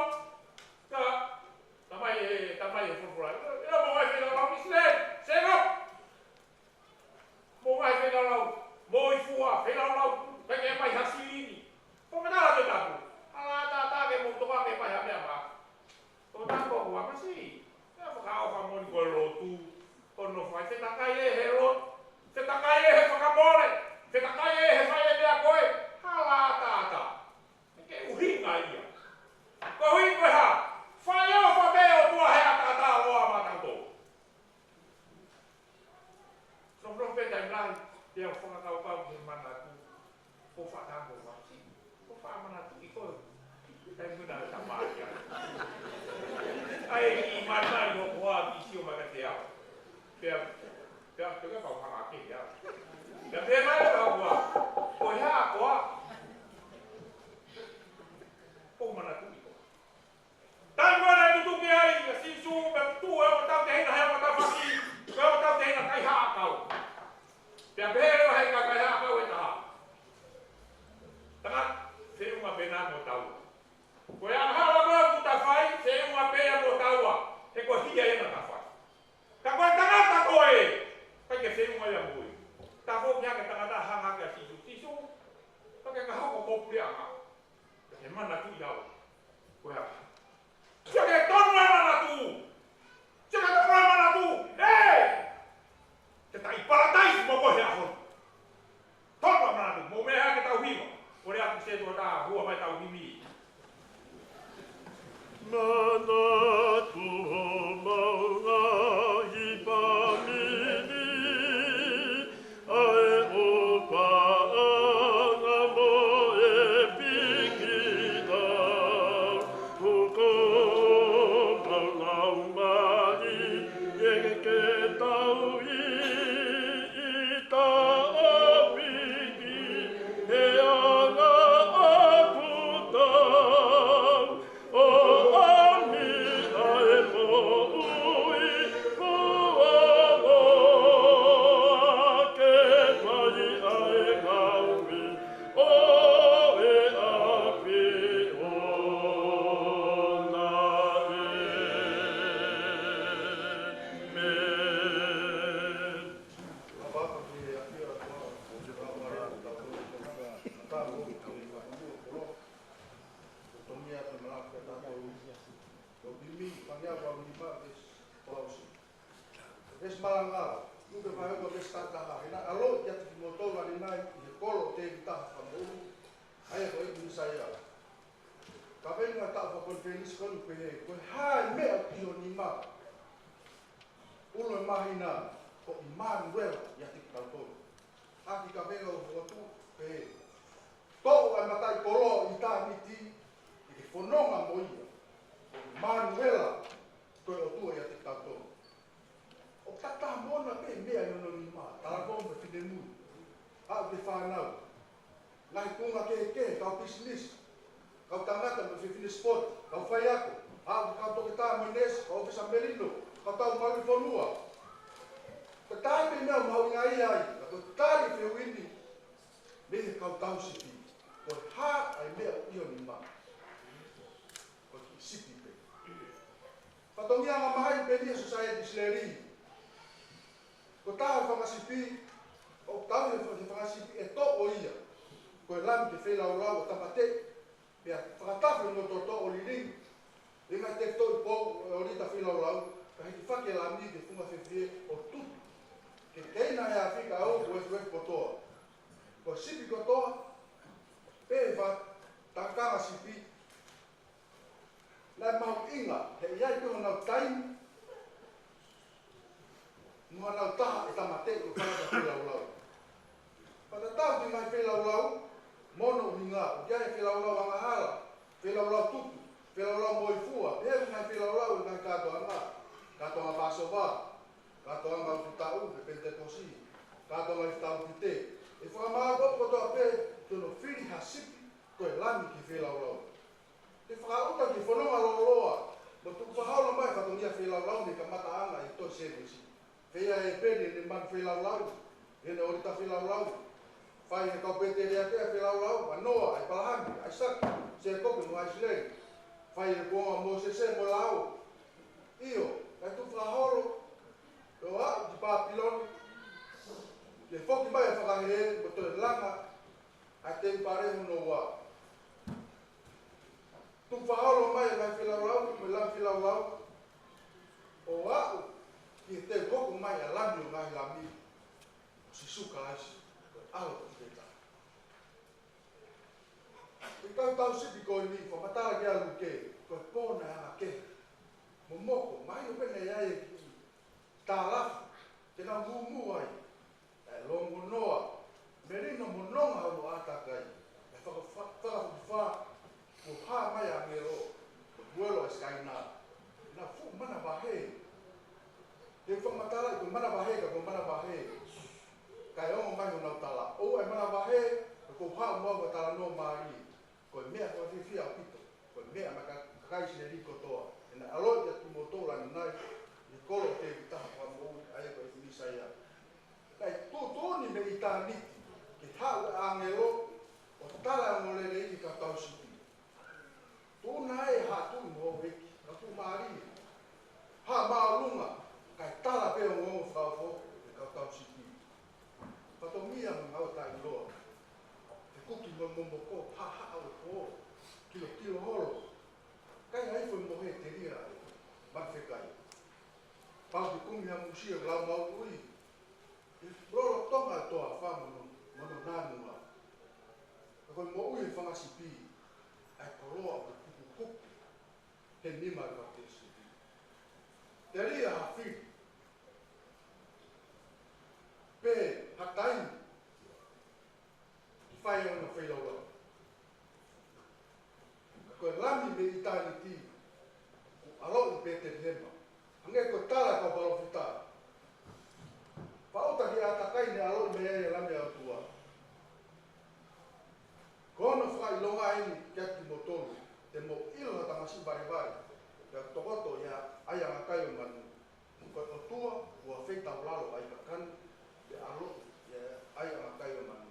Ka, tamai e, tamai e folofola. Fēfē hoʻomou ngaahi feilaulau, ʻIsileli? Stand up! Mou ngaahi feilaulau. Mou ʻi fua, feilaulau. Pea ke mai ha silini. Ko e meʻa ʻa e Tohi Tapu. Hala ʻataʻatā ke mou toka ke mai ha meʻa mā. Ko e meʻa ko ua masiʻi. Meʻa fakaʻofa moʻoni ko e lotu. Ko hono fai fetakai ē he lotu. Fetakai ē he fakamole. Fetakai ē he Kapau ko e manatu, ko e faʻa tango vasi, ko e faʻa manatuʻi koe. ʻAi muna e tamai ia. ʻAi ki mana i o koa ki sio mai ka te au. Pea, pea, pea ka pau hanga ke ia. Pea pea mai ka ua. Ko e hā koa. Ko e manatuʻi koe. Taimi ko ē naʻe tutuki ai ʻa Sīsū, pea tuʻu e ongo tautehina he ongo tafaʻaki, ko e ongo tautehina kaihaʻa ʻakau. Pea pehē leva ʻe he kaihaʻa ʻakau ʻe taha: Tangata, feʻunga pē ena mo taua. Ko e angahala ko ē ʻoku ta fai, feʻunga pē ia mo taua, he ko e hia ia naʻa ta fai. Ka ko e tangata ko ē, ʻikai ke feʻunga ia mo ia. Tafoki hake e tangata, hanga hake ʻa Sīsū: Sīsū, ʻikai ke ka hoko ko e puleʻanga. He manatuʻi au. Ko ia. Sio ki he tonu e manatu. Sio ki he tonu e manatu. Ē! Ke ta ʻi Palataisi mo koe he ʻaho ni. Tonu e manatu. Mou meʻa ke tau hiva. Ko e lea ʻa e Kusi Tuʻa, ta hua mai ʻetau himi. Manatu homau ngaahi fāmili, ʻa e ʻofaʻanga mo e pikinau, ko homau laumālie ke tau ʻi, ʻi taʻopiki, he anga ʻoku tau ʻo ʻomi ʻa e moʻui, kuo ʻoua ke fai ʻa e ngāue ʻo e ʻAfiona. ʻĒmeni. Ko e tohi ʻa Tōmasi ʻa e Malaki, ko e taha tolu, ko e himi fāngeau valu nima, veesi tolu. Veesi malanga, tuku ke vahe ua veesi taha taha. He naʻe ʻaloʻi kiate kimoutolu ʻanenai ʻi he kolo ʻo Tēvita ha fakamoʻui, ʻa ia ko e ʻEiki Mīsaia. Kaveinga e taʻu fakakonifelenisi ko eni ʻoku pehē: Ko e hā e meʻa ʻoku ʻi ho nima? ʻUlu e māhina, ko ʻImanuela ʻiate kitautolu. ʻAki kaveinga ʻo e fokotuʻu, pehē: Toʻo ʻa e mataʻikoloa ʻo ʻitāniti, ke ke fononga mo ia. ʻImanuela, ko e ʻOtua ʻiate kitautolu. ʻOku tatau mo ia pē e meʻa ʻi hono nima, talavou mo e finemui. Aʻu ki he fānau. Ngaahi tuʻunga kehekehe, kau pisinisi, kau tangata mo e fefine sipoti, kau faiako, aʻu ki he kau toketā mo e neesi, kau ʻōfisa melino, kau tau malu fonua. Ko e taha pē meʻa ʻoku mahuʻinga ai, ka ko e tali e fehuʻi ni mei he kau tauhi sipi: Ko e hā ʻa e meʻa ʻoku ʻi ho nima? Ko e kiʻi sipi pē. Fatongia angamaheni pē eni ʻa e sōsaieti ʻIsileli. Ko e taha e fanga sipi, ʻoku tauhi e fanga sipi ʻe toʻo ia ko e lami ke feilaulau ʻo tāmateʻi, pea fakatafe hono toto ʻo lilingi ʻi he ngaahi tefitoʻi pou ʻo e ʻōlita feilaulau, kae hiki faki e lami ki he funga fefie ʻo tutu ki he teina ʻi he afi kae ʻoua kuo efuefu kotoa. Ko e sipi kotoa pē he fanga takanga sipi, naʻe mahuʻinga he ʻe ʻi ai pē honau taimi mo honau taha ʻe tāmateʻi ʻo fai ʻa e feilaulau. Fakatatau ki he ngaahi feilaulau, mo hono ʻuhinga, ʻoku ʻi ai e feilaulau angahala, feilaulau tutu, feilaulau moifua, pehē ki he ngaahi feilaulau ʻi he ngaahi kātoanga, kātoanga Pāsova, kātoanga Ututaʻu, pe Penitekosi, kātoanga ʻi he Taukite. ʻE fakamāʻopoʻopo kotoa pē ki hono fili ha sipi ko e lami ki he feilaulau. Te u fakaʻuta ki he fononga lōloa mo tukufakaholo mai e fatongia feilaulau mei he kamataʻanga ʻi he tohi Sēnesi. Fai ʻe ʻĒpeli ʻene manu feilaulau, ʻene ʻōlita feilaulau. Fai ʻe he kau Pēteliake ʻa e feilaulau, ʻa Noa, ʻa ʻĒpalahame, ʻa ʻAisake, Sēkope mo ʻIsileli. Fai ʻe he kuonga ʻo Mōsese mo e lao. ʻIo, kae tukufakaholo, ʻo aʻu ki Pāpilone, ke foki mai e fakahēhē mo toe langa ʻa e temipale hono ua. Tukufakaholo mai e ngaahi feilaulau, mo e lami feilaulau, ʻo aʻu ki he teu hoko mai ʻa e Lami ʻo e ngaahi lami, ko Sīsū Kalaisi, ko e ʻAlo tofu taha. ʻI he kau tauhi sipi ko eni, fakamatala ki ai ʻa Luke, ko e pō naʻe anga kehe, momoko, mahino pē naʻe ʻi ai e kiʻi tālafu ke nau mūmū ai. Naʻe longonoa, Mau ka talanoa mālie, ko e meʻa fakafiefia ʻaupito, ko e meʻa maʻa e kakai ʻIsileli kotoa, he naʻe ʻaloʻi ʻa e tuʻu motuʻa ʻa e ʻAfiona ʻi he kolo ʻo Tēvita, fakamoʻui ʻa ia ko e ʻEfini Saione. Naʻe tuʻutuʻuni mei ʻitāniti ke haʻu e ʻāngelo ʻo tala e ongoongolelei ki he kau tauhi sipi. Tuʻu naʻe haʻu mo ʻEiki, ka tuʻu mālie. Haʻu māʻolunga, kae tala pē ongoongo fakaofo ki he kau tauhi sipi. Fatongia mo e ngāue taʻeʻiloa. He kuki mo e momoko, haʻahaʻa ʻo e pō, kilokilo holo. Kai ai fo mo he telia, mafekai. Pau ke kumi ha musie ʻo lau mau ui. He lolotonga e toafa mo hono, mo hono nāunau. Ka ko e moʻui e fanga sipi, ʻa e koloa ʻoku kukukuku he nima e kau tauhi sipi. Telia ha fili, pe ha taimi, ke fai hono feilaulau. Ka ko e lami mei ʻitāniti, kuo ʻaloʻi ʻi Petelihema, hangē ko e tala ʻa e kau palōfita. Faʻuta ki he ʻātakai naʻe ʻaloʻi mei ai e Lami ʻa e ʻOtua. Ko hono fakaʻilonga eni kiate kimoutolu, te mou ʻilo ha tamasiʻi valevale, pea tokoto ia ʻa e ʻātakai ʻo manu. Ko e ʻOtua, kuo feitaulalo ʻa e kakano, pea ʻaloʻi ia ʻa e ʻātakai ʻo manu.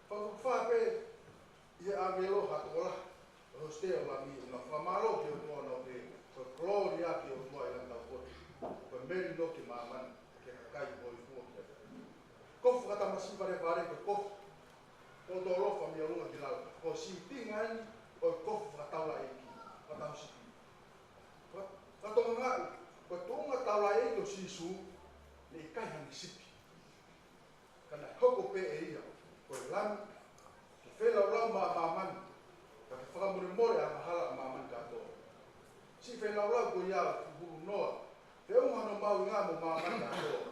Fakafā pē ʻe he ʻāngelo ha tokolahi ʻo e hosite ʻo e Lami, ʻo na fakamālō ki he ʻOtua ʻo na pehē, ko e kolōlia ki he ʻOtua ʻi langi taupotu, ko e melino ki māmani, ki he kakai ʻoku hōifua kiate ia. Kofu fakatamasiʻi valevale, ko e kofu, ko e tolo fa mei ʻolunga ki lalo, ko e sīpinga eni ʻo e kofu fakataulaʻeiki, fakatauhi sipi. Fa-, fakatokangaʻi, ko e tuʻunga taulaʻeiki ʻo Sīsū, naʻe ʻikai haʻane sipi. Ka naʻe hoko pē ʻe ia ko e Lami, ke feilaulau maʻa māmani, ka ke fakamolemole ʻa e angahala ʻa māmani kātoa. Siʻi feilaulau ko ia ʻoku hulunoa, feʻunga hono mahuʻinga mo māmani kātoa.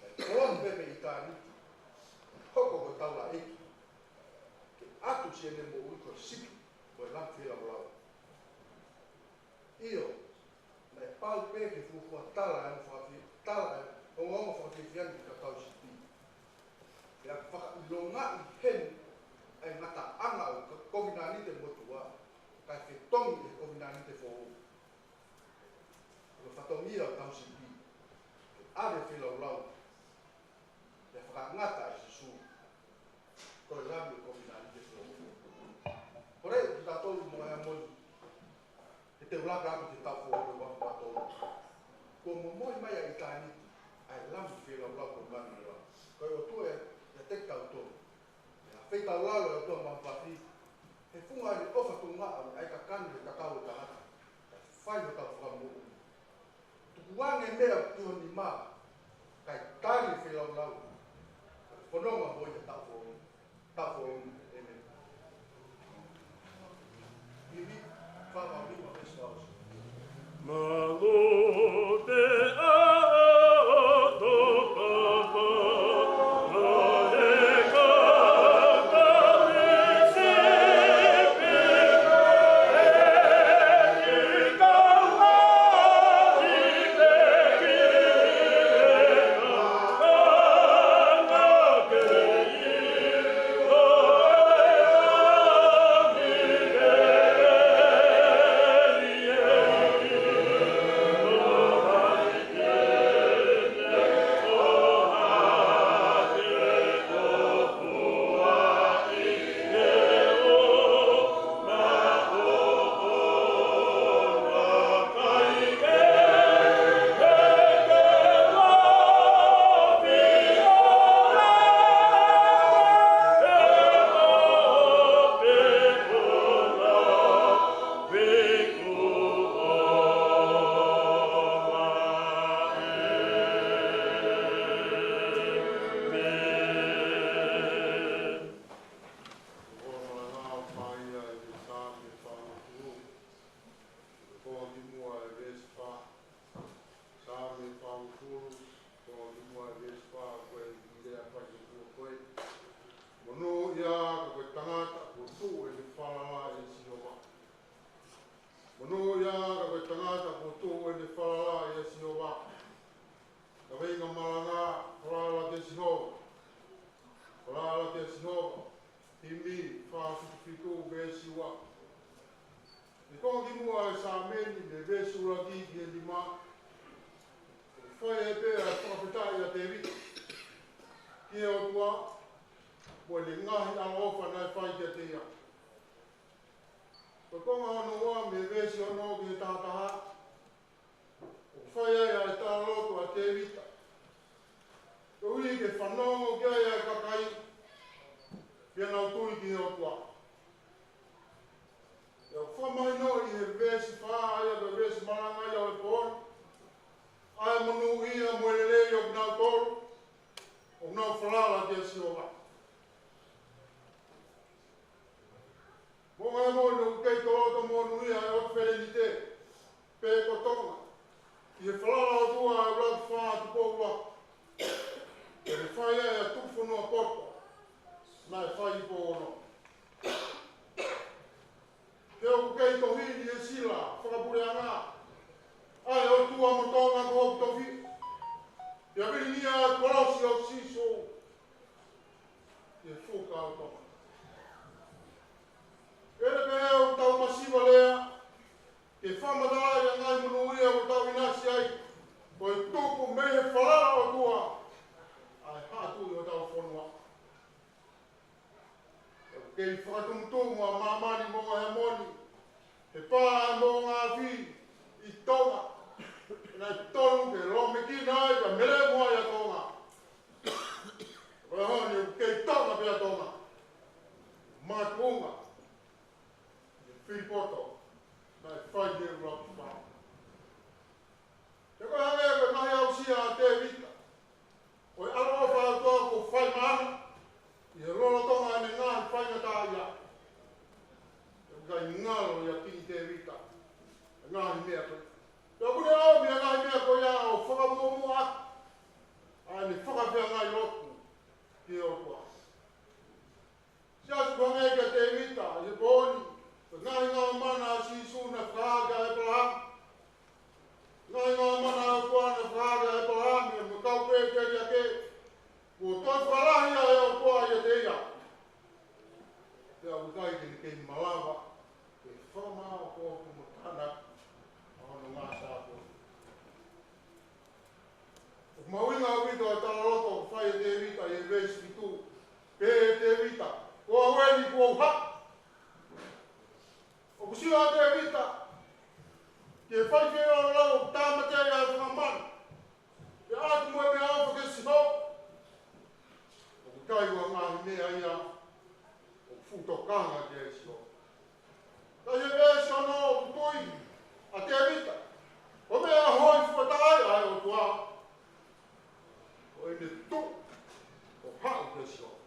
Naʻe koloa pē mei ʻitāniti, hoko ko e taulaʻeiki, ke ʻatu siʻene moʻui ko e sipi, ko e Lami feilaulau. ʻIo, naʻe pau pē ke fuofua tala e ongo fakafie-, tala e ongoongo fakafiefia ni ki he kau tauhi sipi. Pea fakaʻilongaʻi heni ʻa e ngataʻanga ʻo e ko-, kovinānite motuʻa, kae fetongi ʻe he kovinānite foʻou. Ko e fatongia ʻo e tauhi sipi, ke ʻave feilaulau, pea fakangata ʻe Sīsū, ko e Lami ʻo e kovinānite foʻou. Kole kiate kitautolu mo e ʻaho ni, ke tau laka atu ki he taʻu foʻou ʻo e ua afe ua tolu. Kuo momoi mai ʻa ʻitāniti, ʻa e Lami feilaulau ko Emanuela. Ko e ʻOtua ʻiate kitautolu. Pea feitaulalo e ʻOtua Mafimafi, he funga ʻene ʻofa tuʻunga ʻa e kakano he tatau ʻo e tangata. Kae fai hotau fakamoʻui. Tukuange meʻa ki ho nima, kae tali e feilaulau, kae fononga mo ia he taʻu foʻou ni. Taʻu foʻou ni. ʻĒmeni. Himi fā valu nima, veesi fā valu. Mālō te ʻaho tō papa, ʻa e kaka me sepe, ʻe ki kau haʻi te ki e kaka ke i ʻo e ami ke e i e ki. Himi fā fitu fitu veesi ua. ʻI he konga kimuʻa ʻo e Saame ni, mei he veesi ʻuluaki ki he nima, ʻoku fai ai pē ʻa e fakafetaʻi ʻa Tēvita ki he ʻOtua, mo ʻene ngaahi ʻaloʻofa naʻe fai kiate ia. Ko e konga hono ua, mei he veesi ono ki he taha taha, ʻoku fai ai ʻa e talaloto ʻa Tēvita, koeʻuhi ke fanongo ki ai ʻa e kakai, pea nau tui ki he ʻOtua. ʻOku fakamahinoʻi ʻi he veesi fā, ʻa ia ko e veesi malanga ia ʻo e pō ni, ʻa e monūʻia mo e lelei ʻo kinautolu ʻoku nau falala kia Sihova. Moʻunga Heamoni, ʻoku kei toloto monūʻia ʻa e ʻOtu Felenite, pe ko Tonga, ʻi he falala ʻOtua ʻa e ʻUluaki Fā Tupou ʻUluaki, ʻi he fai ai ʻa e tuku fonua poto naʻe fai ʻi Pouono. Pea ʻoku kei tohi ʻi he sila fakapuleʻanga ʻa e ʻOtua mo Tonga ko hoku tofiʻa, pea vilingia ʻa e kolosi ʻo Sīsū ʻi he fuka ʻo Tonga. ʻEne pehē ʻoku tau masiva lea ke fakamatalaʻi ʻa e ngaahi monūʻia ʻoku tau ʻinasi ai, ko e tupu mei he falala ʻOtua ʻa e haʻa tuʻi hotau fonua. ʻOku kei fakatumutumu ʻa māmani, Moʻunga Heamoni, he pā ʻa e moʻunga afi ʻi Tonga, naʻe tonu ke lōmekina ai, ka melemo ai ʻa Tonga. Ko e ʻaho ni ʻoku kei Tonga pē ʻa Tonga, makatuʻunga ʻi he fili poto naʻe fai ʻe he ʻUluaki Fā. He ko e hangē ko e ngaahi aʻusia ʻa Tēvita ʻo e ʻaloʻofa ʻa e ʻOtua kuo fai maʻana ʻi he lolotonga ʻene ngaahi faingataʻaʻia, ʻoku ʻikai ngalo ʻia Kingi Tēvita ʻa e ngaahi meʻa ko ia. Pea ʻoku ne ʻomi ʻa e ngaahi meʻa ko ia ʻo fakamuʻomuʻa ʻa ʻene fakafeangai lotu ki he ʻOtua. Siasi, ʻoku hangē kia Tēvita ʻi he pō ni, ko e ngaahi ngāue mana ʻa Sīsū naʻe fakahā kia ʻĒpalahame. Ngaahi ngāue mana ʻa e ʻOtua naʻe fakahā kia ʻĒpalahame mo e kau pēteliake, kuo toe fakalahi ʻa e ʻOtua ʻiate ia. Pea ʻoku ʻikai ke ne kei malava ke fakamāʻopoʻopo mo tānaki ʻa hono ngaahi tāpuaki. ʻOku mahuʻinga ʻaupito ʻa e talaloto ʻoku fai ʻe Tēvita ʻi he veesi fitu. Pehē ʻe Tēvita, ko au eni, kuo u haʻu. ʻOku sio ʻa Tēvita ki he faifekau ʻoku tāmateʻi ʻa e fanga manu, pea ʻatu mo e meʻaʻofa kia Sihova. ʻOku ʻikai ko ha ngaahi meʻa ia ʻoku fuʻu tokanga ki ai ʻa Sihova. Ka ʻi he veesi ono ʻoku tui ʻa Tēvita, ko e meʻa ʻoku hoi fuataʻa ai ʻa e ʻOtua, ko ʻene tuʻu ʻo haʻu kia Sihova.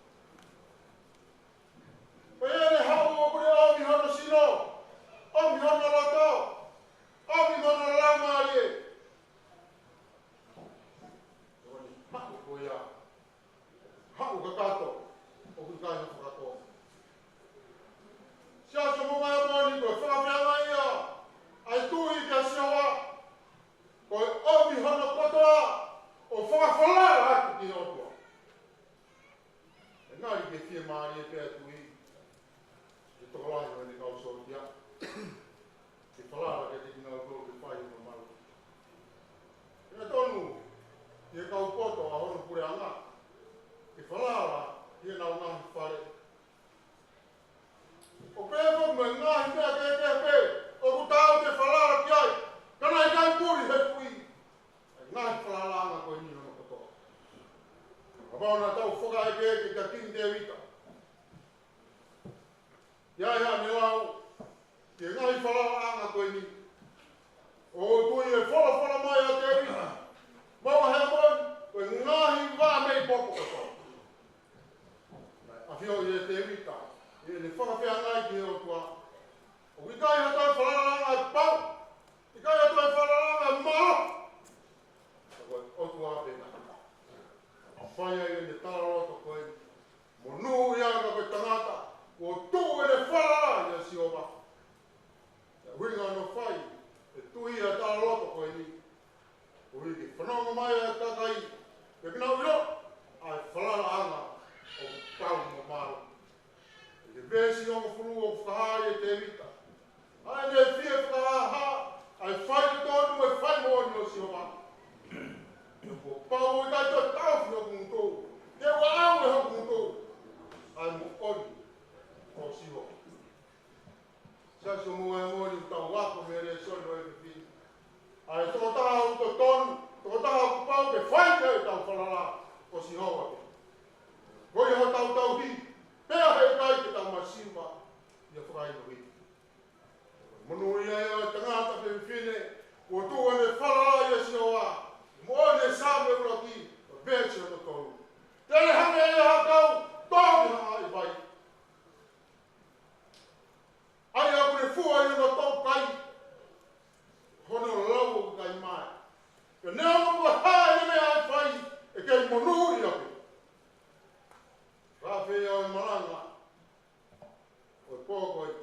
Ko ʻene haʻu ʻoku ne ʻomi hono sino, ʻomi hono loto, ʻomi hono laumālie. Ko ʻene haʻu ko ia, haʻu kakato, ʻoku ʻikai ha fakakō. Siasi, Moʻunga Heamoni, ko e fakafeangai ia ʻa e tui kia Sihova, ko e ʻomi hono kotoa ʻo fakafalala atu ki he ʻOtua. ʻE ngali ke fiemālie pē ʻa e tuʻi, ke tokolahi ʻo ʻene kau sōtia, ke falala kiate kinautolu ke fai hono malu. Pea tonu ki he kau poto ʻa hono puleʻanga ke falala ki heʻenau ngaahi fale. ʻO pehē foki mo e ngaahi meʻa kehekehe pē ʻoku tau ke falala ki ai, ka naʻe ʻikai puli he tuʻi ʻa e ngaahi falalaʻanga ko eni hono kotoa. Kapau naʻa tau fakaʻekeʻeke kia Kingi Tēvita, ʻi ai haʻane lau ki he ngaahi falalaʻanga ko eni, ʻoku ou tui ʻe folofola mai ʻa Tēvita, Moʻunga Heamoni, ko e ngaahi vā mei popo kotoa. Naʻe ʻafioʻi ʻe Tēvita ʻi heʻene fakafeangai ki he ʻOtua, ʻoku ʻikai ha toe falalaʻanga ʻe pau, ʻikai ha toe falalaʻanga ʻe mālohi, ka ko e ʻOtua pē naʻe fai ai ʻene talaloto ko eni. Monūʻia ka ko e tangata kuo tuʻu ʻene falala ʻia Sihova. Ko e ʻuhinga hono fai ʻe he tuʻi ʻa e talaloto ko eni, koeʻuhi ke fanongo mai ʻa e kakai, pea ke nau ʻilo ʻa e falalaʻanga ʻoku pau mo mālohi. Veesi hongofulu, ʻoku fakahā ʻe Tēvita ʻa ʻene fie fakahāhā ʻa e faitotonu mo e faimoʻoni ʻo Sihova. Kuo pau ʻe kitautolu ʻo taʻofi hoku ngutu, ke ʻoua ʻe hoku ngutu ʻa e moʻoni ʻo Sihova. Siasi ʻo Moʻunga Heamoni, tau ako mei he lēsoni ʻo e efiafi ni ʻa e tokotaha ʻoku totonu, tokotaha ʻoku pau ke fai ki ai ʻetau falala ko Sihova pē. Ko ia hotau tauhi, pea heʻikai ke tau masiva ʻi ha fakahinohino. Monūʻia ʻa e tangata pe fefine kuo tuʻu ʻene falala ʻia Sihova, moʻoni e Saame ʻuluaki, veesi hongofulu mā tolu. Te ne hanga ʻe ia ha kau tō ki he ʻaʻi vai, ʻa ia ʻoku ne fua ʻi hono toutai hono lau ʻoku kai mai. Pea neongo pe ko e hā ʻene meʻa ʻe fai, ʻe kei monūʻia pē. Ka pehē ʻa e malanga ʻo e pō ko eni: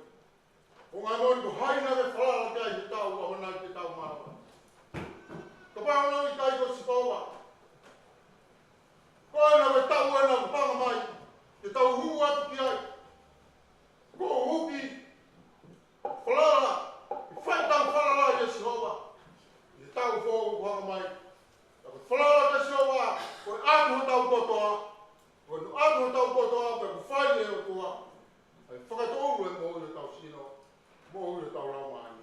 Moʻunga Heamoni, ko hai naʻa ke falala ki ai he taʻu ʻaho ni te tau mālō? Kapau naʻe ʻikai ko Sihova, ko e hā naʻe taʻu ʻe naʻa ku hanga mai ke tau hū atu ki ai? Ko e huki falala, ʻi he fai ʻetau falala ʻia Sihova ʻi he taʻu foʻou ʻoku hanga mai. Ka ko e falala kia Sihova, ko e ʻoatu hotau kotoa, ko e ʻoatu hotau kotoa, pea ʻoku fai ʻe he ʻOtua ʻa e fakatōʻulu ʻo e moʻui ʻo hotau sino, moʻui ʻo hotau laumālie.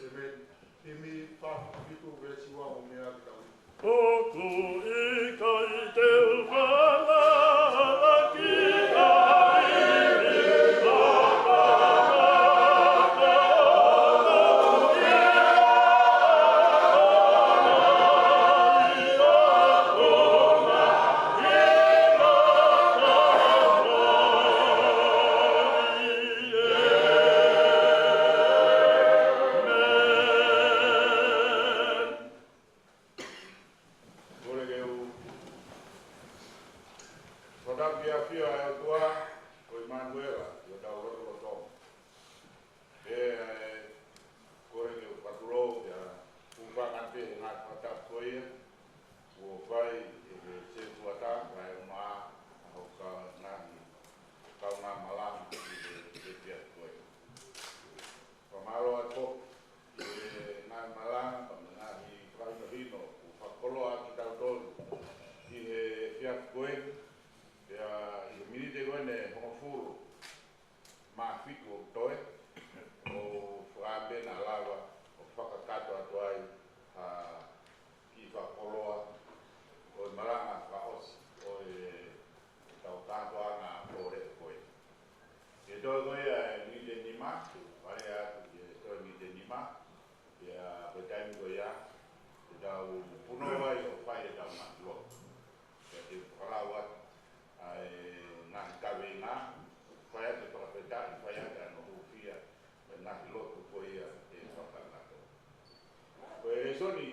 ʻĒmeni. Himi fā fitu, veesi ua mo e meʻa ki tau. ʻOku ʻikai te u falala ki ha ivi mamafa. Kole ke u fakatapu ki he ʻafio ʻa e ʻOtua ko ʻImanuela ʻi hotau lotolotonga. Pea ʻe kole ke u fakatulou ki he hūfanga pē he ngaahi fakatapu ko ia kuo fai ʻe he setuata kae ʻumaʻā ʻa hoku ngaahi kaungā malanga ʻi he efiafi ko eni. Fakamālō atu foki ʻi he ngaahi malanga pea mo e ngaahi fakahinohino kuo fakakoloa kitautolu ʻi he efiafi ko eni. Pea ʻi he miniti ko eni ʻe hongofulu mā fitu ʻoku toe, ʻoku ou fakaʻamu pē naʻa lava ʻo fakakakato atu ai ha kiʻi fakakoloa ʻo e malanga fakaʻosi ʻo ʻetau kātoanga pōleʻo ko eni. ʻI he toe ko ia ʻe miniti ʻe nima, fale atu ki he toe miniti ʻe nima, pea ko e taimi ko ia te tau punou ai ʻo fai ʻetau ngaahi lotu. Pea te u fakalau atu ʻa e ngaahi kaveinga, fai atu e fakafetaʻi, fai atu ʻa hono hūfia, ʻa e ngaahi lotu ko ia ʻe fakakakato. Ko e lēsoni,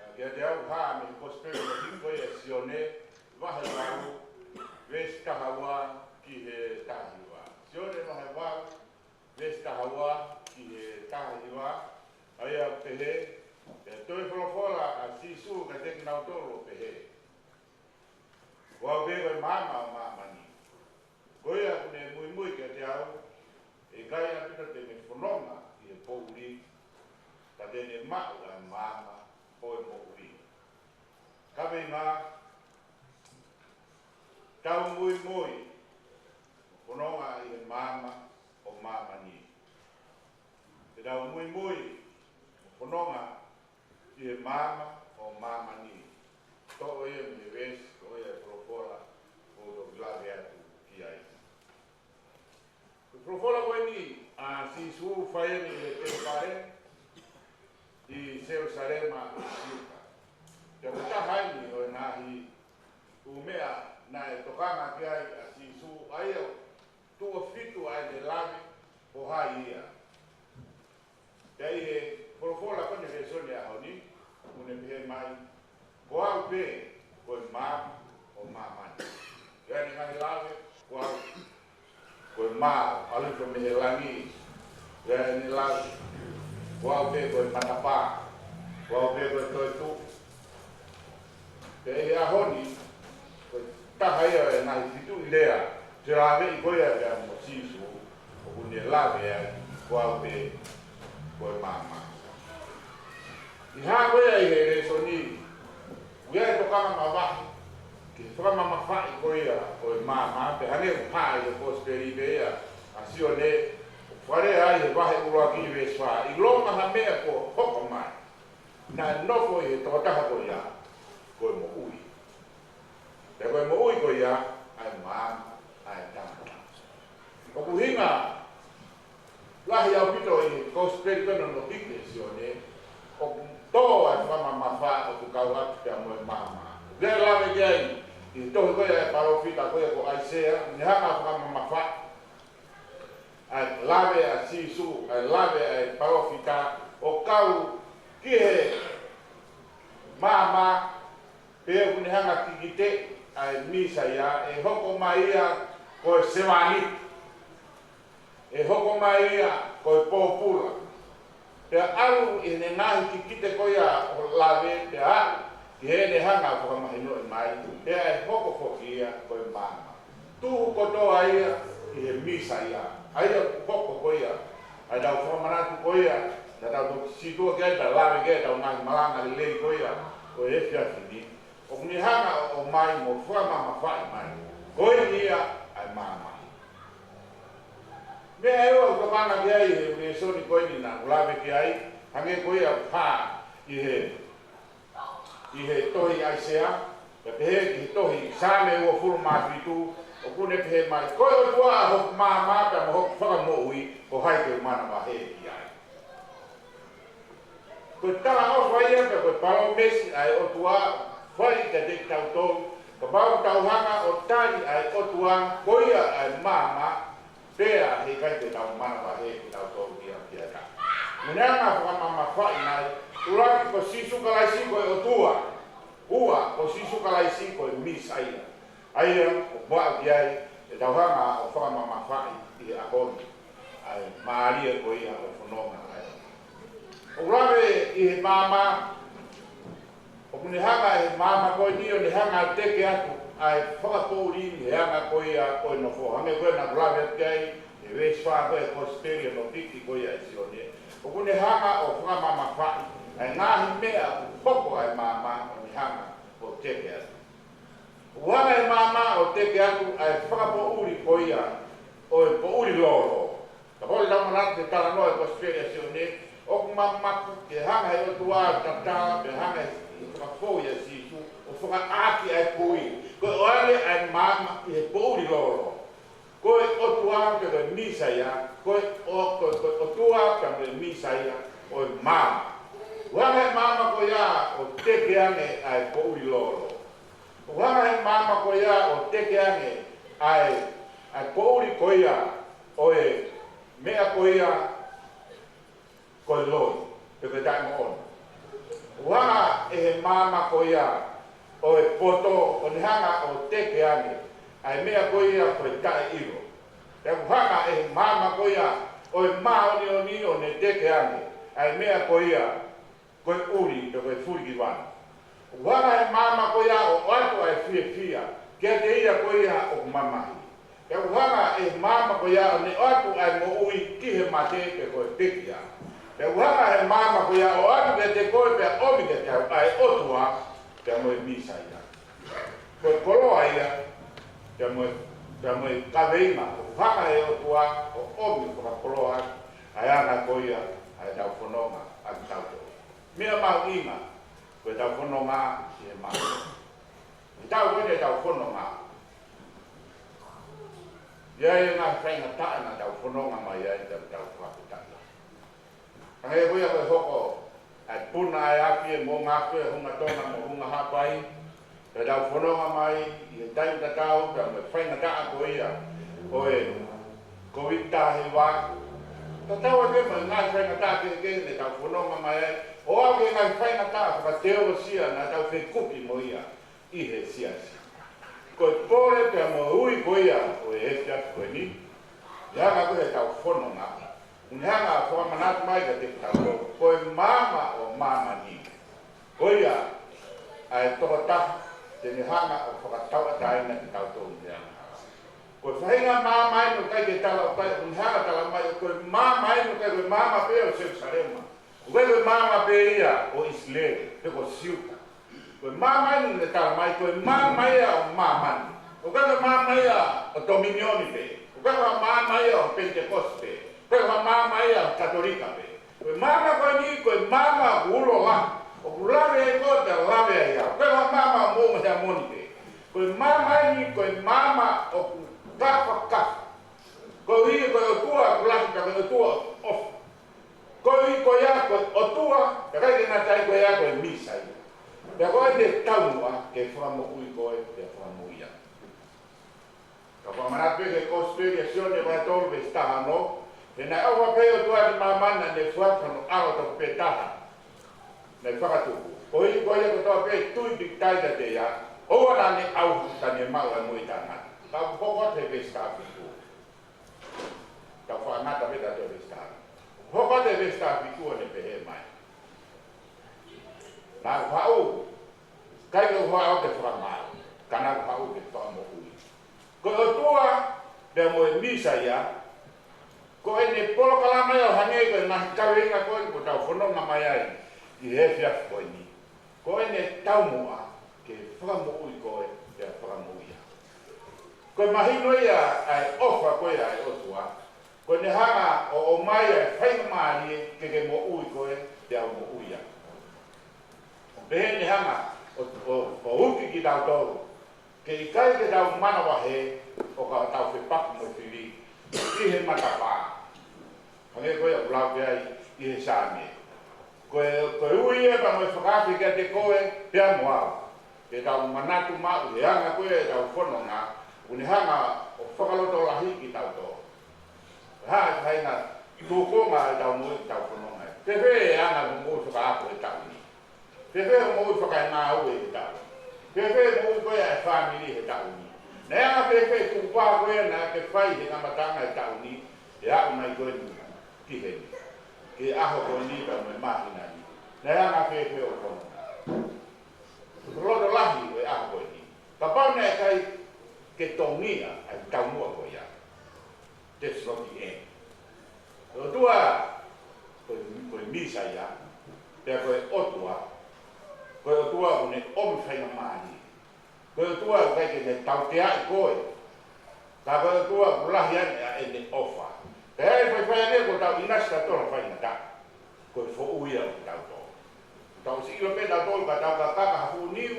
ʻa, kiate au hā mei he Kosipeli ko ia ʻa Sione, vahe valu, veesi taha ua ki he taha hiva. Sione vahe valu, veesi taha ua ki he taha hiva, ʻa ia ʻoku pehē: Pea toe folofola ʻa Sīsū kiate kinautolu ʻo pehē, Ko au pē ko e maama ʻo māmani. Ko ia ʻoku ne muimui kiate au, ʻe ʻikai ʻaupito te ne fononga ʻi he poʻuli, ka te ne maʻu ʻa e maama ʻo e moʻui. Kaveinga: Tau muimui ʻo fononga ʻi he maama ʻo māmani. Te tau muimui ʻo fononga ʻi he maama ʻo māmani. Toʻo ia mei he veesi ko ia ʻo e folofola ʻoku ou toki lave atu ki ai. Ko e folofola ko eni ʻa Sīsū fai eni ʻi he temipale ʻi Selusalema ʻi Siuta. Pea ko e taha eni ʻo e ngaahi ʻū meʻa naʻe tokanga ki ai ʻa Sīsū, ʻa ia ʻoku tuʻo fitu ʻa ʻene lave, ko hai ia. Pea ʻi he folofola ko eni he lēsoni ʻo e ʻaho ni, ʻoku ne pehē mai, Ko au pē ko e maama ʻo māmani. Pea ʻi heʻene ngaahi lave, Ko au ko e mā ʻalu hifo mei he langi. Pea ʻi heʻene lave, Ko au pē ko e matapā. Ko au pē ko e toetuʻu. Pea ʻi he ʻaho ni, ko e taha ia ʻo e ngaahi fitu ʻi lea Te lave ʻi ko ia pea mo Sīsū, ʻoku ne lave ai ko au pē ko e maama. ʻI he hā ko ia ʻi he lēsoni, ʻoku ʻi ai e tokanga mavahe ki he fakamamafaʻi ko ia ʻo e maama, pea hangē ʻoku hā ʻi he kosipeli pē ia ʻa Sione, ʻoku fakalea ai he vahe ʻuluaki veesi fā, ʻilonga ha meʻa kuo hoko mai, naʻe nofo ʻi he tokotaha ko ia, ko e moʻui. Pea ko e moʻui ko ia, ʻa e maama ʻa e tangata. ʻOku ʻuhinga lahi ʻaupito ʻi he kosipeli ko eni naʻe hiki ʻe Sione, ʻoku tō ʻa e fakamamafa ʻoku kau atu pea mo e maama. ʻOku lave ki ai ʻi he tohi ko ia ʻa e palōfita ko ia ko ʻAisea, ne hanga ʻo fakamamafa ʻa e lave ʻa Sīsū, ʻa e lave ʻa e palōfita ʻo kau ki he maama, pea ʻoku ne hanga ʻo kikiteʻi ʻa e Mīsaia, ʻe hoko mai ia ko e sevāniti, ʻe hoko mai ia ko e pōpula. Pea ʻalu ʻi heʻene ngaahi kikite ko ia ʻo lave, pea aʻu ki heʻene hanga ʻo fakamahinoʻi mai, pea ʻe hoko foki ia ko e maama. Tuhu kotoa ia ʻi he Mīsaia. ʻA ia ʻoku hoko ko ia ʻa ʻetau fakamanatu ko ia naʻa tau toki sītuʻa ki ai, pea lave ki ai ʻetau ngaahi malanga lelei ko ia ʻo e efiafi ni. ʻOku ne hanga ʻo, ʻomai mo fakamamafaʻi mai ko eni ia ʻa e maama. Meʻa ʻe ua ʻoku tokanga ki ai he lēsoni ko eni naʻa ku lave ki ai, hangē ko ia ʻoku hā ʻi he, ʻi he tohi ʻAisea, pea pehē ki he tohi Saame uofulu mā fitu, ʻoku ne pehē mai, ko e ʻOtua ʻa hoku maama pea mo hoku fakamoʻui, ko hai te u manavahē ki ai. Ko e talaʻofa ia pea ko e palōmesi ʻa e ʻOtua fai kiate kitautolu, kapau ʻoku tau hanga ʻo tali ʻa e ʻOtua ko ia ʻa e maama, pea heʻikai te tau manavahē kitautolu ia ki ai. Mo ne hanga ʻo fakamamafaʻi mai, ʻuluaki ko Sīsū Kalaisi ko e ʻOtua, ua ko Sīsū Kalaisi ko e Mīsaia. ʻA ia ʻoku maʻu ki ai ʻetau hanga ʻo fakamamafaʻi ʻi he ʻaho ni ʻa e mālie ko ia ʻo e fononga ʻa e ʻOtua. ʻOku lave ʻi he maama, ʻoku ne hanga ʻe he maama ko eni ʻo ne hanga ʻo teke atu ʻa e fakapoʻuli ʻi he anga ko ia ʻo e nofo. Hangē ko ia naʻa ku lave atu ki ai he veesi fā ko ia ʻo e kosipeli ʻo e nofo hiki ko ia ʻe Sione. ʻOku ne hanga ʻo fakamamafaʻi ʻa e ngaahi meʻa ʻoku hoko ʻa e maama ʻo ne hanga ʻo teke atu. ʻOku hanga ʻe he maama ʻo teke atu ʻa e fakapoʻuli ko ia ʻo e poʻuli lōlō. Kapau te tau manatu ki he talanoa ʻo e kosipeli ʻa Sione, ʻoku mamaku ke hanga ʻe he ʻOtua ʻo tatala, pea hanga ʻe he fakafou ʻia Sīsū ʻo fakaʻaaki ʻa e kui. Ko e ʻoange ʻa e maama ʻi he poʻuli lōlō. Ko e ʻOtua pē ko e Mīsaia, ko e ʻo-, ko e, ko e ʻOtua pē mo e Mīsaia ʻo e maama. ʻOku hanga ʻe he maama ko ia ʻo teke ange ʻa e poʻuli lōlō. ʻOku hanga ʻe he maama ko ia ʻo teke ange ʻa e, ʻa e poʻuli ko ia ʻo e meʻa ko ia ko e loi, pe ko e taʻemoʻoni. ʻOku hanga ʻe he maama ko ia ʻo e poto ʻo ne hanga ʻo teke ange ʻa e meʻa ko ia ko e taʻeʻilo. Pea ʻoku hanga ʻe he maama ko ia ʻo e māʻoniʻoni ʻo ne teke ange ʻa e meʻa ko ia ko e ʻuli pe ko e fulikivanu. ʻOku hanga ʻe he maama ko ia ʻo ʻoatu ʻa e fiefia kiate ia ko ia ʻoku mamahi. Pea ʻoku hanga ʻe he maama ko ia ʻo ne ʻoatu ʻa e moʻui ki he mate pe ko e pekia. Pea ʻoku hanga ʻe he maama ko ia ʻo ʻoatu kiate koe pea ʻomi kiate au ʻa e ʻOtua pea mo e Mīsaia. Ko e koloa ia, pea mo e, pea mo e kaveinga, ʻoku hanga ʻe he ʻOtua ʻo ʻomi fakakoloa ʻa e anga ko ia ʻa ʻetau fononga ʻa kitautolu. Meʻa mahuʻinga, ko ʻetau fononga ʻi he maama. ʻI he taʻu ko eni ʻetau fononga, ʻi ai e ngaahi faingataʻa naʻa tau fononga mai ai, tau, tau fakaputanga. Hangē ko ia ko e hoko ʻa e puna ʻa e afi ʻi he moʻunga afi ʻo e Hunga Tonga mo Hunga Haʻapai, pea tau fononga mai ʻi he taimi tatau pea mo e faingataʻa ko ia ʻo e Kōviti taha hiva. Tatau ai pē mo e ngaahi faingataʻa kehekehe ne tau fononga mai ai, ʻo aʻu ki he ngaahi faingataʻa fakateolosia naʻa tau fekuki mo ia ʻi he siasi. Ko e pole pea mo e ui ko ia ʻo e efiafi ko eni, ʻi he anga ko ē ʻetau fononga, ʻoku ne hanga ʻo fakamanatu mai kiate kitautolu, ko e maama ʻo māmani, ko ia ʻa e tokotaha te ne hanga ʻo fakatauʻatāina kitautolu mei he angahala. Ko e faʻahinga maama eni ʻoku ʻikai ke tala, ʻoku ʻikai, ʻoku ne hanga tala mai, ko e maama eni ʻoku ʻikai ko e maama pē ʻo Selusalema. ʻOku ʻikai ko e maama pē ia ʻo ʻIsileli, pe ko Siuta. Ko e maama eni ʻoku ne tala mai, ko e maama ia ʻo māmani. ʻOku ʻikai ko e maama ia ʻo Tominioni pē. ʻOku ʻikai ko e maama ia ʻo Penitekosi pē. ʻOku ʻikai ko e maama ia ʻo Katolika pē. Ko e maama ko eni, ko e maama ʻoku ulo lahi. ʻOku lave ai koe, pea lave ai au. ʻOku ʻikai ko e maama ʻo Moʻunga Heamoni pē. Ko e maama eni, ko e maama ʻoku kafakafa. Koeʻuhi ko e ʻOtua ʻoku lahi, ka ko e ʻOtua ʻofa. Koeʻuhi ko ia ko e ʻOtua, ka ʻikai ke ngata ai, ko ia ko e Mīsaia. Pea ko ʻene taumuʻa ke fakamoʻui koe, pea fakamoʻui au. Ka fakamanatu pē ki he Kosipeli ʻa Sione vahe tolu veesi taha ono, he naʻe ʻofa pehē ʻa e ʻOtua ki māmani naʻa ne foaki hono ʻAlo tofu pē taha naʻe fakatupu, koeʻuhi ko ia kotoa pē ʻe tui pīkitai kiate ia, ʻoua naʻa ne ʻauha ka ne maʻu ʻa e moʻui taʻengata. Ka ʻoku hoko atu he veesi taha fitu. Tau faʻa ngata pē tautolu he veesi taha fitu. Hoko atu he veesi taha fitu ʻo ne pehē mai: Naʻa ku haʻu, ʻikai ke u haʻu ke fakamaau, ka naʻa ku haʻu ke fakamoʻui. Ko e ʻOtua pea mo e Mīsaia, ko ʻene polokalama ia ʻo hangē ko e ngaahi kaveinga ko eni ʻoku tau fononga mai ai ʻi he efiafi ko eni. Ko ʻene taumuʻa ke fakamoʻui koe, pea fakamoʻui au. Ko e mahino ia ʻa e ʻofa ko ia ʻa e ʻOtua, ko ʻene hanga ʻo ʻomai ʻa e faingamālie ke ke moʻui koe, pea u moʻui au. ʻO pehē ʻene hanga ʻo, ʻo, ʻo uki kitautolu, ke ʻikai ke tau manavahē ʻo ka tau fepaki mo e fili ʻi he matapā. Hangē ko ia ʻoku lau ki ai ʻi he Saame. Ko e, ko e ui ia pea mo e fakaafe kiate koe pea mo au, ke tau manatu maʻu he anga ko ia ʻetau fononga, ʻoku ne hanga ʻo fakalotolahiʻi kitautolu. Hā e faʻahinga tūkunga ʻetau moʻui ʻetau fononga. Fēfē e anga hoʻo moʻui fakaako he taʻu ni? Fēfē hoʻo moʻui fakangāue he taʻu ni? Fēfē e moʻui ko ia ʻa e fāmili he taʻu ni? Naʻe anga fēfē e tukupā ko ia naʻa ke fai he kamataʻanga e taʻu ni, ʻo aʻu mai ko eni ki heni, ki he ʻaho ko eni pea mo e māhina ni? Naʻe anga fēfē hoʻo fononga? Lotolahi ʻo e ʻaho ko eni. Kapau naʻe ʻikai ke tongia ʻa e taumuʻa ko ia, that's not the end. Ko e ʻOtua, ko e, ko e Mīsaia, pea ko e ʻOtua, ko e ʻOtua ʻoku ne ʻomi faingamālie. Ko e ʻOtua ʻoku ʻikai ke ne tauteaʻi koe. Ka ko e ʻOtua ʻoku lahi ange ʻa ʻene ʻofa. Pea ʻe faifai ange ko ʻetau ʻinasi tautolu faingataʻa. Ko e foʻui ia ʻo kitautolu. Tau ʻosi ʻilo pē tautolu ka tau kakaka ha fuʻu niu,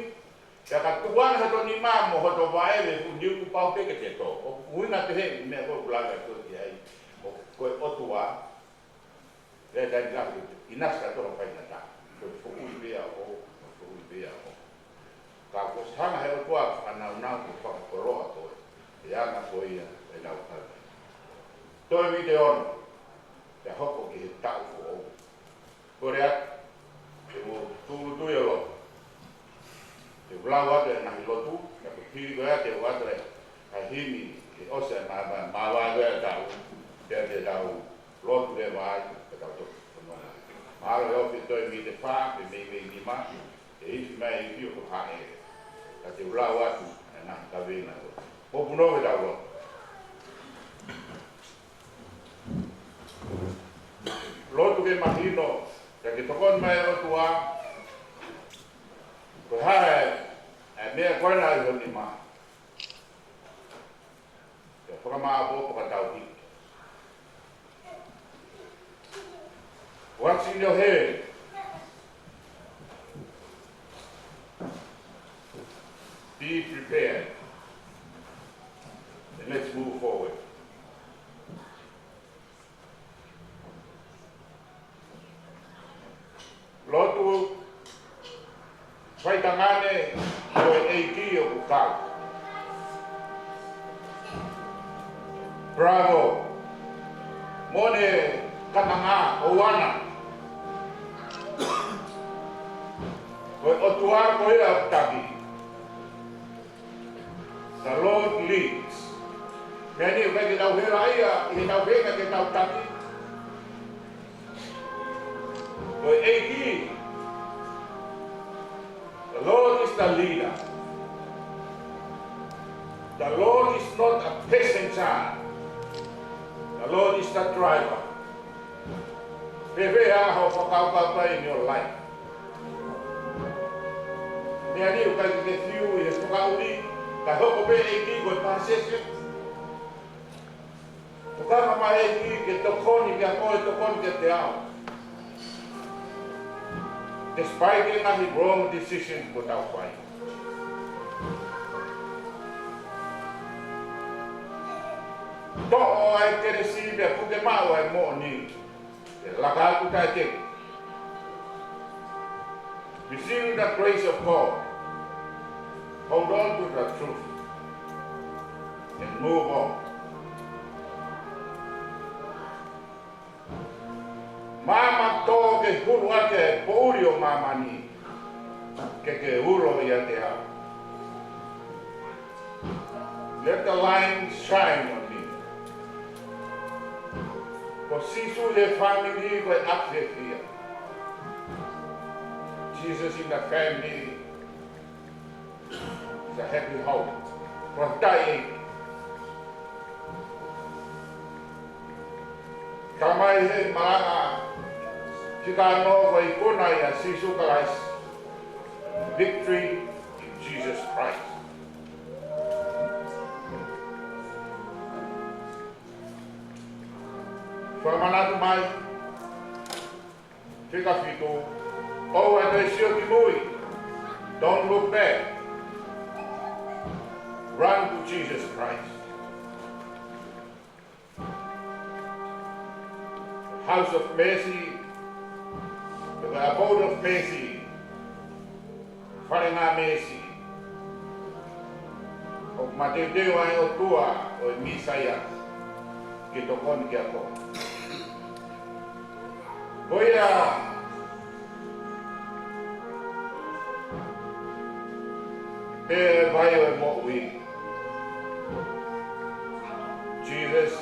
pea ka tuʻu ange hoto nima mo hoto vaʻe he fuʻu niu, kuo pau pē ke te tō. ʻOku ʻuhinga pehē ʻa e meʻa ko ē ʻoku lave atu ki ai. ʻO ko e ʻOtua, pea taimi lahi ʻinasi tautolu faingataʻa. Ko e foʻui pē ia ʻo, ko e foʻui pē ia ʻo. Ka kuo ʻosi hanga he ʻOtua ʻo fakanaunau mo fakakoloa koe, he anga ko ia ʻetau kau. Toe uike ono, pea hoko ki he taʻu foʻou. Kole atu ke mou tūʻulutui ʻo lotu. Te u lau atu e ngaahi lotu, ka ko e hili ko ia te u ʻoatu e ngaahi himi ke ʻosi ʻa e mā-, mā-, māvae ko ia ʻo e taʻu, pea te tau lotu leva ai, pea tau toki fononga. Mahalo ʻe ofi e toe miniti ʻe fā pe meimei nima, ʻe ifi mai e ifi ʻo haʻele. Ka te u lau atu e ngaahi kaveinga ʻo e lotu. Mou punou ke tau lotu. Lotu ke mahino, pea ke tokoni mai ʻOtua, ko e hā e, e meʻa ko ena ʻi ho nima, ke fakamāʻopoʻopo ka tau hiki. What's in your head? Be prepared. And let's move forward. Lotu, faitangane, ko e ʻEiki ʻoku kau. Bravo. Mone kananga o wana. Ko e ʻOtua ko ia ʻoku taki. The Lord leads. Meʻa ni ʻoku ʻikai ke tau hela ia ʻi heʻetau feinga ke tau taki. Ko e ʻEiki. The Lord is the leader. The Lord is not a person. Sa, the Lord is the driver. Fēfē hoʻo fakakaukau in your life? Meʻa ni ʻoku ʻikai ke ke fiu ʻi he fakaʻuli, ka hoko pē ʻEiki ko e passenger. Tokanga mai ʻEiki ke tokoni kiate koe, tokoni kiate au. Despite e ngaahi wrong decisions kuo tau fai. Toʻo ʻa e kelesi pea puke maʻu ʻa e moʻoni. Ke laka atu taʻeteki. Receive the grace of God. Hold on to the truth. And move on. Maama tō ke hulu ʻaki e poʻuli ʻo māmani, ke ke ulo ʻiate au. Let the light shine on me. Ko Sīsū he fāmili ko e ʻapi fiefia. Jesus in the family is a happy home. Fakafetaʻi. Tamai, he malanga fika ono ko e ikuna ʻia Sīsū Kalaisi. Victory in Jesus Christ. Fakamanatu mai. Fika fitu. ʻOua ʻe toe sio ki mui. Don't look back. Run to Jesus Christ. House of Mercy, the abode of mercy. Fale ngā meesi. ʻOku mateuteu ai ʻOtua ʻo e Mīsaia ke tokoni kiate koe. Ko ia pē vai ʻo e moʻui. Jesus is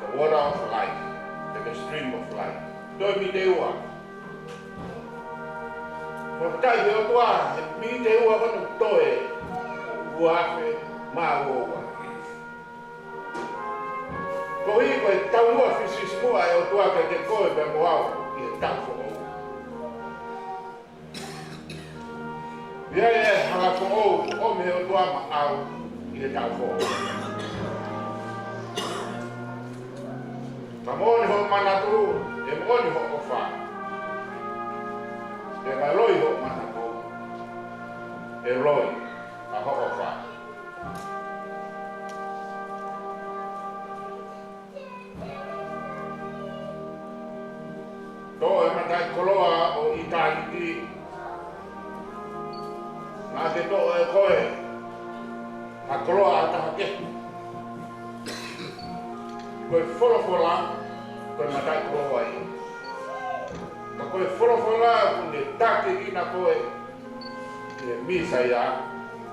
the water of life, the stream of life. Toe mite ua. Ko tai he ʻOtua, he mite ua ko ʻene toe ua afe mā ua ua. Ko ia ko e taumuʻa fisifisimuʻa ʻa e ʻOtua kiate koe pea mo au ʻi he taʻu foʻou. ʻI ai e hala foʻou, ʻomi he ʻOtua maʻau ʻi he taʻu foʻou. Ka moʻoni hoʻo manatu, ʻe moʻoni hoʻo ʻofa. Pea ka loi hoʻo manatu, ʻe loi ʻa hoʻo ʻofa. Toʻo e mataʻikoloa ʻo ʻitāniti. Naʻa ke toʻo ʻe koe ha koloa ʻa ha taha kehe. Ko e folofola, ko e mataʻikoloa ia. Ka ko e folofola ʻoku ne taki ʻi na koe, ʻi he Mīsaia,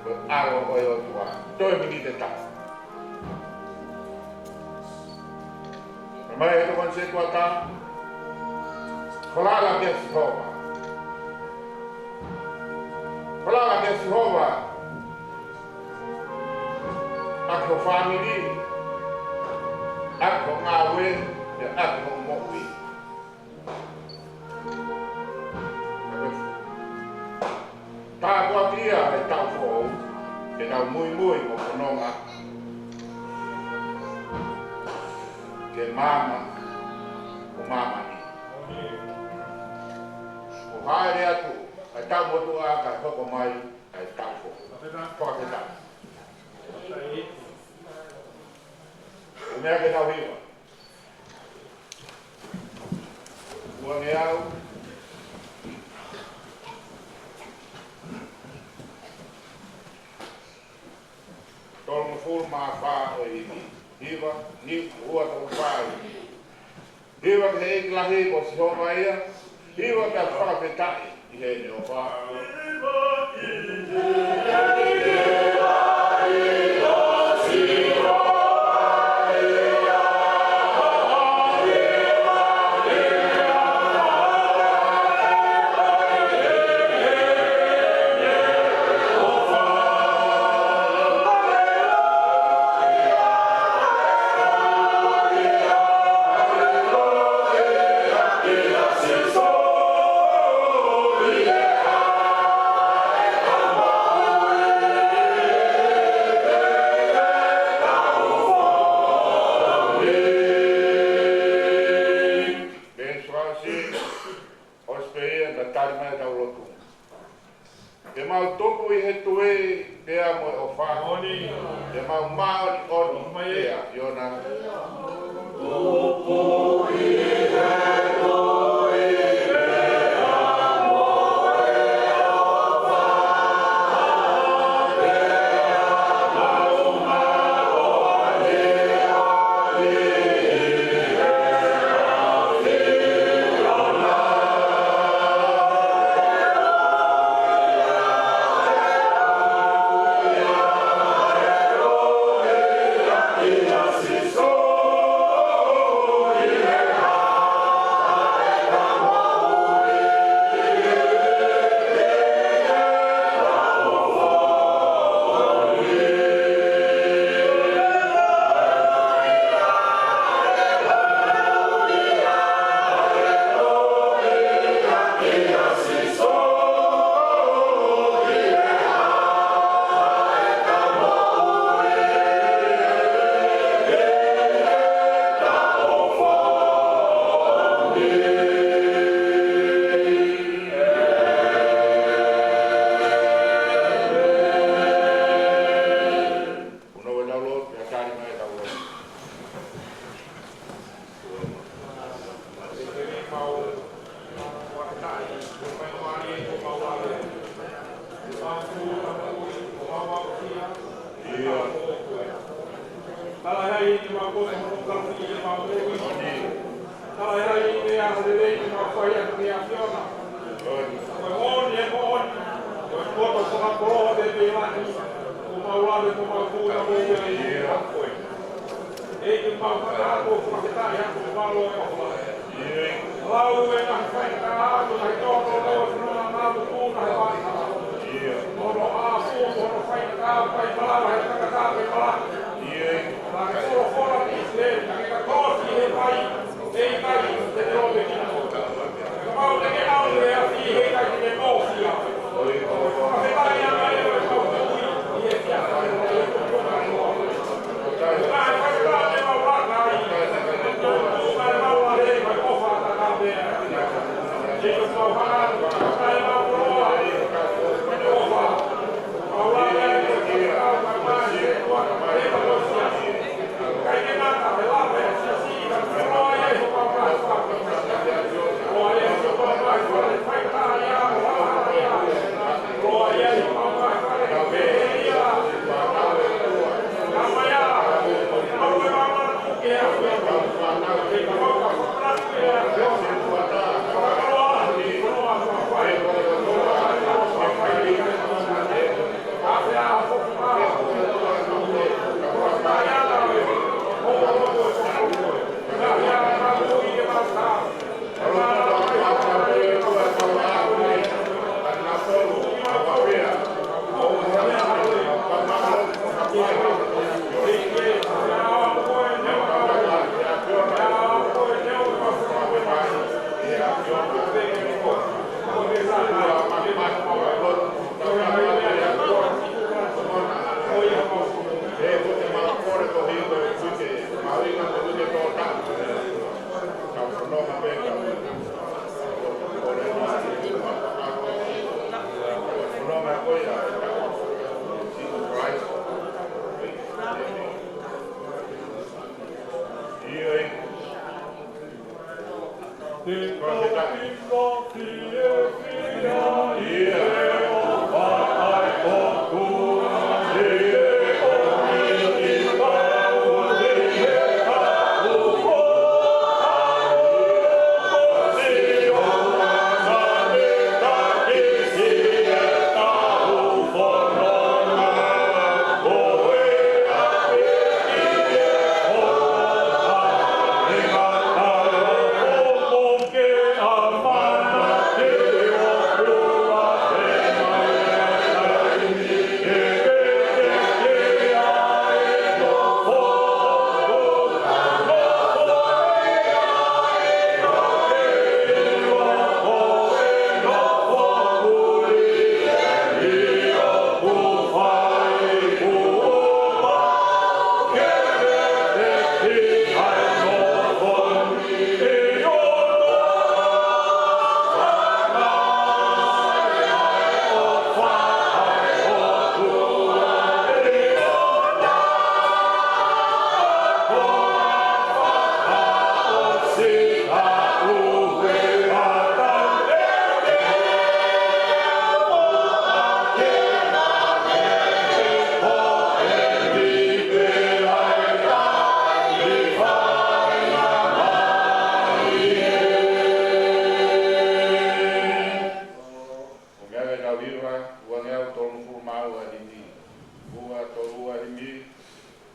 ko e ʻAlo ʻo e ʻOtua. Toe miniti ʻe taha. Tamai, ʻe tokoni setuata. Falala kia Sihova. Falala kia Sihova. ʻAki ho fāmili. ʻAki ho ngāue. Pea ʻaki ho moʻui. Tāpuakiʻi ʻa e taʻu foʻou, ke tau muimui mo fononga ke maama ʻo māmani. ʻO hāʻele atu ʻa e taʻu motuʻa kae hoko mai ʻa e taʻu foʻou. Fakafetaʻi. ʻO meʻa ke tau hiva. Uangeau tolungofulu mā fā ʻo e himi. Hiva, ni, ua, tolu, fā. Hiva ki he ʻEiki lahi ko Sihova ia. Hiva pea fakafetaʻi ʻi heʻene ʻofa. e tui pea mo e ʻofa. Moʻoni. Te mau māʻoniʻoni ʻi he ʻAfiona. Tala ai te mau koto mo kau ki te mau koto. Tala ai te mau lelei te mau fai atu ki he ʻAfiona. Ko e moʻoni, ko e moʻoni. Ko e koto ko e koloa te te lani. Ko mau lave, ko mau kula, ko ia i a koe. ʻEiki mau fakaako, fakafetaʻi atu, ko mau loa e ʻofa. Lau e ngaahi faingataʻa, ngaahi tōtō, lau e fononga, ngaahi tuʻu, ngaahi vaka. Ono a fu, ono faingataʻa, fai malava, he tangata, fai malava. Ka ke folofola ki ʻIsileli, ka ke katoa ki he vai, ʻe ʻikai te te lōmekina. Kapau te ke ʻalu he afi, he ʻikai te ke mōfia. Fakafetaʻi ange ʻa e ʻEiki, ʻi he fiefia.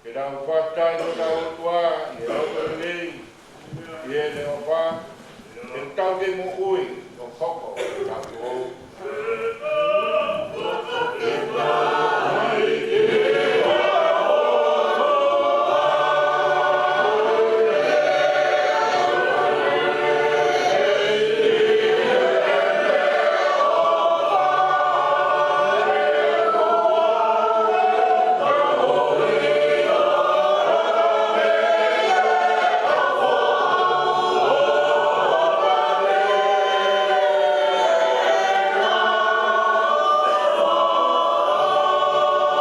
Ke tau fakafetaʻi ki hotau ʻOtua ʻi he loto lelei, ʻi heʻene ʻofa, ke tau kei moʻui ʻo hoko ko hotau ʻOtua.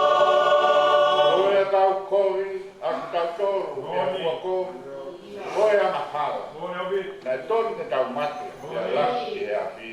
Ko e tau kovi ʻa kitautolu ʻi he fuako, ko e angahala. Naʻe tonu ke tau mate, pea lahi ʻi he afi.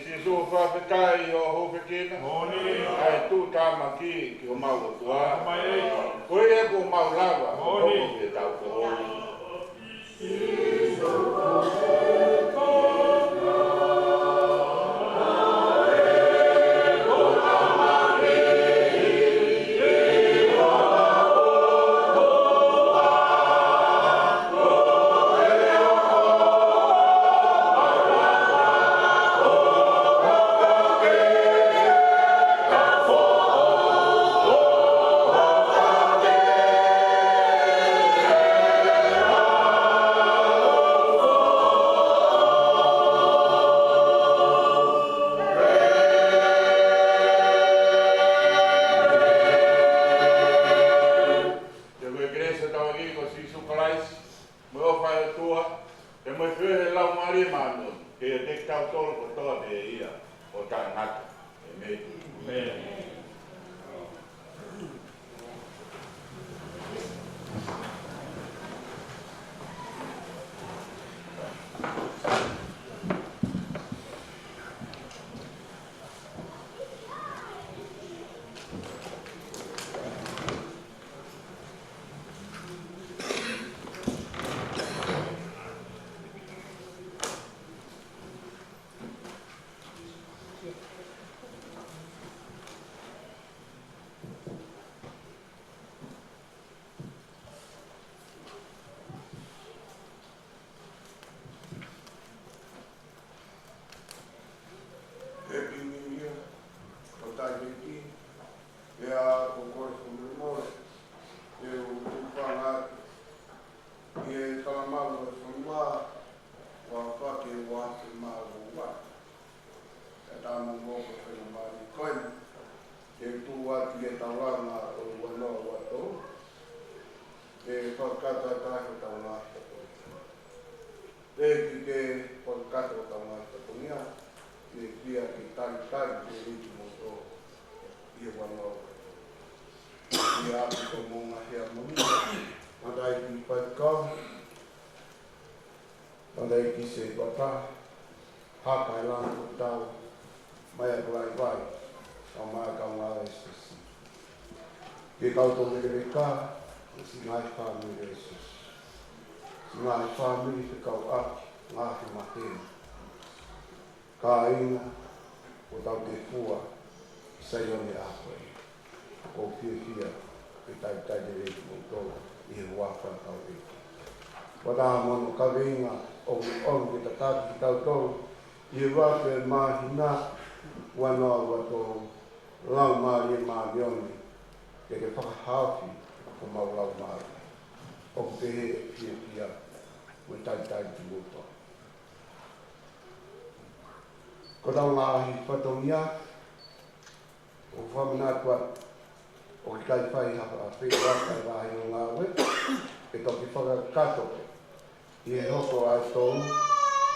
Sīsū, fakafetaʻi ʻo hūfekina ʻa e tuʻutāmaki ki homau ʻOtua. Ko ia kuo mau lava ʻo hoko ki he tau kovi. Pea ko e kelesi ʻa hotau ʻEiki ko Sīsū Kalaisi, mo e ʻofa ʻa e ʻOtua, pea mo e feohi ʻa e Laumālie Māʻoniʻoni, ke ʻiate kitautolu kotoa pē ia ʻo taʻengata. ʻĒmeni. ʻĒmeni. Happy New Year, ʻo taʻengata, pea ko e kole fakamolemole, ʻe u tuku fanga atu ʻi he talamalu ʻo e fonua, ua afe ua afe mā ua. ʻE tama mo ko fena mali koe, ke tuʻu atu ʻi he taulanga ʻo e ua noa ua tolu, ke fakakakato ʻa hotau ngaahi fatongia. Pea ke fakakakato hotau ngaahi fatongia, ke fie ke talitali ke liki mo tō ʻi he ua noa ua tolu. ʻI he ʻapi ko Moʻunga Heamoni, Matai ki Faikau, Matai ki Seipata, Haka ʻi Langi Tau, Mai ʻa Kalaivai, ʻa Mai ʻa Kaungā Sesi. Ke kau tō lekeleka, ʻo siʻi ngaahi fāmili ʻo Sesi. Siʻi ngaahi fāmili fekauʻaki, ngaahi maheni. Kāinga, ʻo tau te fua, Saione ʻa koe. ʻOku ou fiefia ke talitali lelei kimoutolu ʻi he huafa ʻo hotau ʻEiki. Ko e taha mo hono kaveinga ʻoku ʻomi ke tataki kitautolu ʻi he ʻaho ko e māhina ua noa ua tolu, Laumālie Māʻoniʻoni, ke ke fakahaofi homau laumālie. ʻOku pehē ʻeku fiefia mo e talitali kimoutolu. Ko ʻetau ngaahi fatongia, ʻoku fakamanatu atu, ʻoku ʻikai fai ha feʻiloaki ʻa e vahe ʻo e ngāue, ʻe toki fakakakato ʻi he hoko ʻa e tolu,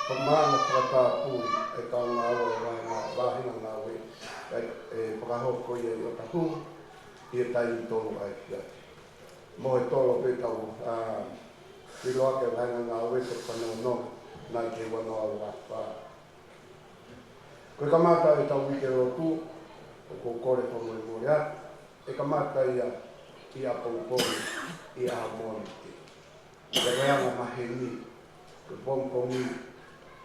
Ko e maʻu fakatapui ʻa e kau ngāue ʻa e vahenga, vahenga ngāue ʻa e, ʻe fakahoko ia ʻi ʻOtahuhu ʻi he taimi tolu ʻa e efiafi. Mo e tolo pē tau, ʻa, ʻilo ʻa e vahenga ngāue ʻe toko fāngofulu mā ono, naʻe ʻi he ua noa ua fā. Ko e kamata ʻetau uike lotu, ʻoku ou kole fakamolemole atu, ʻe kamata ia ʻi he ʻapongipongi ʻi he ʻaho Mōnite. Pea ko e anga maheni, ko e pongipongi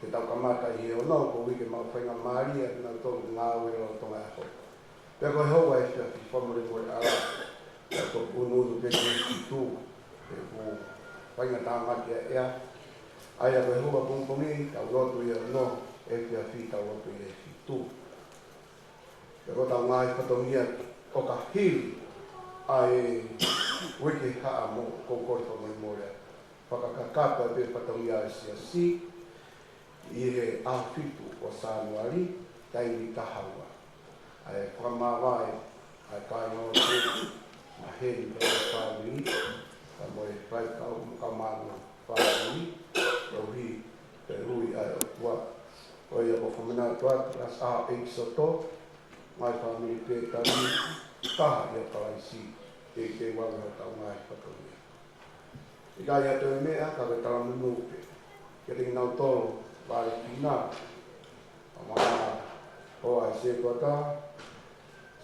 te tau kamata ʻi he ono, ko e uike maʻu faingamālie ʻa kinautolu ngāue lolotonga e ʻaho. Pea ko e houa ʻe efiafi, fakamolemole ʻaupito, pea ko e ʻunuʻunu pē ki he fitu, he ʻoku faingataʻa ange ʻa e ʻea. ʻA ia ko e houa pongipongi, tau lotu ʻi he ono, efiafi tau lotu ʻi he fitu. Pea ko ʻetau ngaahi fatongia ʻo ka hili ʻa e uike haʻamo, ʻoku ou kole fakamolemole atu, fakakakato pē fatongia ʻa e siasi ʻi he ʻaho fitu ʻo Sānuali, taimi taha ua. ʻA e fakamāvae ʻa e kāinga lotu, maheni pē ʻa e fāmili, pea mo e faifekau mo e kau mātuʻa fāmili, koeʻuhi ko e ui ʻa e ʻOtua. Ko ia ʻoku ou fakamanatu atu, ʻa e ʻEkisoto, ngaahi fāmili pē tau ni, taha ʻia Kalaisi, teitei vave hotau ngaahi fatongia. ʻIkai ha toe meʻa ka ko e talamonū pē kiate kinautolu, Vale Pina, ʻa e maʻu hoa ʻa e sētuata,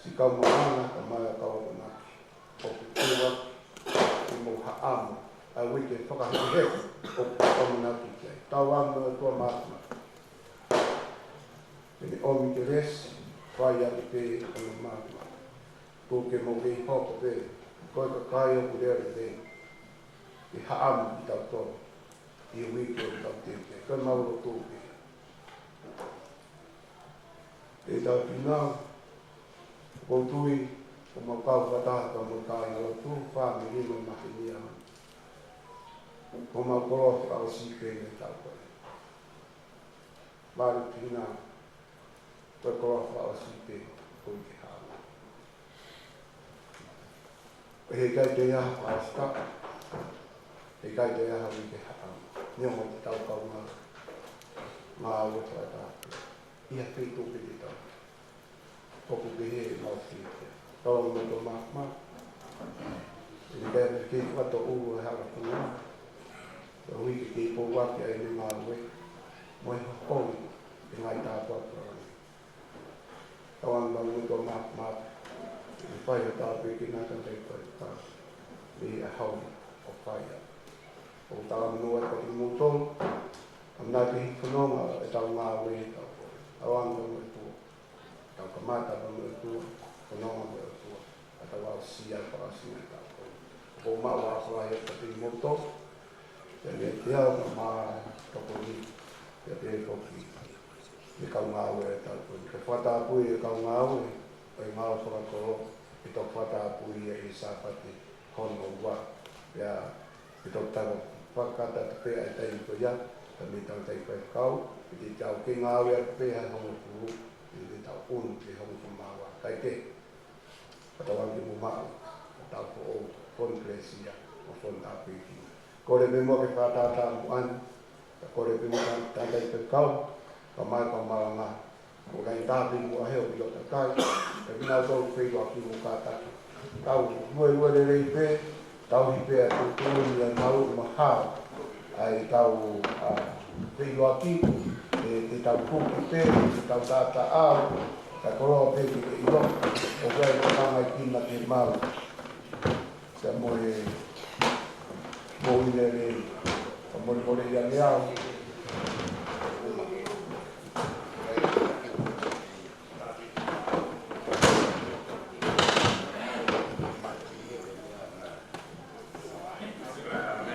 siʻi kau malanga, kae ʻumaʻā e kau akonaki. ʻOku tuʻu atu ʻemau haʻamo ʻa e uike fakaheheko ʻoku tau ʻamanaki ki ai. Tauange mo e ʻOtua Māfimafi ke ne ʻomi kelesi, fai atu pē ʻa e māfimafi. Tuku ke mau kei hoko pē ko e kakai ʻoku lelei, ke haʻamo kitautolu ʻi he uike ʻoku tau teuteu. Ko ʻemau lotu pē. ʻE tau pina, ʻoku ou tui, ko homau kau fakataha pea mo e kāinga lotu, fāmili mo e maheni ʻa e, ko homau koloa fakaʻosi pē ʻi he taʻu ko eni. Vale Pina, ko e koloa fakaʻosi pē ʻo e uike haʻamo. He ʻikai toe ʻi ai ha Pāsika, he ʻikai toe ʻi ai ha uike haʻamo. Neongo ʻetau kaungā ngāue fakataha pē, ʻi ha feituʻu pē te tau, ʻoku pehē ʻemau fiefia. Tauange mo e ʻOtua Māfimafi, ʻe ʻikai ke kei fakatoʻulu ʻa e hala fononga, koeʻuhi ke kei pouaki ʻa e ngāue mo e hoko ʻi he ngaahi tāpuaki ʻo e langi. Tauange mo e ʻOtua Māfimafi, ʻe fai hotau pē ki he ngaahi tangataʻi faifekau ʻi he ʻaho ni ʻo fai ʻa e talamonū ʻa e kati moutolu, ʻamanaki ke fononga ʻetau ngāue he taʻu ko eni. Tauange mo e ʻOtua, tau kamata mo e ʻOtua, fononga mo e ʻOtua, ka tau aʻusia ʻa e fakaʻosinga ʻo e taʻu ko eni. ʻOku ou maʻu ʻa e ʻofa lahi atu kiate kimoutolu, pea mei he ʻEiki ʻa e ʻOtua Māfimafi, tokoni, pea pehē foki ki he kau ngāue ʻo e taʻu ko eni. Ke fakatapui e kau ngāue ʻo e ngāue fakakolo, ke toki fakatapui ia ʻi he Sāpate hono ua. Pea ke toki tala fakakakato atu pē ʻa e taimi ko ia, ka mei he tangataʻi faifekau, ke te tau kei ngāue atu pē ʻi he hongofulu, ke te tau ʻunu ki he hongofulu mā ua. Kae kehe, ka tau ʻalu ke mou maʻu ʻa e taʻu foʻou, foʻi kelesi ia mo e foʻi tāpuekina. Kole pē muʻa ke fakatātā muʻa ni, ka kole pē muʻa ki he tangataʻi faifekau, kae ʻumaʻā e kau malanga, ʻo nai tāpui muʻa he ʻoku ʻilo kakai, ka kinautolu feʻiloaki mo kātaki. Tau luelue lelei pē, tauhi pē ʻa e tuʻutuʻuni ʻa e malu mo e hao ʻa ʻetau, ʻa, feʻiloaki, ʻe, ʻe tau kuki pē, ʻe tau taʻataʻa, ka koloa pē ke ke ʻilo, ʻoku ʻi ai e tokanga ʻi he kina ke malu. Pea mo e moʻui lelei, fakamolemole ia meʻa au,